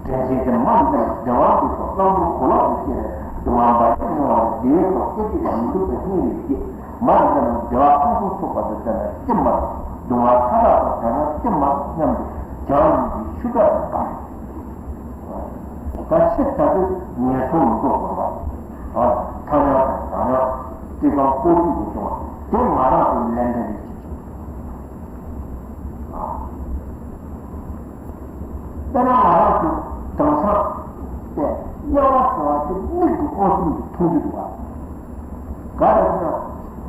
དྲན་ཤེས་ཀྱི་མ་རྣམས་བདེ་བ་འདོད་པའི་བསམ་བློ་གོ་ལོག་ཏུ་སྐྱེས་ནས་སྡུག་བསྔལ་འབའ་ཞིག་མྱོང་བ་ལ་བདེ་བའི་ཐོག་སྐད་ཅིག་ཀྱང་མི་འདུག་པའི་སྙིང་རེ་རྗེ། མ་རྣམས་བདེ་བ་ཕུན་སུམ་ཚོགས་པ་དང་ལྡན་པའི་སྐྱིད་མ་སྡུག་བསྔལ་ཁ་དྲག་དང་ལྡན་ན་སྐྱིད་མ་སྙམ་དུ་བྱམས་སྙིང་རྗེའི་ཤུགས་དྲག་ཏུ་བསྐང་། ད་ཕྱིར་ད་དུས་ངན་སོང་མི་འགྲོ་དགོས་པ། ཐ་མལ་དང་བྱང་ཡང་སྐྱེ་ཁམས་སྤོ་ཐུབ་ཀྱི་བྱུང་བ་དེ་ང་རང་ཚོའི་ལས་འབྲས་རེད་ཅེས་བྱུང་། དཔེར་ན་ང་རང་ཚོ་དེང་སང་དེ་དམྱལ་བ་ཟེར་བ་དེ་མིག་གི་དབང་ཤུགས་ཀྱིས་མཐོང་རྒྱུ་འདུག་བ། ག་རེ་ཟེར་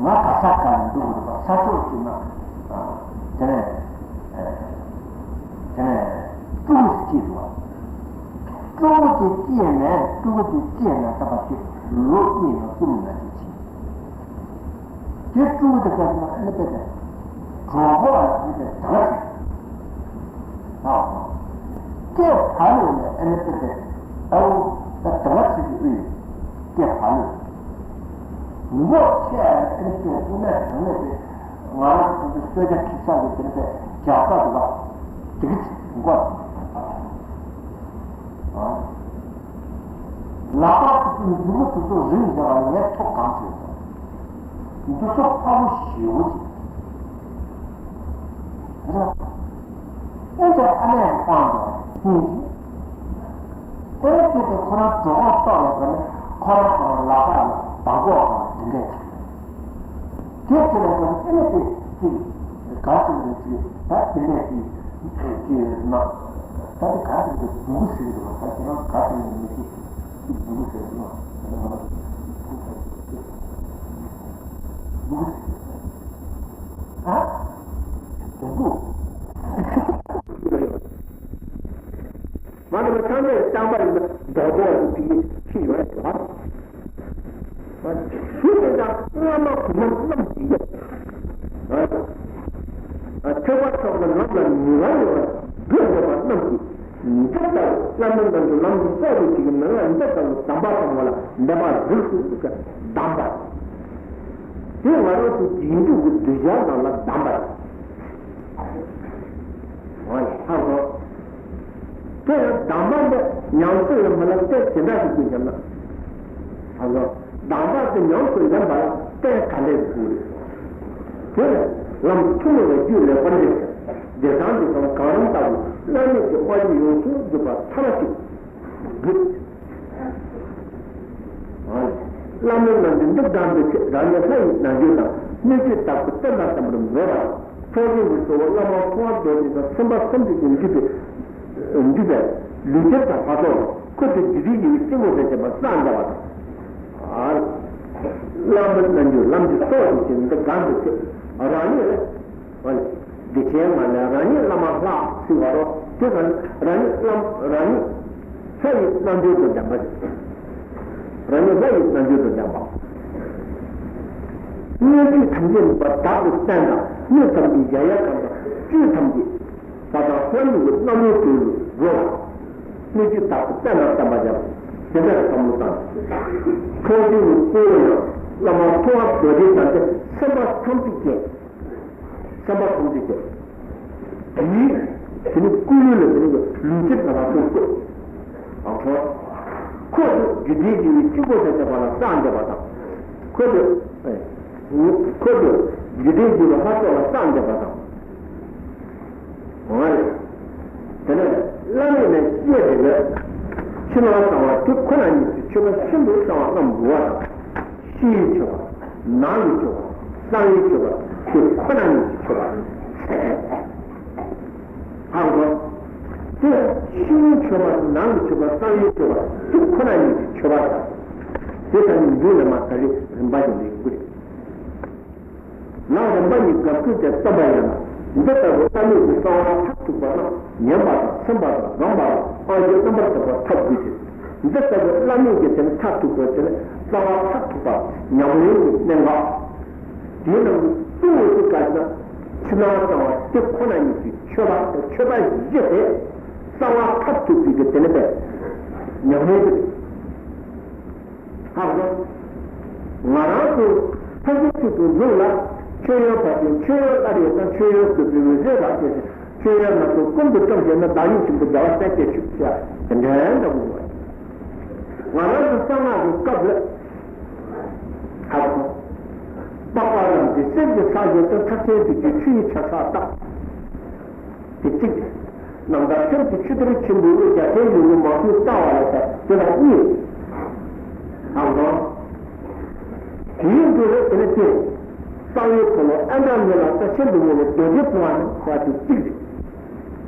ན་ང་ག་ས་ག་ནས་འདུག་རེད་པ། ས་ཕྱོགས་གཅིག་ན་དེ་ནས་དེ་ནས་སྤྲུལ་སྐུ་སྐྱེས་འདུག་བ། སྤྲུལ་སྐུ་དེ་སྐྱེས་ནས་སྤྲུལ་སྐུ་དེ་སྐྱེས་ནས་ད་བར་དུ་ལོ་གཉིས་ནས་གསུམ་ནས་དེ་ཕྱིན། དེ་སྤྲུལ་སྐུ་དེ་ག་ནས་ཨ་ནི་པས་དེ་གྲོགས་པོ་ལ་ཨ་ནི་པས་ད་ག་ཚོད་ཨ་སྐྱེས་ཕ་ལོས་ནས་ཨ་ནི་པས་དེ་ཨ་བོ་ད་ད་ག་ཚོད་ཀྱི་ཨུ་ཡོད་སྐྱེས་ཕ་ལོས་མགོ་ཆེ་ཨ་ནི་ཨ་ནི་པས་དབུ་མའི་གདོང་ནས་དེ། ང་རང་ཚོ་གསོལ་ཇ་ཁྲིད་ས་གི་དེར་པའི་རྒྱག་ས་དེ་ལ་དེ་གི་ཚིག་མགོ་ལག་པ་དེ་ཚོ་མཛུབ་མོ་དེ་ཚོ་རིང་བཞག་ལ་ངའི་ཐོག་གང་བྱས་སོང་། འདི་ཚོ་ཕ་བོ་ཞེ་བོ་ཅིག་རེད། ཨེ་ད་ཨ་མས་དཔང་དང་ཧིན་ཅིག་ཨེ་དེ་དེ་ཁོ་རང་གྲོད་ཁོག་ལྟོགས་ཡོད་པ་ནི་ཁོ་རང་ཁོ་རང་ལག་པ་ལ་སྦྲ་གོག་དང་དེ་འདྲས་ཅིག་དེ་དེ་ལ་ཀྱང་ཨེ་ནི་དེ་དེ་ག་ཟེར་རེད་ཅེས་ད་དེ་ནས་དེ་ཅེས་ན་ད་དེ་ག་ཟེར་རེད། སྦུ་གུ་ཟེར་རེད་པ། ད་དེ་རང་ག་ཟེར་ནས་མི་ཤེས། དེ་སྦུ་གུ་ཟེར་རེད་པ། ད་ང་ལ་སྦུ་གུ་ཟེར་རེད། སྦུ་གུ་ཟེར་རེད། ཨ། སྦུ་གུ། མ་འདྲ་བ་ཚང་མས་བསམ་པ་ཡིན་ན་རྡོག་རྡོག་ཏུ་ཕྱིན་ཡོད་རེད་པ། ཞུ་བ་དང་སྔ་མ་གོང་མ་རྣམས་ཀྱིས་ཐེག་པ་མཆོག་གི་ལམ་ལ་ངེས་པར་ཡོད་པར་འདོད་པ་རྣམས་ཀྱིས་འདི་ལྟ་བུ་བླ་མའི་ལམ་དུ་ལམ་གྱི་སྲོག་ཏུ་བྱེད་ཀྱི་མི་ལ་འདི་ལྟ་བུ་གདམས་པ་དང་བ་ལ་འདས་པ་གཟུགས་སུ་གདམས་པ། དེ་ང་རང་ཚོ་རྗེས་འཇུག་གི་གདུལ་བྱ་རྣམས་ལ་གདམས་པ། འོ་ཡ་ཧ་གོ། དེ་ཡང་གདམས་པ་འདི་ཉམས་སུ་ལེན་པ་ལ་རྟེན་ཇི་འདྲ་ཞིག་དགོས་ཀྱང་ན། ཨ་ལོ། གདམས་པ་འདི་ཉམས་སུ་ལེན་པ་ལ་རྟེན་ག་འདྲ་ཞིག་དགོས་རེད། དེ་ལ་ ལམ་ཐུན་མོང་བའི་རྒྱུད་ལེགས་པར་འདྲེན། བདེ་གསང་འདི་ཙམ་གང་རུང་ལྟ་བུ་བླ་མེད་ཀྱི་དབང་ཡོངས་སུ་འགྲུབ་པ་ཐབས་ཤིག་དགོས། བླ་མའི་རྣལ་འབྱོར་འདི་དགའ་འདོད་ཆེ། རང་ཉིད་ལྷ་ཡི་རྣལ་འབྱོར་དང་། སྣོད་བཅུད་བདག་པོས་བསྟན་དང་བསྟན་པར་མོས་པ་དང་། ཚོགས་ཆེན་པོའི་གཙོ་བོ་བླ་མ་མཐོང་བ་རྡོ་རྗེ་དང་། སེམས་དཔའ་ཐམས་ཅད་ཀྱིས་འདུས་པའི་འདུས་པའི་ལུས་སྦྱོར་དང་ལྷ་ཚོགས་དང་། འཁོར་དུ་རྒྱུད་སྡེ་བཞི་པའི་དཀྱིལ་འཁོར་དང་བཅས་པ་བསང་མཛད་པ་དང་། བླ་མའི་རྣལ་འབྱོར་ལམ་གྱི་སྲོག་ཏུ་བྱས་འདི་དགའ་འདོད་ཆེ། རང་ཉིད་ལ། བདེ་ཆེན་ངང་ལས་རང་ཉིད་བླ་མ་ལྷ་ཟེར་བ་རོ། དེ་ག་ནི་རང་ཉིད་བླ་རང་ཉིད་ལྷ་ཡི་རྣལ་འབྱོར་དུ་ལྡན་པ་ཞིག་རང་ཉིད་ལྷ་ཡི་རྣལ་འབྱོར་དུ་ལྡན་པ། སྣོད་བཅུད་ཐམས་ཅད་ནི་བདག་ཏུ་བསྟན་དང་། སྣོད་ཐམས་ཅད་གཞལ་ཡས་ཁང་དང་བཅུད་ཐམས་ཅད་བ་དང་ལྷ་ཡི་རྣམ་རོལ་དུ་རོལ། སྣོད་བཅུད་བདག་ཏུ་བསྟན་དང་བསྟན་པ་ཡང་དེ་འདྲ་བསམ་བློ་བཏང་། ཚོགས་ཆེན་གྱི་གཙོ་བོ་ཡང་བླ་མ་མཐོང་བ་རྡོ་རྗེ་དང་། དེ་སེམས་དཔའ་ཐམས་ཅད་ཀྱིས། བསམ་པ་ཐམས་ཅད་ཀྱི། དེའི་དེ་ནི་སྐུ་ལུས་ལ་དེ་ནི་ལུས་སྦྱོར་དང་ལྷ་ཚོགས་བཀོད། ཨ་ཁོ། འཁོར་དུ་རྒྱུད་སྡེ་བཞི་པའི་དཀྱིལ་འཁོར་དང་བཅས་པ་ལ་བསང་མཛད་པ་དང་། འཁོར་དུ། འཁོར་དུ་རྒྱུད་སྡེ་བཞི་པའི་ལྷ་ཚོགས་ལ་བསང་མཛད་པ་དང་། འོ་རེད། དེ་ནས་བླ་མེད་ནས་བཤད་པའི་ཕྱི་ནང་གསང་བ་དེ་ཁོ་ན་ཉིད་ཀྱི་མཆོད་པ་ཤིན་ཏུ་གསང་བ་རྣམས་དགོས་པ་དང་། ཕྱི་ཡི་མཆོད་པ། ནང་གི་མཆོད་པ། གསང་བའི་མཆོད་པ་དེ་ཁོ་ན་ཉིད་ཀྱི་མཆོད་པ། ཧ་གོ། དེ་ཕྱི་ཡི་མཆོད་པ། ནང་གི་མཆོད་པ། གསང་བའི་མཆོད་པ་དེ་ཁོ་ན་ཉིད་ཀྱི་མཆོད་པ་དང་། དེ་ལྟར་མཇུག་ལས་མར་ད་རེས་རིམ་པ་བཞིན་དུ་ཡོང་གི་རེད། ལམ་རིམ་པ་གཉིས་དགག་ཚུལ་དེ་སྟོན་པ་ཡིན་ལ། འདི་ལྟ་བུའི་བླ་མེད་ཀྱི་གསང་བ་མཐར་ཐུག་པ་རྣམས་ཉན་པ་དང་། ཚིམ་པ་དང་། བསྒོམ་པ་དང་། སྤང་བྱའི་རྣམ་པར་དག་པ་ཐབས་དགུ་སྟེ། འདི་ལྟ་བུའི་བླ་མེད་ཀྱི་དེ་ནི་མཐར་ཐུག་པའི་དེ་ནི་གསང་བ་མཐར་ཐུག་པ་ཉམས་ལེན་གྱི་གནད་འགག་དེའི་ནང་གི་གཙོ་བོ་དེ་ག་ཞེ་ན། ཕྱི་ནང་གསང་བ་དེ་ཁོ་ན་ཉིད་ཀྱི་མཆོད་པ། མཆོད་པ་བཞི་དེ་གསང་བ་མཐར་ཐུག་པའི་གི་དེ་ནི་པའི་ཉམས་ལེན་དེ་རེད། ཧ་གོ། ང་རང་ཚོ་ཕ་གི་གཅིག་ཏུ་ལུག་ལ་མཆོད་ཡོན་ཕབ་ཅིང་། མཆོད་ཡོན་སླར་ཡོད་དང་། མཆོད་ཡོན་བསྡུ་བའི་རེ་རག་བྱས་ཏེ། མཆོད་ཡོན་སྣ་ཚོགས་ཀུན་ཏུ་བཀྲམ་བྱས་ན། བདག་ཉིད་ཆེན་པོ་རྒྱལ་བ་སྲས་བཅས་མཆོད་ཟེར་དེ་འདྲའི་འདྲ་པོ་ཡོད། ང་རང་ཚོ་གསང་སྔགས་ཀྱི་སྐབས་ལ། ཧ་གོ། པགས་པ་རྣམས་ཀྱི་གསེར་གྱི་ས་བཞིན་དུ། ཐབས་ཆེན་བདུད་ཀྱི་ཆུ་ཡི་ཆར་ཆག་ལྟ། དེ་གཅིག་རྣམ་དག་ཁྱོད་ཀྱི་ཆུ་གཏེར་ཆེན་པོའི་དབུས། རྒྱ་ཆེན་ཡོངས་ལ་མ་ཕུལ་རྩ་བ་ལ་ཟེར་དེ་དང་གཉིས། ཨང་དང་། དེའི་འབྲས་བུ་དེ་ནི་སྟེ། གསང་བའི་འཁོར་ལོ་ཨ་འདྲ་མི་ལ་ས་ཆེན་དུ་མོ་བའི་རྡོ་རྗེ་ཕུལ་བ་ནི་ཁོ་བ་དེ་གཅིག་རེད།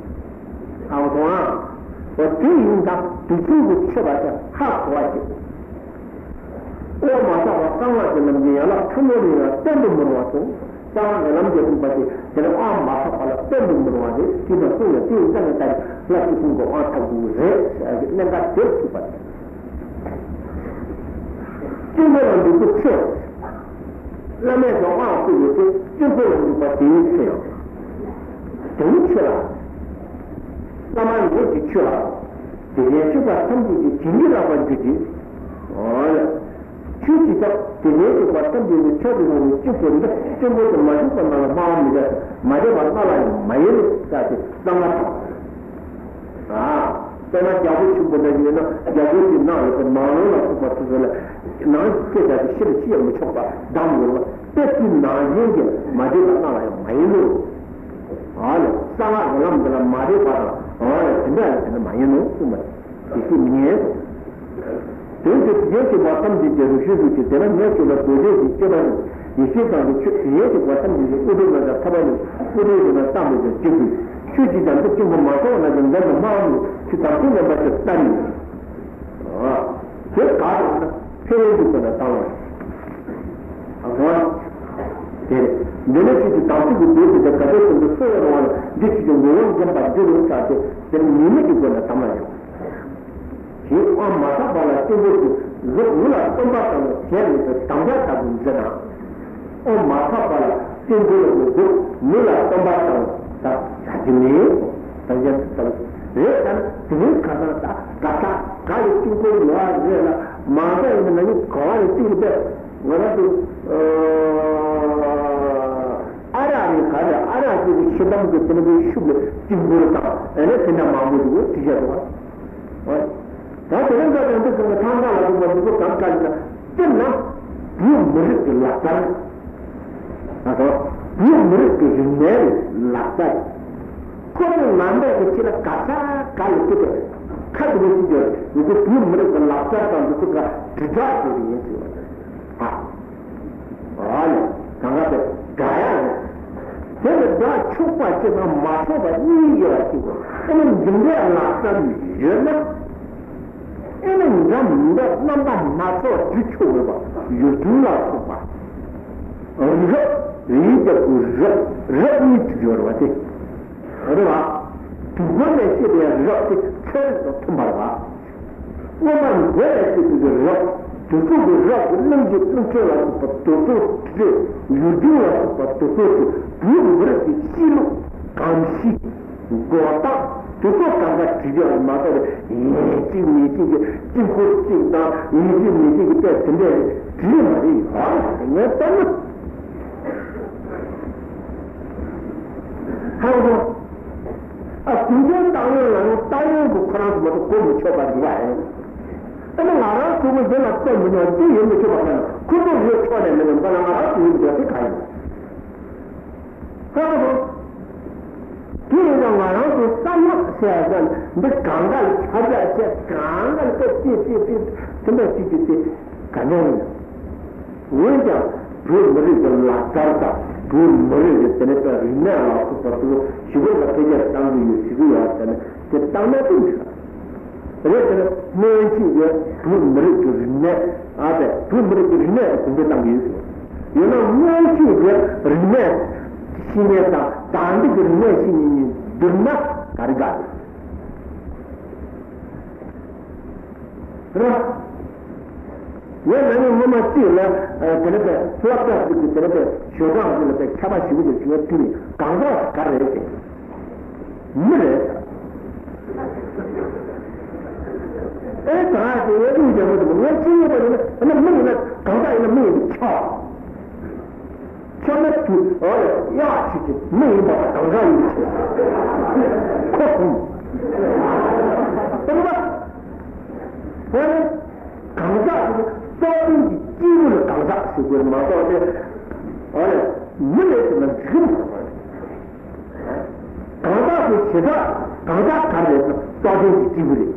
ཨང་དང་། འོ་དེ་ཡིན་ད་དེ་ཚུལ་དུ་མཆོད་པ་དེ་ཧ་གོ་བ་ཞིག་དབུ་མ་ཐག་པ་གསང་སྔགས་ཀྱི་ལམ་གྱི་ཡན་ལག་ཕྲ་མོ་ལས་ཡང་བརྟན་དུ་མི་རུང་བ་དང་། གསང་སྔགས་ཀྱི་ལམ་གྱི་རིམ་པ་དེ་དེ་ནི་དབུ་མ་ཐག་པ་ལ་བརྟན་དུ་མི་རུང་བ་རེད། དེ་དང་གསུངས་ནས་དེ་ཡི་གནད་ལ་ལྟ་བའི་ལྷ་བཅུ་ཁོང་གི་དབང་ཐབས་དགུ་རེད་ཟེར་གྱི་གནད་འགག་དེར་ཐུག་པ་རེད། དཀྱིལ་འཁོར་ལ་འདུག་པའི་ཚེ། བླ་མེད་ཀྱི་དབང་བསྐུར་བའི་ཚེ་དཀྱིལ་འཁོར་ལ་འདུག་པ་དེའི་ཚེ་ཡང་། དེའི་ཚེ་ལ། བླ་མ་ལས་ཀྱི་ཆུ་ལ། དེ་བཞིན་གཤེགས་པ་ཐམས་ཅད་ཀྱིས་བྱིན་གྱིས་བརླབས་པར་གྱུར་ཅིག་ཨོ་ལ། ཆོས་ཀྱི་ཕྱག་དེ་ལས་གཅིག་པ་ཐམས་ཅད་ཀྱི་མཆོག་ཏུ་དབང་བའི་སྤྱི་ཚོགས་འདི་བཙན་པོ་དུ་མ་བཞུགས་པ་རྣམས་ལ་སྨྲ་བ་མི་འདོད། མ་འདོད་པ་རྣམས་ལ་ཡང་མ་ཡིན་ནོ་ཟེར་ཏེ་གསང་སྔགས་དང་། ཨ། དཔེར་ན་རྒྱལ་པོ་ཆེན་པོ་འདྲ་ཞིག་ཡོད་ན་རྒྱལ་པོ་དེའི་ནང་ཡོད་པའི་ནང་བློན་ལ་སོགས་པ་སོ་སོ་ལ་ནང་གི་སྐད་ཆ་དེ་ཕྱི་ལ་ཕྱི་ཡང་མི་ཆོག་པ་གདམས་དགོས་པ་དཔེ་དེའི་ནང་བཞིན་གྱི་མ་འདོད་པ་རྣམས་ལ་ཡང་མ་ཡིན་ནོ། ཨ་ལས་གསང་སྔགས་ཀྱི་ལམ་འདི་ལ་མ་འདོད་པ་དང་ཨ་ལས་དེ་འདྲ་ལ་དེ་ནི་མ་ཡིན་ནོ་གསུངས་པ་རེད། དེ་སྲིད་མི་ཉན་དོ། དོན་དུ་དེ་བཞིན་གཤེགས་པ་ཐམས་ཅད་ཀྱི་རིགས་སུ་འཇུག་ཅིང་། དེ་ལ་ངས་སྤྱོད་པ་རྡོ་རྗེ་ཞེས་སྤྱོད་པ་ནི། ཡེ་ཤེས་སངས་རྒྱས་ཆོས་དེ་བཞིན་གཤེགས་པ་ཐམས་ཅད་ཀྱི་དབུ་སྐྲ་ན་ཆགས་ཐར་པ་ནི། དབུ་སྐྲའི་རིགས་ན་རྩ་མེད་ཅིང་གཅིག་པུས། ཆོས་ཀྱི་རྒྱ་མཚོ་སྐྱེ་འགོ་མ་སོང་ན་ཀྱང་འདི་ནི་སྨྲ་བ་མི་ཆོས་དམ་ཚིག་ངན་པ་ཞིག་ལྟར་ཡིན། དེ་ག་རེ་ན་ཕན་ཡོན་གྱི་སྒོ་ནས་བཏང་བ་རེད། དེ་རེད། འདི་ནི་ཆོས་ཀྱི་དམ་ཚིག་གི་སྒོ་ནས་ག་དོ་དོན་དུ་གསོ་བའི་རང་དབང་ལ་འདི་ཆོས་ཀྱི་ངོ་བོ་འཛིན་པ་འདི་རུ་ཆགས་ཏེ་དེ་ནི་ཉེས་དམིགས་ཀྱི་སྒོ་ནས་དམ་ལ་ཡོད། ཞེས་དབུ་མ་ཐག་པ་ལ་བརྟན་པོ་གྱི་གཟུགས་མི་ལ་སྟོན་པ་ཙམ་ལ་བྱས་མེད་པའི་དམ་བཅའ་ལྟ་བུ་འཛིན་ན། དབུ་མ་ཐག་པ་ལ་བརྟན་པོ་གྱི་གཟུགས་མི་ལ་སྟོན་པ་ཙམ་ལ་བྱ་རྒྱུ་མེད། དམ་བཅའ་ལྟ་བུ་རེད། ད་དེ་རིང་ཁ་སང་ད་ག་ས་ག་ལ་དཀྱིལ་འཁོར་ཡོད་རེད་ལ་མ་ག་ཡིན་ན་ནི་ག་བ་རེད་ཅིག་རེད་པས་ང་རང་ཚོ། ཨ་རག་རེད་ག་རེད། ཨ་རག་ཅིག་གི་ཤི་དམ་གྱི་དེ་ནི་ཤུབས་ལ་དཀྱིལ་འཁོར་དང་ཨ་ནི་དེ་འདྲ་མང་པོ་འདུག་དེ་བཤད་འདུག་བ། ད་དེ་རིང་ཀ་དང་འདི་ཚོ་ཐང་ཀ་ལ་འདུག་པ་འདུག་པ་གང་ཀ་ཡིན་ན་སྤྱིར་ན་བོད་མི་རིགས་ཀྱི་ལག་རྩལ་ང་ཚོ་ བོད་མི་རིགས་ཀྱི་རིག་གནས་ལག་རྩལ། ཁོ་ཚོ་ནང་པའི་གི་ཆེད་ལ་ག་ས་ག་ལ་སྐྱིད་པའི་ཁ་དེ་མི་ཤེས་ཀྱང་ཡོད་དུས་བོད་མི་རིགས་ཀྱི་ལག་རྩལ་དང་འདི་ཚོ་ག་དྲིལ་བསྒྲགས་བྱེད་ཀྱི་ཡིན་ཟེར་བ་རེད། ཨ་ནི་གང་ག་དེ་དགྲ་ཡ་རེད། དེ་ལ་དགྲ་ཕྱུག་པ་གཅིག་དང་མ་ཕྱུག་པ་གཉིས་ཡོད་པ་གཅིག་གོ། ཨ་ནི་འདི་འདྲའི་ལག་རྩལ་ཡོད་ན། ཨེ་ནི་འདྲ་མི་འདྲ་རྣམ་པ་སྣ་ཚོགས་བསྒྱུར་ཆོག་མེད་པ་ཡུལ་གྲུ་ལ་སོགས་པ། རིགས་རབ་རིགས་རྒྱ་བོད་རབ་རབ་གཉིས་བྲིས་ཡོད་རེད་བ་དེ། རེད་བ། དུས་འཁོར་ནས་བཤད་པའི་རབ་དེ་ཚན་རིག་དང་མཐུན་པ་རེད་བ། སྔོན་མ་འགོས་ནས་བཤད་པའི་རབ་དེ་ཚོ་གི་རབ་ཀྱི་གླིང་རྗེ་གླིང་ཕྲན་ལ་སོགས་པ་དེ་ཚོ་བྲིས། ཡུལ་གྲུ་ལ་སོགས་པ་དེ་ཚོ་བྲིས། བོད་མི་རིགས་ཀྱི་གཤིས་ལུགས་གོམས་གཤིས། འགོ་དང་དེ་ཚོ་གང་ག་བྲིས་ཡོད་མ་གཏོགས་ཡིན་གཅིག་མིན་གཅིག་གི་དཀྱིལ་འཁོར་གཅིག་དང་ཡིན་གཅིག་མིན་གཅིག་གི་དཔེ་དེ་འདྲས་བྲིས་མ་རེད། ཡོད་ངས་བལྟས་ན། ཧ་གོ། ཨ་གུང་ཁྲན་ཏང་ཡོན་ལ་ཡང་ཏང་ཡོན་གྱི་ཁོ་རང་གི་མ་གཏོགས་གོ་མི་ཆོད་པ་འདུག་བ་ཨེ། ཨ་ནི་ང་རང་ཚོ་གི་གཞན་ལ་བསྟན་མི་ཉན་འདི་ཡིན་མི་ཆོད་པ་ཁོ་ན་ཁོ་ཚོ་ཡོད་ཆོག་ནས་མི་ཉན་པ་ན་ང་རང་ཚོ་ཡོད་མི་ཆོག་དེ་ག་ཡིན། ཧ་གོ། དེ་ཡིན་ཙང་ང་རང་ཚོ་བསམ་བློ་ཟེར་ཡ་འདི་གང་ག་ལ་ཁྱབ་བསྒྲགས་བྱས། གང་ག་ལ་དཔེ་དེ་དེ་དེ་དེ་འདྲ་ཞིག་གི་དེ་ག་ནས་ཡིན། འོན་ཀྱང་བོད་མི་རིགས་ཀྱི་ལག་རྩལ་དང་བོད་མི་རིགས་ཀྱི་དེ་ནས་ཀྱང་རིག་གནས་ལ་སོགས་པ་ཚོ་ཞི་བ་ལ་འཕེལ་རྒྱས་གཏང་གི་ཡོད་ཟེར་གྱི་ཡོད་ཟེར་ན་དེ་གཏང་ན་ཅི་འགྲིག་རེད་ཟེར་ན། སྔོན་ཆད་ཀྱི་བོད་མི་རིགས་ཀྱི་རིག་གནས། ཨ་ཙི། བོད་མི་རིགས་ཀྱི་རིག་གནས་ལ་གོང་འཕེལ་གཏང་གི་ཡོད་ཟེར། ཡོད་ན་སྔོན་ཆད་ཀྱི་རིག་གནས་ཤེས་མཁན་དང་ད་ལྟ་གི་རིག་གནས་ཤེས་མཁན་གཉིས་བསྡུར་ན་ག་རེ་དགའ་རེད། རེད། ངས་ན་ནིང་སྔོན་མ་གཅིག་ལ་དེ་འདྲ་པའི་སློབ་གྲྭ་ཟེར་གྱི་དེ་འདྲ་པའི་ཞོལ་གྲངས་ཟེར་ལ་པའི་ཁྱད་པར་ཞིག་གི་ཞིག་ངས་དྲིས་ནས་གང་ཟག་ག་རེ་རེད་ཟེར། མི་རེད་ཟེར། ཨེ་ད་ཟེར་ངས་དབུགས་རྒྱག་གི་འདུག་ངས་ཅི་ཡིན་པ་ཡིན་ན། ཨ་ནི་མི་ཡིན་ན་གང་ཟག་ཡིན་ན་མི་ཡིན་པ་ཆགས། ཁྱོད་ནི་དུས་འོ་ལས་གཡག་ཆུ་ཆུ་མི་ཡིན་པ་གང་ག་ཡིན་ཆེ། ཁོ་ཁུམ། སྟོང་པ། འོ་ལས་གང་ཟག་ཟེར་ནི་རྟོག་ལྡན་གྱི་སྐྱེས་བུ་ལ་གང་ཟག་ཟེར་དགོས་མ་གཏོགས་ཏེ། འོ་ལས་མི་ལས་ཟེར་ན་འགྲིག་གི་མ་རེད། གང་ཟག་གི་བྱེ་བྲག་གང་ཟག་ག་རེ་རེད་ན་རྟོག་ལྡན་གྱི་སྐྱེས་བུ་རེད།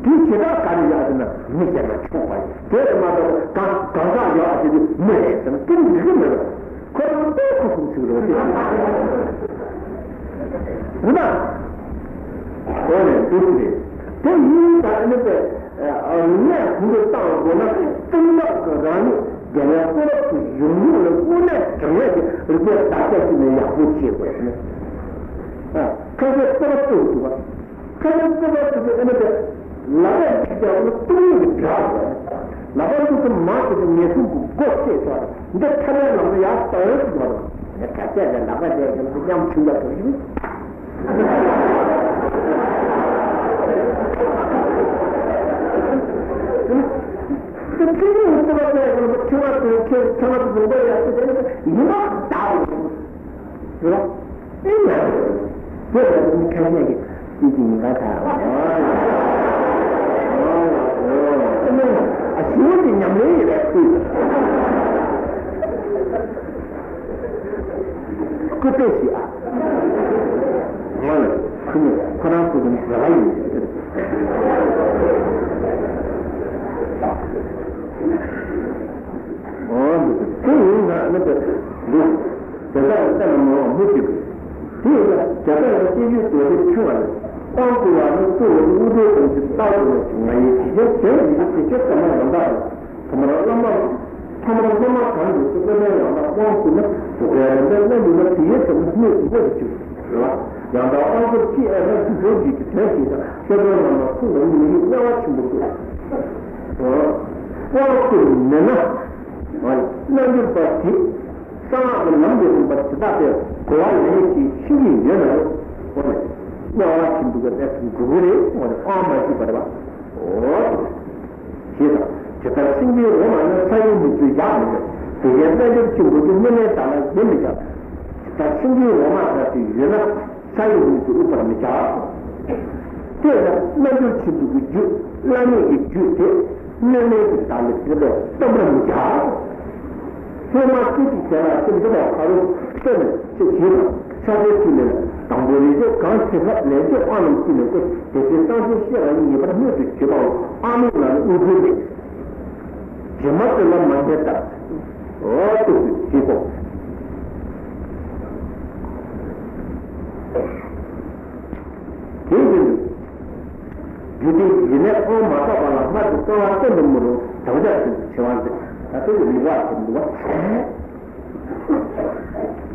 དེའི་བྱེ་བྲག་ག་རེ་ཡོད་ཟེར་ན་མི་ཟེར་ན་ཆོག་པ་ཡིན། དེ་རེད་མ་གཏོགས་གང་གང་ཟག་ཡོད་ཟེར་དུས་མི་རེད་ཟེར་ན་དེ་འགྲིག་གི་མེད་པ། ཁོ་རང་ལྟོས་ཁོ་སུམ་ཚིག་རེད་དེ། འོ་ན། འོ་ནས་འདུག་རེད། དེ་ཡིན་ད་ནི་པས། ཨ་ནི་གོང་དུ་བཏང་དགོས་ན་གཏིང་རབ་ཀྱི་རང་ཉིད་རྒྱལ་བའི་སྐུ་རབ་ཀྱི་གཞུང་ལུགས་ལ་དངོས་གནས་དྲང་ངེས་ཀྱི་རིག་པའི་བརྡ་ཆད་ཅིག་ནས་ཡག་པོ་བྱེད་དགོས་ཟེར་ན། ཨ་ཁ་ཤས་སྐུ་རབ་ཏུ་འདུག་པ། ཁ་ཤས་སྐུ་རབ་ཏུ་ཨ་ནི་པས་ལག་པས་བྲིས་ཀྱང་ཨ་ནི་ཏུང་ཡིག་གི་སྒྲ་དགོས། ལག་པ་ཏུ་ཏུ་མ་ཟེར་ཏེ་ངེས་སོང་གི་སྒོ་ཕྱེ་ཐོག་འདི་ཐ་མའི་ལམ་དུ་ཡར་ལྟ་འོས་སུ་འགྲོ་རུང་ངས་ག་བྱས་ནས་ལག་པ་དེ་ཡང་མཉམ་ཆུང་ལ་འགྲོ་ཡིན། སྐུ་རྟེན་ཞིག་ཨ། ང་ལ་ཁུ་ནི་ཁོ་རང་ཚོ་གི་ཟེར་བ་ཡིན། འོ་འདི་དེ་ཡིན་ན་ནི་དེ་འདུག་དེ་དག་ལ་བལྟས་ན་མ་འོངས་མུ་མཐུད་དགོས། དེ་ཡིན་ན་རྒྱ་གར་ལ་སྐྱེས་ཡུལ་རྡོ་རྗེ་ཕྲེང་བ་ལས། དབང་བསྐུར་བ་ནི་གཙོ་བོ་དངོས་གྲུབ་དང་ཞིང་རྟག་ཏུ་ནི་ང་ཡི་ཇི་བཞིན་དོན་ཡིན་དེ་ཁྱེད་ཚང་མ་ལ་བདག་ཐ་མར་བླ་མ། ཐ་མར་བླ་མ་གང་གིས་སུ་དངོས་གནས་ཡང་དག་དབང་བསྐུར་ན་རྫོགས་པའི་རིམ་པས་སྣོད་ལུས་ལ་དེ་ཡི་ཚེ་ན་སྣོད་ཟིན་པ་ཞིག་གྱུར། རེད་བ། ཡང་དག་དབང་བསྐུར་ཅི་ཨེ་ན་ཅི་འགྲོ་འདི་ཀྱི་དོན་ཞེས་དང་ཤེས་དོན་རྣམས་ལ་ཐུགས་ལ་མི་ཡི་དམྱལ་བ་ཆེན་པོ་དགོས། དབང་བསྐུར་མེད་ན། རྣལ་འབྱོར་པ་དེ་གསང་སྔགས་ཀྱི་ལམ་གྱི་རིམ་པ་དེ་དག་པས་གོ་བ་ལེན་ཡས་ཀྱི་ཤེས་ཀྱི་ཡོད་ན་རེད། དམྱལ་བ་ཆེན་པོ་གི་གནས་སུ་འགྲོ་གི་རེད། དབང་མ་བྱས་པ་རེད་བ། འོ། ཞེས་དང་། ཇི་ལྟར་སེང་གེའི་འོ་མ་ཡང་ས་ཡི་མིག་ཏུ་བཞག་མི་བྱ། དེ་བཞིན་རྣལ་འབྱོར་ཆེན་པོ་དེ་སྨྱུང་གནས་དག་ལ་བཞེས་མི་བྱ། ཇི་ལྟར་སེང་གེའི་འོ་མ་དག་ཅིག་ཡོད་ན་ས་ཡི་མིག་ཏུ་དབུལ་བར་མི་བྱ། དེས་ན་རྣལ་འབྱོར་ཆེན་པོ་གི་རྒྱུད་བླ་མེད་ཀྱི་རྒྱུད་དེ་སྨྱུང་གནས་ཀྱི་བདག་མེད་དེ་ལས་སྟོན་པར་མི་བྱ། ཚད་མ་སྐད་ཅིག་བྱས་ལ་སེམས་འདི་དང་ཕ་རོལ་ཕྱིན་ནས་ཅི་བྱེད་དང་ཕྱག་འཚལ་ཕུལ་ནས་དང་པོ་རིག་གནས་གང་ཆེ་ཐབས་ལས་ཆོག་དབང་རྣམས་བསྐུལ་ནས་ཏེ། དེ་ཚེ་སངས་རྒྱས་ཤེས་རབ་ངེས་པར་སྣོད་དུ་གྱུར་པའོ། ཨ་མའི་ལ་ནི་དབུ་སྐྲའི་གནས། བྱེ་མ་ཏོག་ལ་མ་ཉེ་ལྟར། འོ་ཏོག་ཙམ་ཞིག་གོ། དེ་བཞིན་དུ། རྒྱུད་སྡེ་ཡི་ནས་དབང་མ་བཏགས་པ་ལ་སྔར་གྱི་རྩ་བ་བསྟན་པའི་མུར་དམ་བཅའ་ཞིག་ཆེ་བ་འདི་ད་ལྟའི་རིགས་པ་ཞིག་འདུག་པ།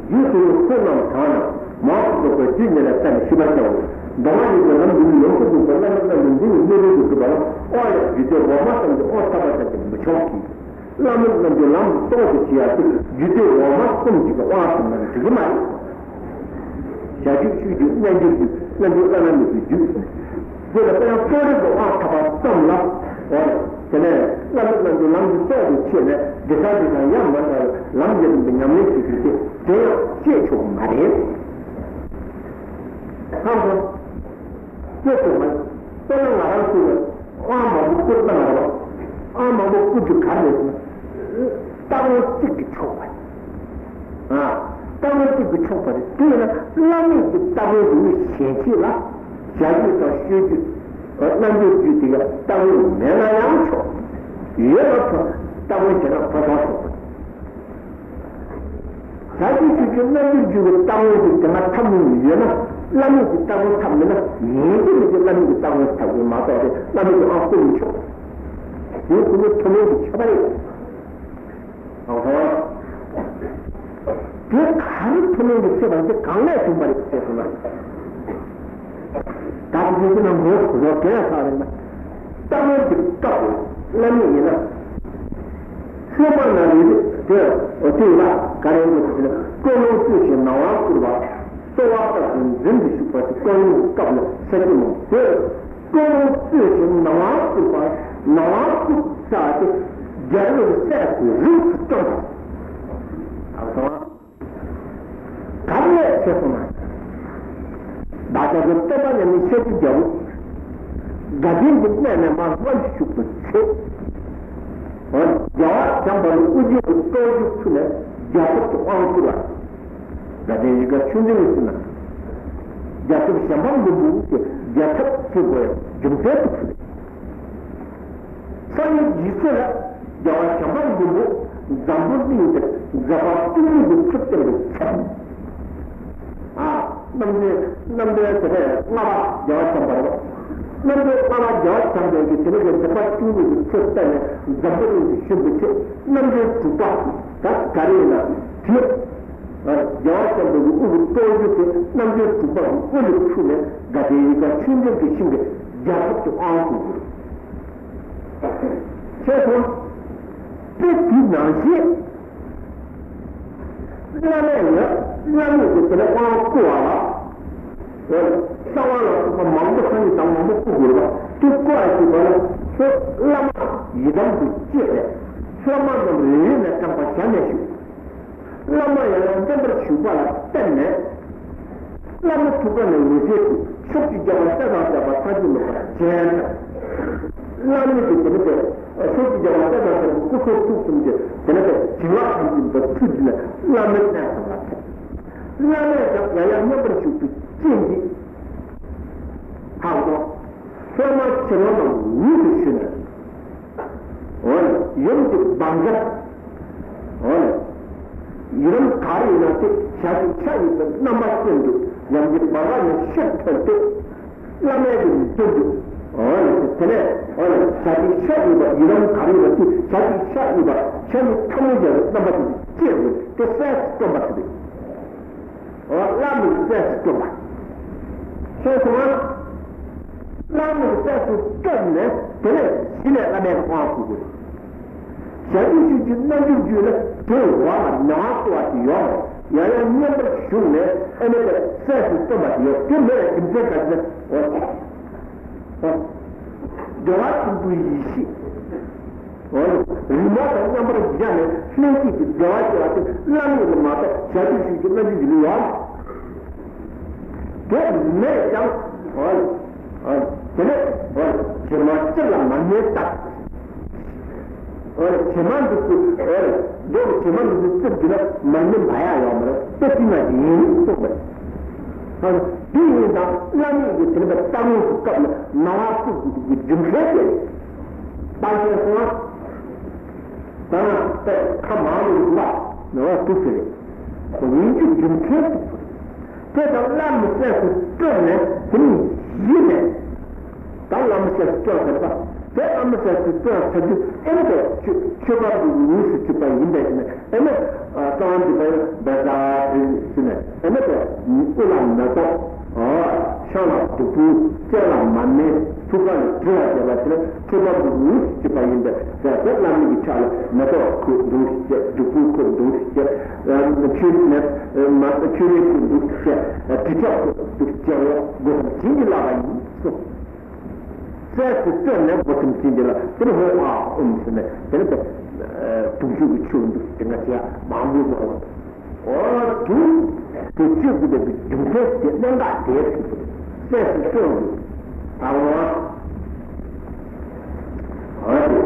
རྒྱུད་སྲིད་པའི་ཚུལ་རྣམས་དྲངས་ནས་མང་དུ་རྫོགས་པའི་རྒྱུད་ཉིད་ལ་བརྟེན་ནས་ཤེས་པར་བྱའོ། གདམས་ངག་ཡིན་པའི་ལམ་འདི་ནི་ཡོངས་སུ་རྫོགས་པའི་བླ་མེད་རྣལ་འབྱོར་འདི་ཡི་སྣོད་རུང་དུ་གྱུར་པ་ལ་དབང་ཡང་རྒྱུད་སྡེ་འོག་མ་ཙམ་གྱིས་དབང་ཐོབ་པ་ཙམ་གྱིས་མི་ཆོག་གི། བླ་མེད་རྣལ་འབྱོར་ལམ་གྱི་སྟོབས་ཀྱིས་བྱེད་ཡག་དེ་རྒྱུད་སྡེ་འོག་མ་གསུམ་གཅིག་གི་དབང་ཐོབ་ན་འགྲིག་གི་མ་རེད། བྱ་རྒྱུད་ཆོས་རྒྱུད་རྣལ་འབྱོར་རྒྱུད་རྣལ་འབྱོར་བླ་ན་མེད་པའི་རྒྱུད། དེ་ལ་དཔེར་ན་གསོ་རིག་གི་དབང་ཐོབ་པ་ཙམ་ལ། འོ་ན། དེ་ནས་བླ་མེད་རྣལ་འབྱོར་ལམ་གྱི་སྟོབས་ཀྱིས་བྱས་ནས་འདི་དང་འདི་དང་ཡང་མ་འདྲ་བའི་ལམ་གྱི་རིམ་པའི་ཉམས་ལེན་བྱེད་རྒྱུ་དེ་དེ་ཡང་བཤད་ཆོག་གི་མ་རེད། ཧང་སང་། བཤད་ཆོག་མ་རེད། དཔེར་ན་ང་རང་ཚོ་ལ་དབང་མང་པོ་བསྐུར་གནང་བ་རེད། དབང་མང་པོ་བསྐུར་རྒྱུ་ག་རེ་རེད་ཟེར་ན། རྟག་དངོས་གཅིག་གིས་ཆོག་པ་རེད། ཨ། རྟག་དངོས་གཅིག་གིས་ཆོག་པ་རེད། དེ་ཡིན་ན་བླ་མེད་ཀྱི་རྟག་དངོས་ཀྱི་མི་གཞན་ཁྱེད་ལ་བྱ་རྒྱུད་དང་སྤྱོད་རྒྱུད། རྣམ་འགྱུར་རྒྱུད་དེ་ག་རྟག་དངོས་མེད་ན་ཡང་ཆོག་ཡོད་ན་ཕོ་རྟག་དངོས་བྱས་ན་ཕོ་བྲང་ཆོག་པ་རེད། བྱ་རྒྱུད་སྤྱོད་རྒྱུད་རྣམ་འགྱུར་རྒྱུད་ཀྱི་རྟག་དངོས་ཀྱི་དེ་སྔ་ཐབས་མི་ཡོད་ན་བླ་མེད་ཀྱི་རྟག་དངོས་ཐབས་མེད་ན་ཡིན་གཅིག་མིན་གཅིག་བླ་མེད་ཀྱི་རྟག་དངོས་ཐབས་དགོས་མ་གཏོགས་ཏེ་བླ་མེད་ཀྱི་དབང་བསྐུར་མི་ཆོག་དེ་ཁོ་ནི་ཐུན་མོང་གི་ཁྱད་པར་རེད། ཨོ་ཧོ། དེ་ག་རེ་ཐུན་མོང་གི་ཁྱད་པར་དེ་གང་ལས་བྱུང་བ་རེད་ཅེས་གསུངས་པ་རེད། ད་དེ་ཚོ་ན་མོ་རོ་གས་ས་རེད་ན། རྟག་དངོས་ཀྱི་སྐབས་ལ་བླ་མེད་ཡིན་ན། ཤོ་མ་ན་རེ་རེ་དེ་འོ་དེ་ལ་ག་རེ་ཡོད་ཟེར་ན་ཀུན་སློང་རྩོད་ཞིང་སྣང་བ་བསྐུར་བ། གསོལ་བ་བཏབ་ཅིང་འཛིན་དུ་ཞུགས་པ་དེ་ཀུན་སློང་གི་སྐབས་ལ་ཟེར་གྱི་མོ་དེ། ཀུན་སློང་རྩོད་ཅིང་སྣང་བ་བསྐུར་བ། སྣང་བ་བསྐུར་ས་དེ་རྒྱལ་བའི་སྲས་སུ་རིགས་སུ་བསྐྱངས་པ། ད་ག་ལས་ཆེ་སོང་ན། བདག་ཅག་གི་སྟོན་པ་མཉམ་མེད་ཤཱཀྱའི་རྒྱལ་པོ། དགའ་ལྡན་གྱི་གནས་ནས་མར་ལྷོ་ཞུགས་པའི་ཚེ། རྒྱལ་བ་བྱམས་པ་ལ་དབུ་རྒྱན་གྱི་སྟོབས་ཀྱིས་ཕུལ་ནས་རྒྱལ་ཚབ་ཀྱི་དབང་བསྐུར་བ། དགའ་ལྡན་རིགས་དགའ་ཆོས་འཛིན་གྱི་ཚུལ་ན། རྒྱལ་ཚབ་བྱམས་པ་མགོན་པོ་དབུ་རྒྱན་རྒྱལ་ཚབ་ཀྱི་དགོས་ཡང་རྒྱུ་མཚན་དུ་ཕུལ། སང་ཉིན་ཇི་སྲིད་ལ་རྒྱལ་བ་བྱམས་པ་མགོན་པོ་འཛམ་བུ་གླིང་འདིར་མཛད་པ་བཅུ་གཉིས་ཀྱི་ཚུལ་བསྟན་པའི་ཚེ། ཨ། རྣམ་འདྲེན་རྣམ་འདྲེན་དེ་ནས་ལྔ་པ་རྒྱལ་བ་བྱམས་པ་རེད། རྣམ་འདྲེན་ལྔ་པ་རྒྱལ་བ་བྱམས་པའི་གི་དེ་ནས་ཀྱི་མཛད་པ་བཅུ་གཉིས་ཀྱི་ཚུལ་བསྟན་ནས་འཛམ་བུ་གླིང་དུ་བཞུགས་པའི་ཚེ་རྣམ་འདྲེན་དྲུག་པ་ད་ག་རེ་ཡིན་ན་དེ། རྒྱལ་བ་བྱམས་པའི་གི་དབུ་གི་སྟོབས་ཀྱིས་དེ་རྣམ་འདྲེན་དྲུག་པ་གི་དབུ་ལ་ཕུལ་ནས་དགའ་ལྡན་རིགས་དགའ་ཆོས་འཛིན་གྱི་ཞིང་གི་རྒྱལ་ཚབ་ཏུ་དབང་བསྐུར་དགོས། ཁྱེད་ཚོ། དཔེ་དེ་ནང་བཞིན། བླ་མས་ཡང་བླ་མེད་ཀྱི་དེ་ལ་དབང་བསྐུར་བ་ལ། འོ་ལ་གསང་བ་ལ་སོགས་པ་མང་པོ་སངས་རྒྱས་དང་མང་པོ་བསྐུར་དགོས་པ་དེ་བསྐུར་བ་ཞིག་པ་ལ་ཁྱོད་བླ་མ་ཡི་དམ་དུ་བསྐྱེད་པས་བླ་མ་རྣམས་རེ་རེ་ནས་དྲངས་པ་ཞལ་ནས་ཞུ། བླ་མ་ཡང་ཡང་བསྟན་པར་ཞུགས་པ་ལ་བརྟེན་ནས། བླ་མའི་ཐུགས་ཀ་ནས་འོད་ཟེར་འཕྲོས་ཕྱོགས་བཅུའི་རྒྱལ་བ་སྲས་དང་བཅས་པ་ཐམས་ཅད་ལ་སྤྱན་དྲངས། བླ་མའི་དེ་དེ་ནི་དེ་ཕྱོགས་བཅུའི་རྒྱལ་བ་སྲས་དང་བཅས་པའི་སྐུ་ཚེ་ཐུགས་གསུམ་གྱི་དེ་ནི་དེ་བྱིན་རླབས་ཐམས་ཅད་འདི་ཚུལ་འདི་ལ་བླ་མའི་གནས་སུ་ལ་ཐེབས། བླ་མས་ཀྱང་ཡང་ཡང་མཉམ་པར་ཞུགས་པའི་རྐྱེན་གྱིས། ཧ་གོ། སློབ་མ་ཁྱེད་རང་རྣམས་ངུ་ཞེས་ཞུས་ནས། འོ་ན་ཡུམ་གྱི་བང་མཛོད། འོ་ན་ཡི་དམ་ག་རེ་ཡིན་ན་དེ་ཞལ་གཅིག་ཕྱག་གཉིས་པའི་རྣམ་པ་ཅན་དུ་ཡུམ་གྱི་བང་མཛོད་ནས་ཕྱིར་ཐོན་ཏེ། བླ་མའི་གི་མདུན་དུ། འོ་ན་དེ་ནས་འོ་ན་ཞལ་གཅིག་ཕྱག་གཉིས་པ་ཡི་དམ་ག་རེ་ཡིན་ན་དེ་ཞལ་གཅིག་ཕྱག་གཉིས་པ་ཕྱག་གཉིས་ཐལ་མོ་སྦྱར་བའི་རྣམ་པ་ཅན་དུ་བསྐྱེད་དེ་སྲས་སུ་བསྐྱངས་པ་དེ་རེད། འོ་བླ་མའི་སྲས་སུ་བསྐྱངས་པ། ཁྱེད་ཚོ་བླ་མའི་སྲས་སུ་བསྐྱངས་ནས་དེ་ནས་གཞི་ནས་བླ་མའི་དབང་བསྐུར་དགོས། ཞལ་གྱིས་ཞུ་རྒྱུ་རྣལ་འབྱོར་རྒྱུད་ལ་དེ་འོག་ལ་ནང་བསྐུར་བ་དེ་ཡོད་རེད། ཡང་ཡང་མཉམ་པར་ཞུགས་ནས་ཨ་ནི་སྲས་སུ་བསྐྱངས་པ་དེ་ཡོད། དེ་མེད་པའི་རྒྱུ་མཚན་ག་ཅི་ན། འོ། འོ། བདེ་བ་ཆེན་པོའི་ཡེ་ཤེས། འོ་ན་རིག་མ་དང་མཉམ་པར་བཞག་ནས་ལྷན་སྐྱེས་ཀྱི་བདེ་བ་སྐྱེ་བ་དེ་བླ་མེད་ལ་མ་གཏོགས་ཞལ་གྱིས་ཞུ་རྒྱུ་རྣལ་འབྱོར་རྒྱུད་ལ་ཡོད། དེ་མེད་ཀྱང་། འོ་ན། འོ་ན། དེ་ནས་འོ་ན་བྱེ་མ་སྤྱིར་ལ་མ་ངེས་ལྟར། འོ་རེད། བྱེ་མ་འདི་ཚོ། འོ་རེད། མདོ་གི་བྱེ་མ་འདི་ཚོ་རྩིབས་འདི་ལ་མར་མེ་འབར་ཡག་ཡོད་མ་རེད། དེ་དེ་ང་ཅིག་ཡིན་གསུངས་པ་རེད། འོ་རེད། དེ་ཡིན་ཙང་བླ་མེད་ཀྱི་དེ་ནི་ལྟ་ངོ་གི་སྐབས་ལ་ནང་བ་སུ་གི་རྒྱུ་མཚན་དེ་རེད། པར་ཤེས་སོང་ཨ། ད་ནི་ཁ་མང་པོ་འདུག་ལ་ནང་བ་སུ་ཟེར་རེད། ཁོ་ཡིན་རྒྱུ་རྒྱུ་མཚན་སུ་ཟེར་རེད། དེ་དང་བླ་མའི་སྲས་སུ་བསྐྱོན་ནས་དེ་ནི་གཞི་ནས། ད་བླ་མའི་སྲས་སུ་བསྐྱོན་ཟེར་པ། དེ་བླ་མའི་སྲས་སུ་བསྐྱོན་ཚར་དུས་ཨེ་ནི་དེ་ཆོས་ཆོས་པ་འདི་ལུས་སུ་གྱུར་པ་ཡིན་པས་ཟེར་ནས། ཨེ་ནི་རྩ་བ་འདི་པའི་བེ་ཟ་ཟེར་ནས། ཨེ་ནི་དེ་དབུ་ལ་མེ་ཏོག་ཤམ་ལ་བདུག་སྤོས། ལྕེ་ལ་མར་མེ། ཐུགས་ཀ་ལ་དྲི་ལ་བཅས་པ་དེ་ནི་ཆོས་པ་འདི་ལུས་སུ་གྱུར་པ་ཡིན་པས་ཟེར་ཏེ། བླ་མའི་གི་ཕྱག་ལ་མེ་ཏོག་ཁོས་འདུག་སེ་བྱས། བདུག་སྤོས་ཁོས་འདུག་སེ་བྱས། ཆོས་ནས་མ་ཆོས་ནས་ཁོས་འདུག་སེ་བྱས། དྲི་ཆབ་ཁོས་འདུག་སེ་བྱས། འོ་སྒོ་གསུམ་བྱིན་གྱིས་བརླབས་པ་ཡིན་གསུངས། སྲས་སུ་བསྐྱོན་ནས་སྒོ་གསུམ་བྱིན་གྱིས་བརླབས། དེ་ནི་ཧོ་ཨ་ཨོམ་ཟེར་ནས། དེ་ནི་དུག་མཆོག་གི་ཆུ་འདུག་དེ་འགའ་བྱས་མང་པོ་བཟོ་བ། འོ་དུག་དེ་བཅུ་དགུ་པའི་རྒྱུ་མཚན་དེ་གནད་འགག་དེ་སྲས་སུ་བསྐྱོན་དགོས་དང་བ། འོ་དེ་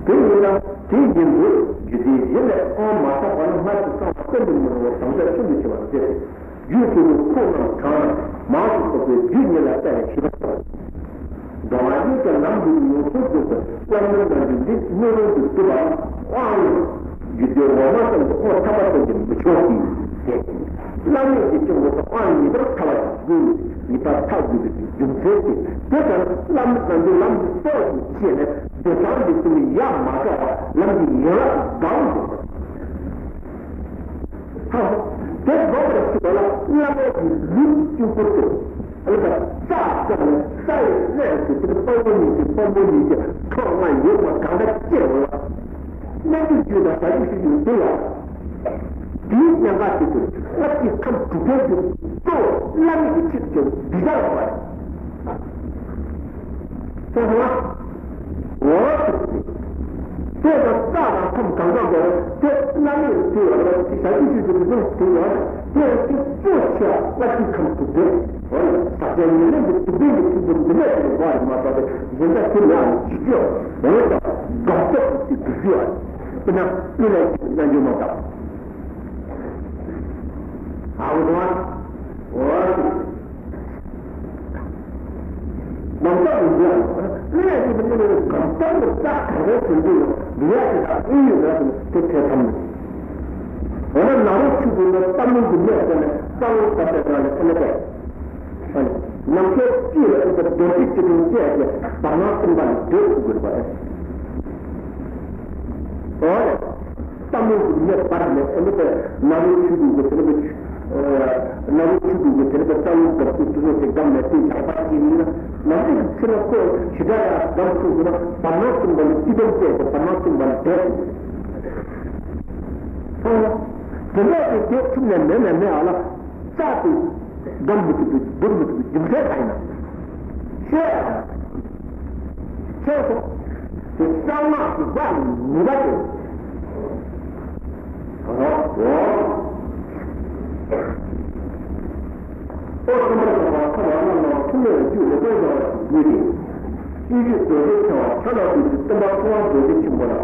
དེ་ཡིན་ན་དེ་ཡིན་དུས་རྒྱུ་དེའི་གཞི་ལས་ཨོམ་མ་བཏབ་པ་ན་སྔར་གྱི་བསམ་པ་བསྟན་དུ་མི་རུང་བ་དམ་བཅའ་ཤིན་ཏུ་ཆེ་བ་མཛད། རྒྱུད་ཆེན་པོའི་ཁུངས་རྣམས་དྲངས་ནས་མང་དུ་གསུངས་པས་རྒྱུད་ཉིད་ལ་བལྟས་ནས་ཞིབ་པར་མཐོང་། མདོ་སྔགས་གཉིས་ཀྱི་ལམ་འདི་ཡོངས་སུ་རྫོགས་པའི་བླ་མའི་རྣལ་འབྱོར་འདི་སྙིང་རུས་སུ་སྒྲུབ་པ་ལ་དབང་ཡོད། རྒྱུད་སྡེ་འོག་མ་ཙམ་གྱི་དབང་ཐ་མ་ཙམ་གྱིས་མི་ཆོག་གི་ཟེར། བླ་མེད་ཀྱི་སྐྱེ་བོ་དང་དབང་ངེས་པར་ཐ་བ་དགོས། ངེས་པར་ཐ་དགོས་པའི་རྒྱུ་མཚན་དེ། དེ་ལྟར་བླ་མའི་རྣལ་འབྱོར་ལམ་གྱི་གསལ་བ་ཞིག་ཤེས་ནས་སྡེ་གྲངས་འདི་ཚུ་ནི་ཡ་མ་བྲལ་བར་ལམ་གྱི་ཡན་ལག་ཏུ་བསྒོམ་དགོས། དེ་སྒོམ་པར་ཞུགས་པ་ལ་བླ་མའི་གི་ལུས་ཀྱི་དཀྱིལ་འཁོར་དུ། ཨ་ལ་ད་རྩ་བཏབ་ནས་རྩ་ཡི་གནས་སུ་དེ་ནི་དཔང་པོ་གཉིས་ཀྱི་དཔང་པོ་གཉིས་ཀྱི་ཁྲག་ལྔ་ཡོད་པ་གང་འདྲ་སྐྱེ་འོང་ལ། རྣལ་འབྱོར་རྒྱུད་དང་བྱ་རྒྱུད་ཤེས་རྒྱུད་དེ་ཡང་། དེའི་གནད་འགག་དེ་དུ་སྔར་གྱི་ཁམས་དྲུག་པའི་རྒྱུད་གཙོ་བོ་བླ་མེད་ཀྱི་ཆེད་དུ་འདི་ལྟར་བ་རེད། ཁྱེད་ཚོ་ལ། འོ། དེ་ལ་རྩ་དང་ཁམས་གང་ག་དགོས་རེད། དེ་བླ་མེད་དུ་ཡོད་རེད། དེ་བྱ་རྒྱུད་ཤེས་རྒྱུད་དེ་ཚོ་དེ་ཡོད་རེད། དེ་ཡང་དེ་གཙོ་ཆེ་བ་སྔར་གྱི་ཁམས་དྲུག་པའི། འོ་ཡ། ཟག་བཅས་ཉེར་ལེན་གྱི་དྲུག་པའི་གི་ཚིག་པོ་འདི་ནས་དེ་ལ་བ་རེད་མ་གཏོགས་པའི་གཞན་དག་དེ་ལ་ཡང་ཅི་ཅོ། འོ་ཡ། དགག་རྒྱག་གི་དེ་དྲུག་ཅོ་རེད། དཔེར་ན་ཀླུ་ལས་ཀྱི་རྣལ་འབྱོར་མ་དང་། ཨ་འོ་དང་། འོ། ནམ་ཟླ་རུ་འཇུག་ཨ། ཀླུ་ཡ་ཅིག་གི་ཀླུ་ལས་གང་ལྟར་དུ་རྩ་གང་རེ་ཟིན་དུས་ལ་འདི་ཡ་ཅིག་དང་ཨེ་ཡོད་ན་དེ་ཐེ་ཚོམ་མེད། འོ་ན་ནཱ་རོ་ཆོས་སྐུ་ནི་ལྟ་མུན་གྱི་གནས་བསྐོར་ནས་རྩ་བོ་བཀབ་པའི་ནང་ནས་ཨེ་ན་པས། ནམ་མཁའི་དཀྱིལ་ལ་ཨེ་ན་རྡོ་རྗེ་སྐྱིལ་ཀྲུང་བཅས་ཀྱི་བར་སྣང་གསུམ་པ་ལ་སྡོད་དགོས་པ་རེད། འོ་ལེ། ལྟ་མུན་གྱི་གནས་བར་ནས་ཨེ་ན་པས་ནཱ་རོ་ཆོས་སྐུ་གི་དེ་ནི་པས། ནཱ་རོ་ཆོས་སྐུ་གི་དེ་ནི་པས་རྩ་བོ་བཀབ་ཚུལ་དེ་ཚོ་དེ་བསྒོམས་ནས་དེ་ཞག་པ་གཅིག་ཡིན་ན། ནམ་ཟླ་གི་ཚེ་ན་ཁོ་ཇི་འདྲ་ཡང་བསྒོམ་ཐུབ་ན་བར་སྣང་གསུམ་པ་ལ་སྐྱིལ་ཀྲུང་བཅས་ཀྱི་བར་སྣང་གསུམ་པ་ལ་སྡོད་དགོས། ཨོ། དེ་འདྲ་དེ་དེ་ཐུབ་ནས་མེད་ནས་མེད་ཨ་ལ། རྩ་དེ་སྒོམ་མི་ཐུབ་པའི་སྒྲུབ་མི་ཐུབ་པའི་རྒྱུ་མཚན་གང་ཡིན་ན། ཤེས་ཤེས་སོང་། དེ་གསང་སྔགས་ཀྱི་དབང་ནུས་པ་དེ། ཨོ། ཨོ། ཨོ་ཐོག་མར་བྱ་བ་ཐ་མ་རྣམས་ལ་ཐུགས་ལས་རྒྱུད་ལས་དོན་བྱ་བ་ཞིག་དགོས་ཏེ། སྤྱོད་བརྒྱུད་རྡོ་རྗེ་ཕྲེང་བ་ཕྱག་ན་རྡོ་རྗེ་སྟོན་པ་ཁོ་བོ་རྡོ་རྗེ་ཆེན་པོ་ལ།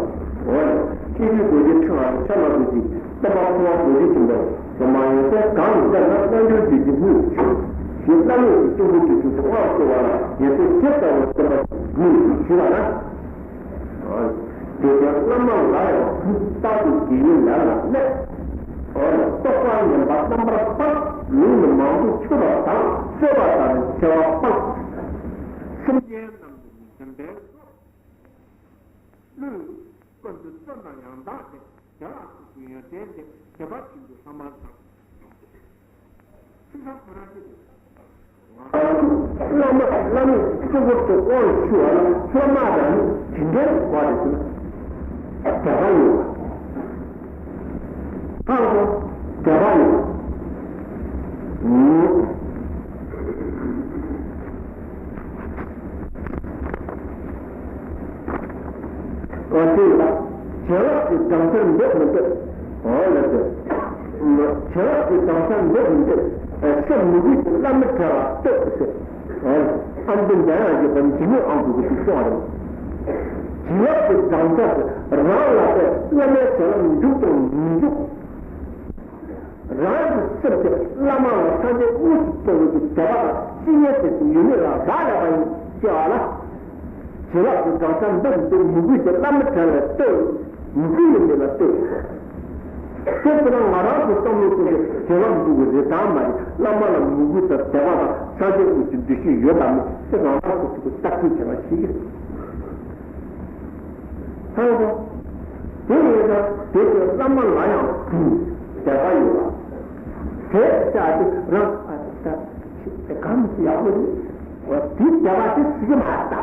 འོ་ཡ། སྤྱོད་བརྒྱུད་རྡོ་རྗེ་ཕྲེང་བ་ཕྱག་ན་རྡོ་རྗེ་སྟོན་པ་ཁོ་བོ་རྡོ་རྗེ་ཆེན་པོ་ལ། མ་ཡིན་ཏེ་གང་ལ་བལྟས་ན་རྣལ་འབྱོར་རྒྱུད་ཀྱི་དངོས་སུ་གྱུར། ཞེས་བླ་མེད་ཀྱི་སྐྱེས་བུ་དེ་ཚོ་དབང་བསྐུར་བ་ལ་ཡོན་ཏན་ཞེས་བྱ་བའི་སྟོན་པ་དངོས་སུ་ཞུས་པ་ན། དེ་ལྟར་བླ་མ་ལ་ཡང་གུས་རྟག་ཏུ་དགེ་བའི་ལས་ལ་གནས། རྟོགས་པ་ངན་པ་རྣམ་པར་སྤངས། ལུང་ནི་མང་དུ་འཆོལ་བ་དང་། རྩོད་པ་དང་ནི་འཆལ་བ་སྤངས། སེམས་ཅན་རྣམས་ཀྱི་ནི་སེམས་དཔའི་གཙོ། ཀླུ་ཀུན་ཏུ་བརྩོན་པ་ཡང་དག་བྱས། བདེ་བ་གཤེགས་པའི་ཡོན་ཏན་ལྡན། དད་པ་ཆེན་པོས་ལྷག་མ་བཟང་། བླ་མ་བླ་མའི་གཙུག་གུར་དུ་དབང་ཞུ་བ་ལ་བླ་མ་རང་ཉིད་དེ་འདྲའི་བ་རེད་ཟེར་ན། དད་པ་ཡོད་པ། ཧ་གོ། དད་པ་ཡོད་པ། ཨོ་དེ་ཡོད་པ། བྱིན་རླབས་ཀྱི་སྦྲང་ཆར་འདོར་མི་འདོར། ཨོ་ལ་དེ། བྱིན་རླབས་ཀྱི་སྦྲང་ཆར་འདོར་མི་འདོར། སེམས་མི་འགུལ་གྱི་བླ་མའི་གྲལ་ལ་གཏོགས་ཟེར། ཨོ་ལ། ཨ་མདོ་འཇམ་དབྱངས་བཞད་པ་འཇིགས་མེད་དབང་པོ་གིས་དེ་གསུངས་པ་རེད། བྱིན་རླབས་ཀྱི་སྦྲང་ཆར་ཟེར། རང་ལ་དེ་བླ་མའི་བྱིན་རླབས་འཇུག་དང་མི་འཇུག་རང་གི་སེམས་དེ་བླ་མ་ལ་སངས་རྒྱས་དངོས་སུ་མཐོང་བའི་དད་པ་དང་བཤེས་གཉེན་དེ་ཚོ་ཡོད་མེད་ལ་བདག་ལས་པ་ཡིན་ཅེས་པ་ལ། བྱིན་རླབས་ཀྱི་སྦྲང་ཆར་འདི་འདི་མོས་གུས་ཀྱི་བླ་མའི་དྲིན་ལ་ལྟོས། མོས་གུས་ཡིན་མིན་ལ་ལྟོས། དེ་ཚོ་ན་ང་རང་གི་བསམ་བློ་ཅན་གྱི་བྱིན་རླབས་འཇུག་གི་རེད་དམ་མ་རེད། བླ་མ་ལ་མོས་གུས་དང་དད་པ་དང་སངས་རྒྱས་དངོས་ཀྱི་འདུ་ཤེས་ཡོད་དམ་མེད་དེ་རང་རང་སོ་སོ་གི་བརྟག་དཔྱད་བྱས་ན་ཤེས་ཀྱི་རེད། ཧང་སོ། དེ་ཡིན་ཙང་དེ་ཚོ་བླ་མ་ལ་ཡང་དད་པ་ཡོད་པ། དེ་ལྟ་དེ་རང་ཨ་ད་དེ་གང་ཡག་པོ་རེད། འོ་དེ་དད་པ་དེ་སྲིད་ཀྱི་མ་རེད་ད།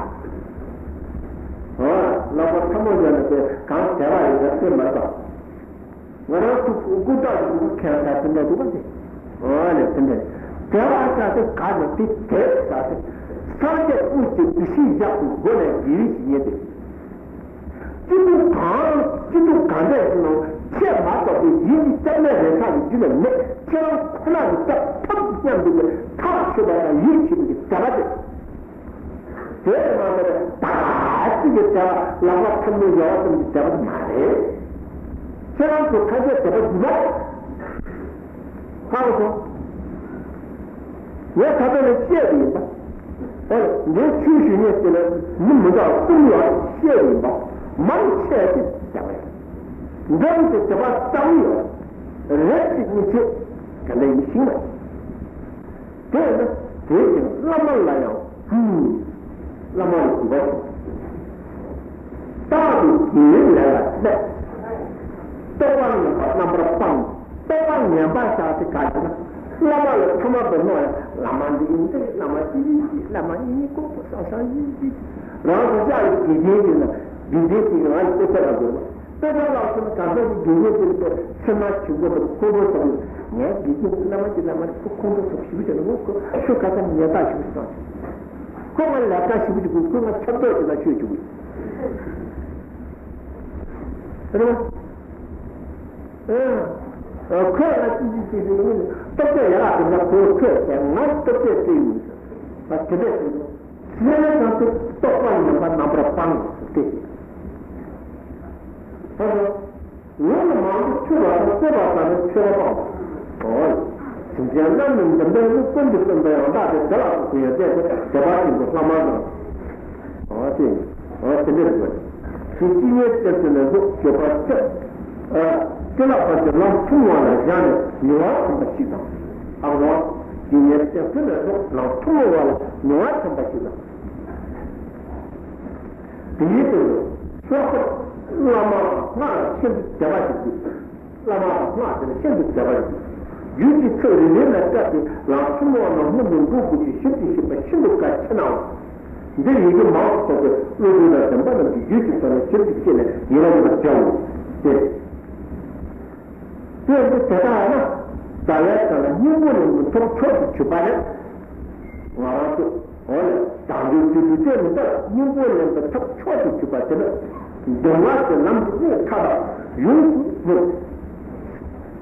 འོ་བླ་མ་ཐལ་མོ་སྦྱར་ནས་དེ་གང་དད་པ་ཡོད་ན་དེ་མ་རེད་ད། ང་རང་ཚོ་སྐུ་དྲག་ཡོད་ཁྱད་པར་དེ་འདྲ་འདུག་པ་དེ། འོ་ལེ་དེ་འདྲ། དད་པ་ས་དེ་ག་ནས་དེ་དད་ས་དེ། སངས་རྒྱས་དངོས་ཀྱི་འདུ་ཤེས་བཞག་པའི་སྒོ་ནས་དགེ་བའི་བཤེས་གཉེན་དེ། སྐྱིད་སྡུག་གང་སྐྱིད་སྡུག་གང་འདྲ་ཞིག་ནང་ཆེས་མ་གཏོགས་པའི་ཡིད་ཀྱི་སྐྱབས་གནས་རེ་ས་ཡི་རྒྱུ་ནས་མེད། ཁྱེད་རང་ཁོ་ན་གི་སྐྱབས་ཐོབ་སྙམ་པའི་ཐག་ཆོད་པ་དང་ཡིད་ཆེས་པའི་དད་པ་དེ། དེ་མ་ཟད་ད་གཅིག་གི་དད་པ་ལག་པ་ཐལ་མོ་སྦྱར་བ་ཙམ་གྱི་དད་པ་མ་རེད། ཁྱེད་རང་ཚོ་ཁ་ཤས་དད་པ་འདི་མ་རེད། ཧ་གོ་སོང་། ངས་ད་ལྟ་ནས་བཤད་པ་ཡིན་པ། ཨེ། འདིའི་ཆོས་ཞུ་མཁན་དེ་ལ་མི་མི་འདྲ་བ་གསུམ་ཡོད་བཤད་པ་ཡིན་པ། མང་ཆེ་ཆེ་བཤད་པ་ཡིན། འདྲ་བོ་དེ་དད་པ་གཙང་ཡོད་རེད། གཅིག་གཉིས་ཆེ་ག་འདྲ་ཡིན་ཤིང་མ་ཡིན། དེས་ན་དེའི་རྒྱུན་བླ་མ་ལ་ཡང་གུས། བླ་མ་ལ་གུས་པ་བྱེད། རྟག་ཏུ་དགེ་བའི་ལས་ལ་སླེབས། རྟོགས་པ་ངན་པ་རྣམ་པར་སྤངས། རྟོགས་པ་ངན་པ་བཞག་སྟེ་ག་ཡིན་ན། བླ་མ་ལ་ཐ་མལ་པའི་སྣང་ཡང་བླ་མ་འདི་ཡིན་ཏེ་བླ་མ་འདི་ཡིན་ཏེ་བླ་མ་ཡིན་ཡིན་ཀོ་ཀོ་སང་སང་ཡིན་ཏེ། རང་གི་ཤ་ཡི་དགེ་རྒན་ཡིན་ན་དགེ་རྒན་དེ་ང་ཡི་སྐད་ཆ་ལ་དགོས་པ། དཔེ་ཆ་ལ་སོང་ན་གང་ཟག་གི་དགེ་རྒན་དེ་ཚོ་ཚེ་མ་ཆེན་པོ་དང་ཁོང་ཁྲོ་ཟ་བའི་ངའི་དགེ་རྒན་བླ་མ་གི་བླ་མ་ཁོ་ཁོང་ཁྲོ་ཟ་ཞིབ་བྱས་ན་ཁོ་ཁོ་ཁ་ཚ་ཉེས་དག་ཞིབ་བྱས་དང་ཁོ་ང་ལས་ཀ་ཞིབ་བྱས་ཁོ་ང་ཁྱབ་བསྒྲགས་བྱས་ན་ཤོད་བྱུང་། རེད་བ། ཁོས་ང་ཅི་ཅི་ཅི་ཅི་ཡིན་སྟོབས་ཆེ་ཡ་ལ་དེ་འདྲ་ཁོ་ཁོས་ཀྱང་ང་སྟོབས་ཆེ་ཅི་ཡིན་ཟེར་བ་དེ་འདྲ་ཟེར་ནས། ལས་ལས་ཀྱང་དེ་རྟོགས་པ་ངན་པ་རྣམ་པར་སྤངས་ཏེ། ད་ལྟ་ལོ་ན་མང་པོ་ཆུ་བ་དང་སེ་བ་དང་ནི་ཆེ་བ་དང་། ཨོ། སེམས་ཅན་རྣམས་ནི་འདི་འདྲའི་ནི་ཀུན་ཏུ་སེམས་དང་ཡང་དག་དེ་དེ་ལ་སོགས་པའི་ཡོན་ཏན་དེ་དད་པ་ཆེན་པོ་ལྷག་མ་དང་། ཨོ་དེ། ཨོ་དེ་འདྲ་རེད། ཆོས་སྐྱིད་ཉེར་གཅིག་ལ་སོགས་སྤྱོད་པ་སྤྱད། ཨ། སྤྱི་ལ་ཕར་གྱི་ལམ་ཐུང་བ་ལ་བཞག་ནས་མྱོང་བ་ཐོན་པ་ཞིག་དང་། ཨ་རོ། སྐྱིད་ཉེར་གཅིག་ལ་སོགས་ལམ་ཐུང་བ་ལ་མྱོང་བ་ཐོན་པ་ཞིག་དང་། དེའི་དོན་དུ་ཤོག་ཁ་བླ་མ་སྔགས་ལ་ཤིན་ཏུ་དད་པ་ཞིག་དགོས། བླ་མ་དང་སྔགས་དེ་ལ་ཤིན་ཏུ་དད་པ་ཞིག་དགོས། རྒྱུད་ཀྱི་ཚིག་རེ་རེ་ལ་བཀར་ཏེ་ལམ་ཐུང་བ་རྣམས་སྔོན་དུ་འགྲོ་དགོས་ཀྱི་ཞིབ་ཏུ་ཞིབ་པ་ཤིན་ཏུ་གལ་ཆེ་ནའང་། འདིར་ཡི་གེ་མང་དུ་གཏོགས་པའི་བློ་གྲོས་དང་ལྡན་པ་རྣམས་ཀྱིས་རྒྱུད་ཀྱི་ཐོག་ནས་ཞིབ་ཏུ་དཔྱད་ནས་ཡིད་ལ་འཇོག་པར་བྱའོ། ཞེས། དེ་དེ་ལྟར་ན། ད་ལན་ད་ལ་སྙིང་པོ་ལེན་པའི་ཐོབ་མཆོག་ཏུ་གྱུར་པ་ནི། ང་རང་ཚོ། འོ་ལ། བྱང་ཆུབ་ཀྱི་ལུས་རྟེན་མི་རྟག་སྙིང་པོ་ལེན་པའི་ཐབས་མཆོག་ཏུ་གྱུར་པ་དེ་ནི། མདོ་སྔགས་ཀྱི་ལམ་གྱི་གནད་མཐའ་དག་ཡོངས་སུ་བསྔོ།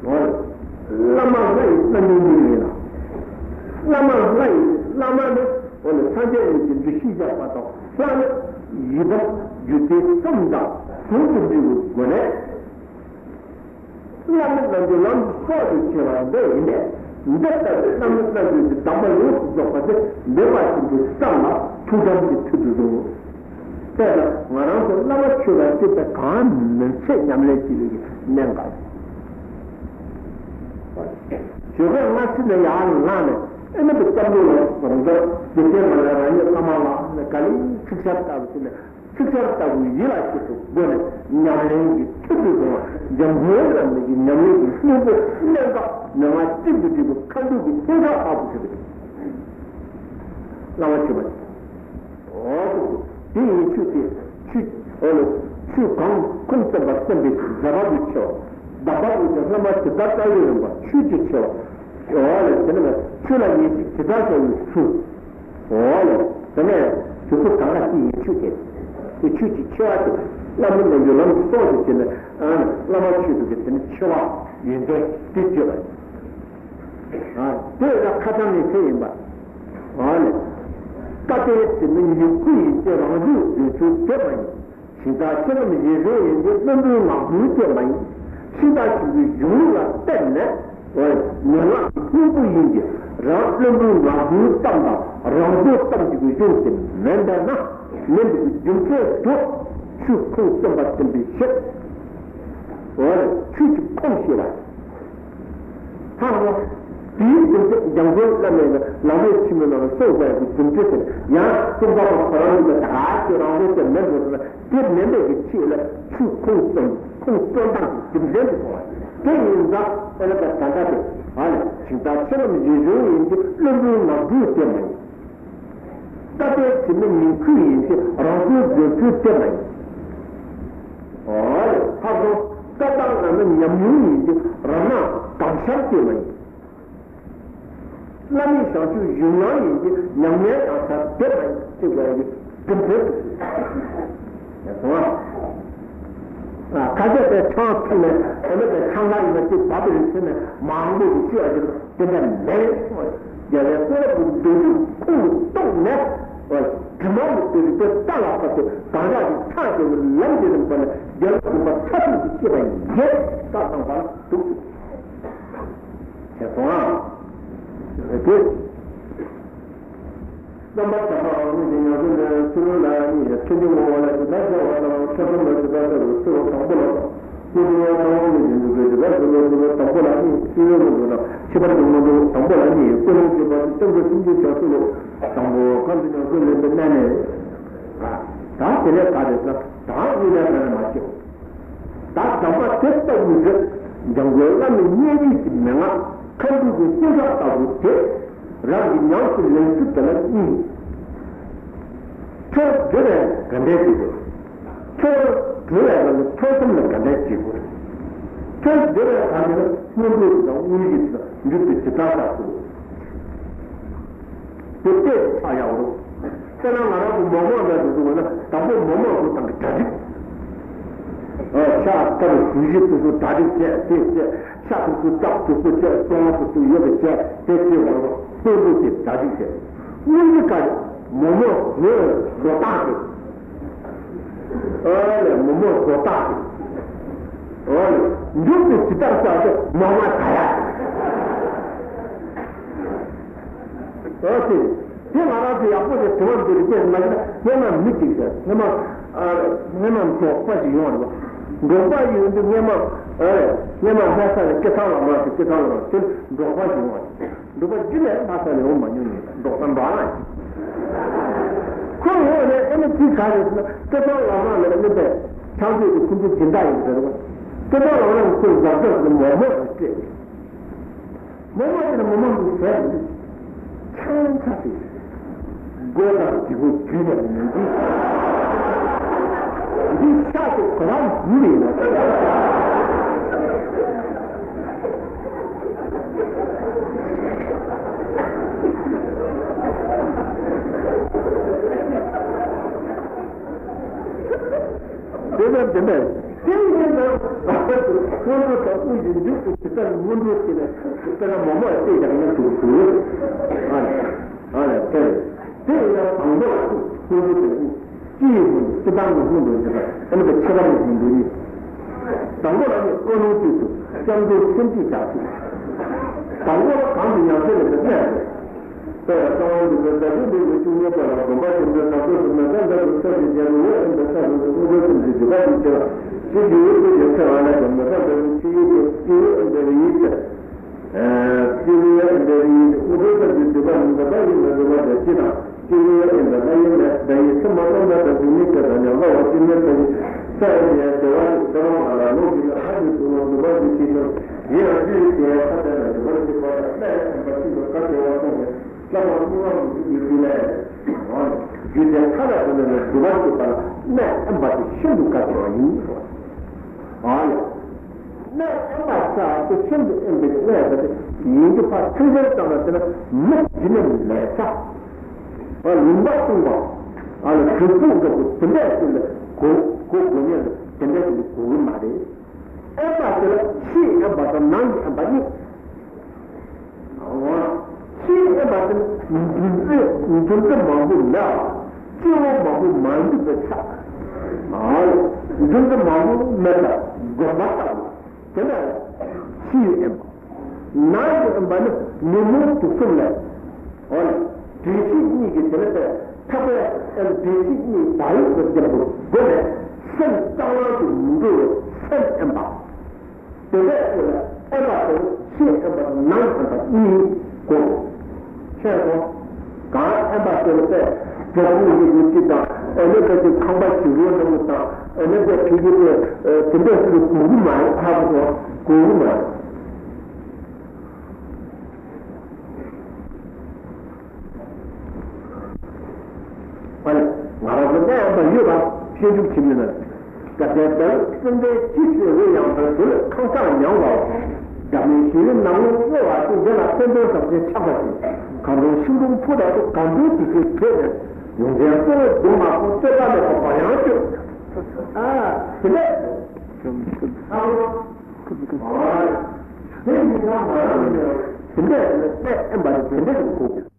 འོ་ལ། བླ་མ་ལྔ་ཡི་རྣམ་སྨིན་ཡིན་ལ། བླ་མ་ལྔ་ཡི་བླ་མ་ནི། འོ་ལ། སངས་རྒྱས་ཉིད་ཀྱི་འདུ་ཤེས་བཞག་པ་དང་ལྷག་ནི། ཡི་དམ་རྒྱུད་སྡེ་གསུམ་དང་ཟུང་དུ་འབྲེལ་བའི་སྒོ་ནས། བླ་མེད་རྣལ་འབྱོར་ལམ་གྱི་སྲོག་ཏུ་གྱུར་པ་འདི་ཡིན་པས། འདི་ལྟ་བུའི་བླ་མེད་རྣལ་འབྱོར་གྱི་གདམས་པ་ཡོངས་སུ་རྫོགས་པ་དེ་འདོད་པ་ཆེན་པོའི་བསམ་ལ་ཐུགས་དམ་གྱི་ཚུལ་དུ་བཟུང་། དཔེར་ན་ང་རང་ཚོ་བླ་མ་མཆོད་པ་ཞེས་པའི་གང་མིན་ཚད་ཉམས་ལེན་བྱེད་པའི་གནད་འགག་ཞོགས་ཀས་སྔ་ཕྱི་ནས་ཡར་ལངས་ནས་ཨེ་ནི་བུ་སྐྱབས་འགྲོ་ལ་གསོལ་འདེབས་འཇིག་རྟེན་མ་ལ་རང་ཉིད་བླ་མ་ལ་ནི་ག་ལེ་ཚིག་ཤར་ལྟ་བུ་ཞིག་ནས། ཚིག་ཤར་ལྟ་བུའི་ཡིད་ལ་བྱེད་པའི་སྒོ་ནས་ཉམས་ལེན་གྱི་ཚུལ་དུ་བཟུང་བ་འཇམ་མགོན་རྣམས་ཀྱི་ཉམས་ལེན་གྱི་སྙིང་པོ་གནད་འགག་མན་ངག་གཅིག་ཏུ་བསྒྲིལ་བའི་ཁ་འདུག་གི་སྙིང་ཁ་ཁ་བུ་ཞིག་རེད། བླ་མ་མཆོད་པ། འོ་དེ་ཡི་ཆོས་དེ་ཆོས་འོ་ལ་ཆོས་གང་ཁུངས་བཙུན་པ་བསྟན་པའི་མཛད་པ་གི་ཆེ་བ། གདམས་པ་འོད་ཀྱི་ལྷ་མ་ཇི་ལྟར་བལྟ་བའི་རིམ་པ་ཆོས་ཀྱི་ཆེ་བ། འོ་ལ་དེ་ནི་ཆོས་ལ་ངེས་ཤེས་ཇི་ལྟར་བྱ་བའི་ཚུལ། འོ་ལེ། དེ་ནས་དུས་ཚོད་གང་ག་ཅི་ཡིན་ཆོས་དེ། དེ་ཆོས་ཀྱི་ཆེ་བ་དེ། བླ་མེད་རྣལ་འབྱོར་ལམ་གྱི་སྲོག་ཏུ་བྱས་ནས། ཨ། བླ་མ་མཆོད་པའི་དེ་ནི་ཆེ་བ་ཡོན་ཏན་དེ་བརྗོད་པ་ཡིན། ཨ། དེ་ལ་ཁ་ཚང་ནས་ཚེ་ཡིན་པ། འོ་ལེ། བཀའ་བསྟན་ཟེར་ནི་ཡི་གུ་ཡིན་ཏེ་རང་ལུགས་འདོད་ཚུལ་དེ་མ་ཡིན། ཞིང་རྟ་ཆེ་ལམ་བཞེས་སོང་ཡིན་གྱི། བློན་པོའི་ངག་འབུལ་དེ་མ་ཡིན། ཤིང་རྟ་ཆེན་པོའི་གཞུང་ལུགས་ལ་བརྟེན་ནས། འོ། ངན་སྔགས་ཀྱི་སྙིང་པོ་ཡིན་གྱི། རང་བློན་པོའི་ངག་འབུལ་ཙམ་དང་རང་བཟོ་ཙམ་གྱི་གཞུང་དེ་མིན་པས་ན། མིན་པའི་རྒྱུ་མཚན་དུ་ཆོས་ཁུངས་བསྟན་པ་བསྟན་པའི་ཕྱིར། འོ། ཆོས་ཀྱི་ཁུངས་ཤེས་པ། ཧ་ཧ། དེའི་རྒྱུ་མཚན་འཇམ་མགོན་བླ་མས་ནི་ལམ་རིམ་ཆེན་མོའི་ནང་ལ་གསུངས་པའི་རྒྱུ་མཚན་དེ། ཡང་གསུངས་པ་པོ་ཁོ་རང་གཉིས་ཀྱི་ད་ག་ཅིག་རང་བཟོ་དེ་མིན་འགྲོ་ཟེར་ན། དེ་མིན་པའི་གི་ཆེད་ལ་ཆོས་ཁུངས་བསྟན། ཁུངས་བསྟན་སྟངས་ཀྱི་རྒྱུ་མཚན་དེ་གསུངས་པ། དེ་ཡིན་ཙང་ཨེ་ན་ད་ད་ལྟ་དེ། ཨ་ནི་ཞིང་རྟ་ཆེ་ལམ་བཞེས་སོང་ཡིན་གྱི། བློན་པོའི་ངག་འབུལ་དེ་མ་ཡིན། ད་ལྟའི་དེ་ནི་ཉིང་ཁུ་ཡིན་གྱི། རང་བཟོའི་རྫུ་འཕྲུལ་དེ་མ་ཡིན། ཨོ་ལེ། ལྷག་དོན་ད་ལྟ་ང་ནི་ཉམས་མྱོང་ཡིན་གྱི། རང་སྣང་དྭངས་ཤར་དེ་མ་ཡིན། བླ་མེད་བྱང་ཆུབ་གཞུང་ལམ་ཡིན་གྱི། ཉམས་ལེན་ཡང་ཚར་དེ་མ་ཡིན་ཅེས་བརྗོད་ཡོད། དེ་འདྲ་དུ་གསུངས། ཡང་སོང་ཨ། ཁ་ཤས་དེ་ཆང་འཐུང་ནས། དེ་ནས་དེ་ཆང་ཁ་ཡིན་ན་ཅིག་བབ་པའི་ཚེ་ནས་མང་པོ་ཞིག་ཤི་བ་ཞིག་དེ་འདྲ་མེད། རྒྱལ་བའི་བསྐོར་རབ་ཀྱི་མདོ་རྒྱུད་ཁུངས་སུ་གཏུགས་ནས། དྲི་མ་ནི་དེ་རིགས་པའི་རྟ་ལ་བབས་ཏེ་གང་ཟག་གི་ཕྲག་དེ་ནི་ལམ་གྱི་རིམ་པ་ནས་རྒྱལ་བ་ཀུན་དགའ་མཐའ་ཐུག་གི་སྐྱེས་པ་ཡིན། ད་དང་པ་ལ་འདུག་ཅེས་གསུངས་ཨ། དེ། རྣམ་པར་དག་པའམ་ཉིད་ཀྱི་ཉམས་སུ་ལེན་ཚུལ་ལ་ནི། ཐུན་གྱི་ངོ་བོ་ལ་ཇི་ལྟར་སྦྱར་བ་དང་། ཐོས་བསམ་ལ་ཇི་ལྟར་བྱ་བའི་ཚུལ་དང་པོ་ལ། སྔོན་འགྲོ་དང་ནི་ཉིན་གྱི་ཇི་ལྟར་བྱེད་པའི་ཚུལ་དང་པོ་ལ་ནི། སྤྱི་བོའི་སྔོན་འགྲོ་དང་ཁྱད་པར་གྱི་སྔོན་འགྲོ་དང་པོ་ལ་ནི། ཀུན་སློང་བརྗོད་པ་སྟེ་སྟོང་གསུམ་གྱི་བྱང་ཆུབ་ལུགས་དང་པོ་ཁམས་སུ་ཉམས་སུ་ལེན་པའི་གནད་ནི། ད་དེ་ལས་ག་རེ་ཟེར། ད་དངོས་གནས་ག་ནས་མ་སྐྱེས། ད་དམ་པ་དེ་ལྟ་བུ་ཞིག་འཇམ་མགོན་བླ་མའི་སྙན་རིགས་ཀྱི་མན་ངག་མཁའ་འགྲོ་གི་སྐུ་ཚབ་ལྟ་བུ་དེ་རང་གི་ཉམས་སུ་ལེན་ཚུལ་དེ་ལ་གཉིས། ཆོས་འདི་ལས་ག་འདྲས་བྱེད་དགོས། ཆོས་འདི་ལས་ཀ་ནི་ཐོས་བསམ་ལ་ག་འདྲས་བྱེད་དགོས། ཆོས་འདི་ལས་ག་ནི་སྔོན་འགྲོ་དང་དངོས་གཞི་དང་མཇུག་ཏུ་ཇི་ལྟར་བསགས་དགོས། དེ་དཔེ་ཆ་ཡག་རུ། དཔེར་ན་ང་རང་གི་མོག་མོག་འདྲ་ཞིག་བཟོ་དགོས་ན། དང་པོ་མོག་མོག་བཟོ་སྟངས་ཀྱི་གྲ་སྒྲིག་ཨ། ཤ་སྟག་གྲུ་བཞི་དེ་ཚོ་གྲ་སྒྲིག་བྱས། དེ་བྱས། ཤ་དེ་ཚོ་བཙག་དེ་ཚོ་བྱས། བཙོང་དེ་ཚོ་ཡོད་པ་བྱས། དེ་དེ་བར་དུ་དཔེ་འདུག་དེ་གྲ་སྒྲིག་བྱས། དངོས་གཞི་ག་རེ། མོག་མོག་བཟོ་བཟོ་སྟངས་དེ། ཨ་ལས། མོག་མོག་བཟོ་སྟངས་དེ། ཨ་ལས། མཇུག་ཏུ་ཇི་ལྟར་བསགས་ཏེ་མོག་མོག་ད་ཡ། ཨ་ཙི། དེ་ང་རང་ཚོ་ཡག་པོ་ཞིག་དྲི་བ་འདི་རིགས་མ་ཤེས་ན། སྔོན་མ་མི་གཅིག་ཟེར། སྔོན་མ། ཨ། སྔོན་མ་འབྲོག་པ་ཞིག་ཡོང་བ་རེད་པ། འབྲོག་པ་ཡིན་དུས་སྔོན་མ། ཨ། སྔོན་མ་ལྷ་ས་ནས་སྐལ་བཟང་བླ་མ་ཟེར། སྐལ་བཟང་བླ་མ་དེ་འབྲོག་པ་ཞིག་ཡོང་བ་རེད། འབྲོག་པ་རྒྱུན་ནས་ལྷ་ས་ནས་འོང་མ་མྱོང་ནས་འབྲོག་པ་འབའ་ལ་ཡིན། ཁོ་ཡོང་ནས་ཨ་ནི་དེ་ག་རེ་ཟེར་ན། སྐལ་བཟང་བླ་མ་ལ་ཨ་ནི་པས་ཕྱག་མཛོད་དེ་ཁོ་ཚོའི་སྦྱིན་བདག་ཡིན་ཟེར་བ། སྐལ་བཟང་བླ་མ་ལ་ཁོས་གཟབ་གཟབ་ཀྱིས་མོག་མོག་རེ་སྤྲད། མོག་མོག་དེ་ལ་མོག་མོག་འདི་ཟས་མི་འདུག་ཆང་ཁ་ཟས། སྒོ་དང་སྒྱེད་པུ་བརྒྱུད་ནས་མི་འདུག་འདི་ཤ་དེ་གོ་རང་བརྒྱུད་ལས་ཡིན་ན། དེ་ལྟར་དེ་འདྲ་དེ་ཡིན་ན། སྔོན་འགྲོ་དང་དབུས་ཀྱི་མཇུག་ཏུ་ཇི་ལྟར་སྔོན་འགྲོ་བྱས་ནས། དཔེར་ན་མོག་མོག་བལྟས་ཀྱང་ཡང་དུ་ཞུ། ཨ་ནི། ཨ་ནི་དེ། དེ་ཡིན་ན་དང་པོ་ལ་སྔོན་འགྲོ་དེ་ནི་སྤྱི་ཡི་སྔོན་འགྲོ། སྤྱི་བཏང་གི་སྔོན་འགྲོ་ཞེས་པ། ཨ་ནི་ཁྱད་པར་གྱི་སྔོན་འགྲོ་ཡིན། དང་པོ་ལ་ནི་ཀུན་སློང་བཅུད་དུ་སྐྱབས་འགྲོ་སེམས་བསྐྱེད་བྱ་ཚུལ། དང་པོ་ལ་གང་དུ་ཡང་སེམས་ལ་མི་གནས་པས། ད་ཡང་གསང་བ་འདུས་པའི་ཟླ་གྲོགས་འདི་ནི་བཅུ་གཉིས་པ་ལ་སྒོམ་པ་ཞིག་འདོད་ན། སོ་སོ་མེད་པ་འདྲ་བའི་ས་ཞིག་མཇལ་བའི་ཨེ་འདི་ས་རུ་དངོས་པོའི་སེམས་ཀྱི་སྒྲིབ་པ་འདི་ཕྱིར་ལ་ཅི་འདྲི་བའི་དུས་ཀྱི་ཚེ་བ་ལ་ཀྱང་མེད་པ་འདྲ་བའི་ཆོས་ཡུལ་དུ་སྐྱེ་བོའི་ཨེ་འདི་རེ་ཡིན་ཏེ། སྐྱེ་བོའི་ཨེ་འདི་རེ་ཡིན་ཏེ། དངོས་པོའི་སེམས་ཀྱི་སྒྲིབ་པ་ནི་མེད་པ་ཡིན་ན་འདྲི་བ་འདི་ཅི་དང་། སྐྱེ་བོའི་ཨེ་འདི་ལ་ཡིན་ནས་འདི་ཡི་སེམས་མ་སྟོང་པ་དང་འཇིགས་མེད་ཅན་དང་ཉམ་ཐག་པ་སྐྱེ་མེད་ཚེ་ཡི་ས་ཡི་ནས་བདེ་བ་ཡི་ཚེ་རང་ལ་ལ་ལོག་གི་ལ་ཧ་ཅི་ཐུབ་ལ་འདུན་པ་ཞིག་ཅི་ཞིག་ཡིན་ཡང་ཅི་ཡི་ཚེ་ཁ་ཏོན་ལ་འདུན་པ་ཞིག་པ་ལ་གནས་ཨེ་འབའ་ཞིག་ཏུ་བཀའ་བསྩལ་བ་སོང་བས། བསླབ་པ་སྨོན་ལམ་གྱི་རྒྱུད་ལས། རྒྱུད་སྡེ་མཐའ་ལ་དུ་ནས་སྒྲུབ་པར་བྱེད་པ་ལ་གནས་ཨེ་འབའ་དེ་ཤིན་ཏུ་དཀའ་ཆེ་བ་ཡིན། ཨ་ཡ། གནས་ཨེ་འབའ་ས་དེ་ཤིན་ཏུ་ཨེ་འབའ་གི་གནས་དེ་ཡིན་རྒྱུ་ཕར་ཚིག་ཟེར་ཙམ་ལ་དེ་ནི་མི་རྒྱུ་ནི་མེད་ས། ཨ་ལུང་པ་གསུངས་པ། ཨ་ལ་གྲུབ་ཕུག་འདྲ་པོ་དེ་འདྲ་ཞིག་ལ་གོ་གོ་གོ་ཉན་ལ་དེ་འདྲ་ཞིག་ལ་གོ་གི་མ་རེད། ཨེ་འབའ་དེ་ལ་ཕྱིའི་ཨེ་འབའ་དང་ནང་གི་ཨེ་འབའ་གཉིས། ཕྱིའི་ཨེ་འབའ་དེ་ནི་འདུ་འཛི་འདུ་འཛི་མང་པོ་མེད་པ། སྐྱེ་བོ་མང་པོ་མ་འདུས་པའི་ས། འདུ་འཛི་མང་པོ་མེད་པར་སྒོམ་པ་ལྟ་བུ། དེ་ལ་ཕྱི་ཡི་དབེན་པ། ནང་གི་དབེན་པ་ནི་ཉོན་མོངས་དུག་གསུམ་ལས། འོ་ན་དྲན་ཤེས་གཉིས་ཀྱིས་དེ་ལ་ཐག་པའི་དྲན་ཤེས་གཉིས་བག་ཡོད་ཀྱི་རྒྱབ་ཏུ་སྒོ་ནས་སེམས་རྐྱང་ལམ་དུ་མི་འགྲོ་བའི་སེམས་དབེན་པ། དེ་འདྲ་ཞིག་ལ་དབེན་པ་དེ་ཕྱི་དབེན་པ་ནང་དབེན་པ་གཉིས་དགོས། ཤེས་སོང་། གང་དབེན་པ་དེ་ལ་བལྟས་གྲོགས་པོ་ཡི་གེ་གཅིག་དང་ཨེ་ནི་ཁ་ཅིག་ཁང་པ་བྱིའུ་རོ་འདྲ་བོ་དང་ཨེ་ནི་དེ་ཕི་གི་དེ་དེ་འདྲ་ཞིག་ལ་གོ་གི་མ་རེད། ཧ་གོ་སོང་། གོ་གི་མ་རེད། ཨ་ནི་ང་རང་ཚོ་གནས་ཡང་དག་ཡོད་པ་ཤེས་རྒྱུ་ཁྱིམ་ཡོད་ན། སྐལ་ལྡན་དང་སེམས་ལྡན་ཅི་ཞིག་འོད་ཡངས་པའི་དུས་ཁང་བཟང་མྱང་བའོ། འདྲ་མིན་ཞི་བའི་ནམ་ལངས་གཡོ་བ་སྟེ། འདི་ལ་ཕན་ཚུན་ཟབ་ཅིང་ཆགས་པ་ཞིག་གང་དུ་ཤིང་སྡོང་ཕུ་དག་ཏུ་གང་འདུལ་དེ་ཚེ་བྱེད་ནས། ཡོངས་འཛིན་གཙོ་བོའི་སྒོ་མ་ཁོང་བསྟོད་པ་ལེགས་པ་བག་ཡངས་སྤྱོད། ཨ་དེ་ལས་ཨ་དེ་མི་ཚང་མ་རང་ནས་དེ་འདྲས་ནས་དཔེ་ཨེ་འབའ་རི་དེ་འདྲས་ཀྱི་གོ།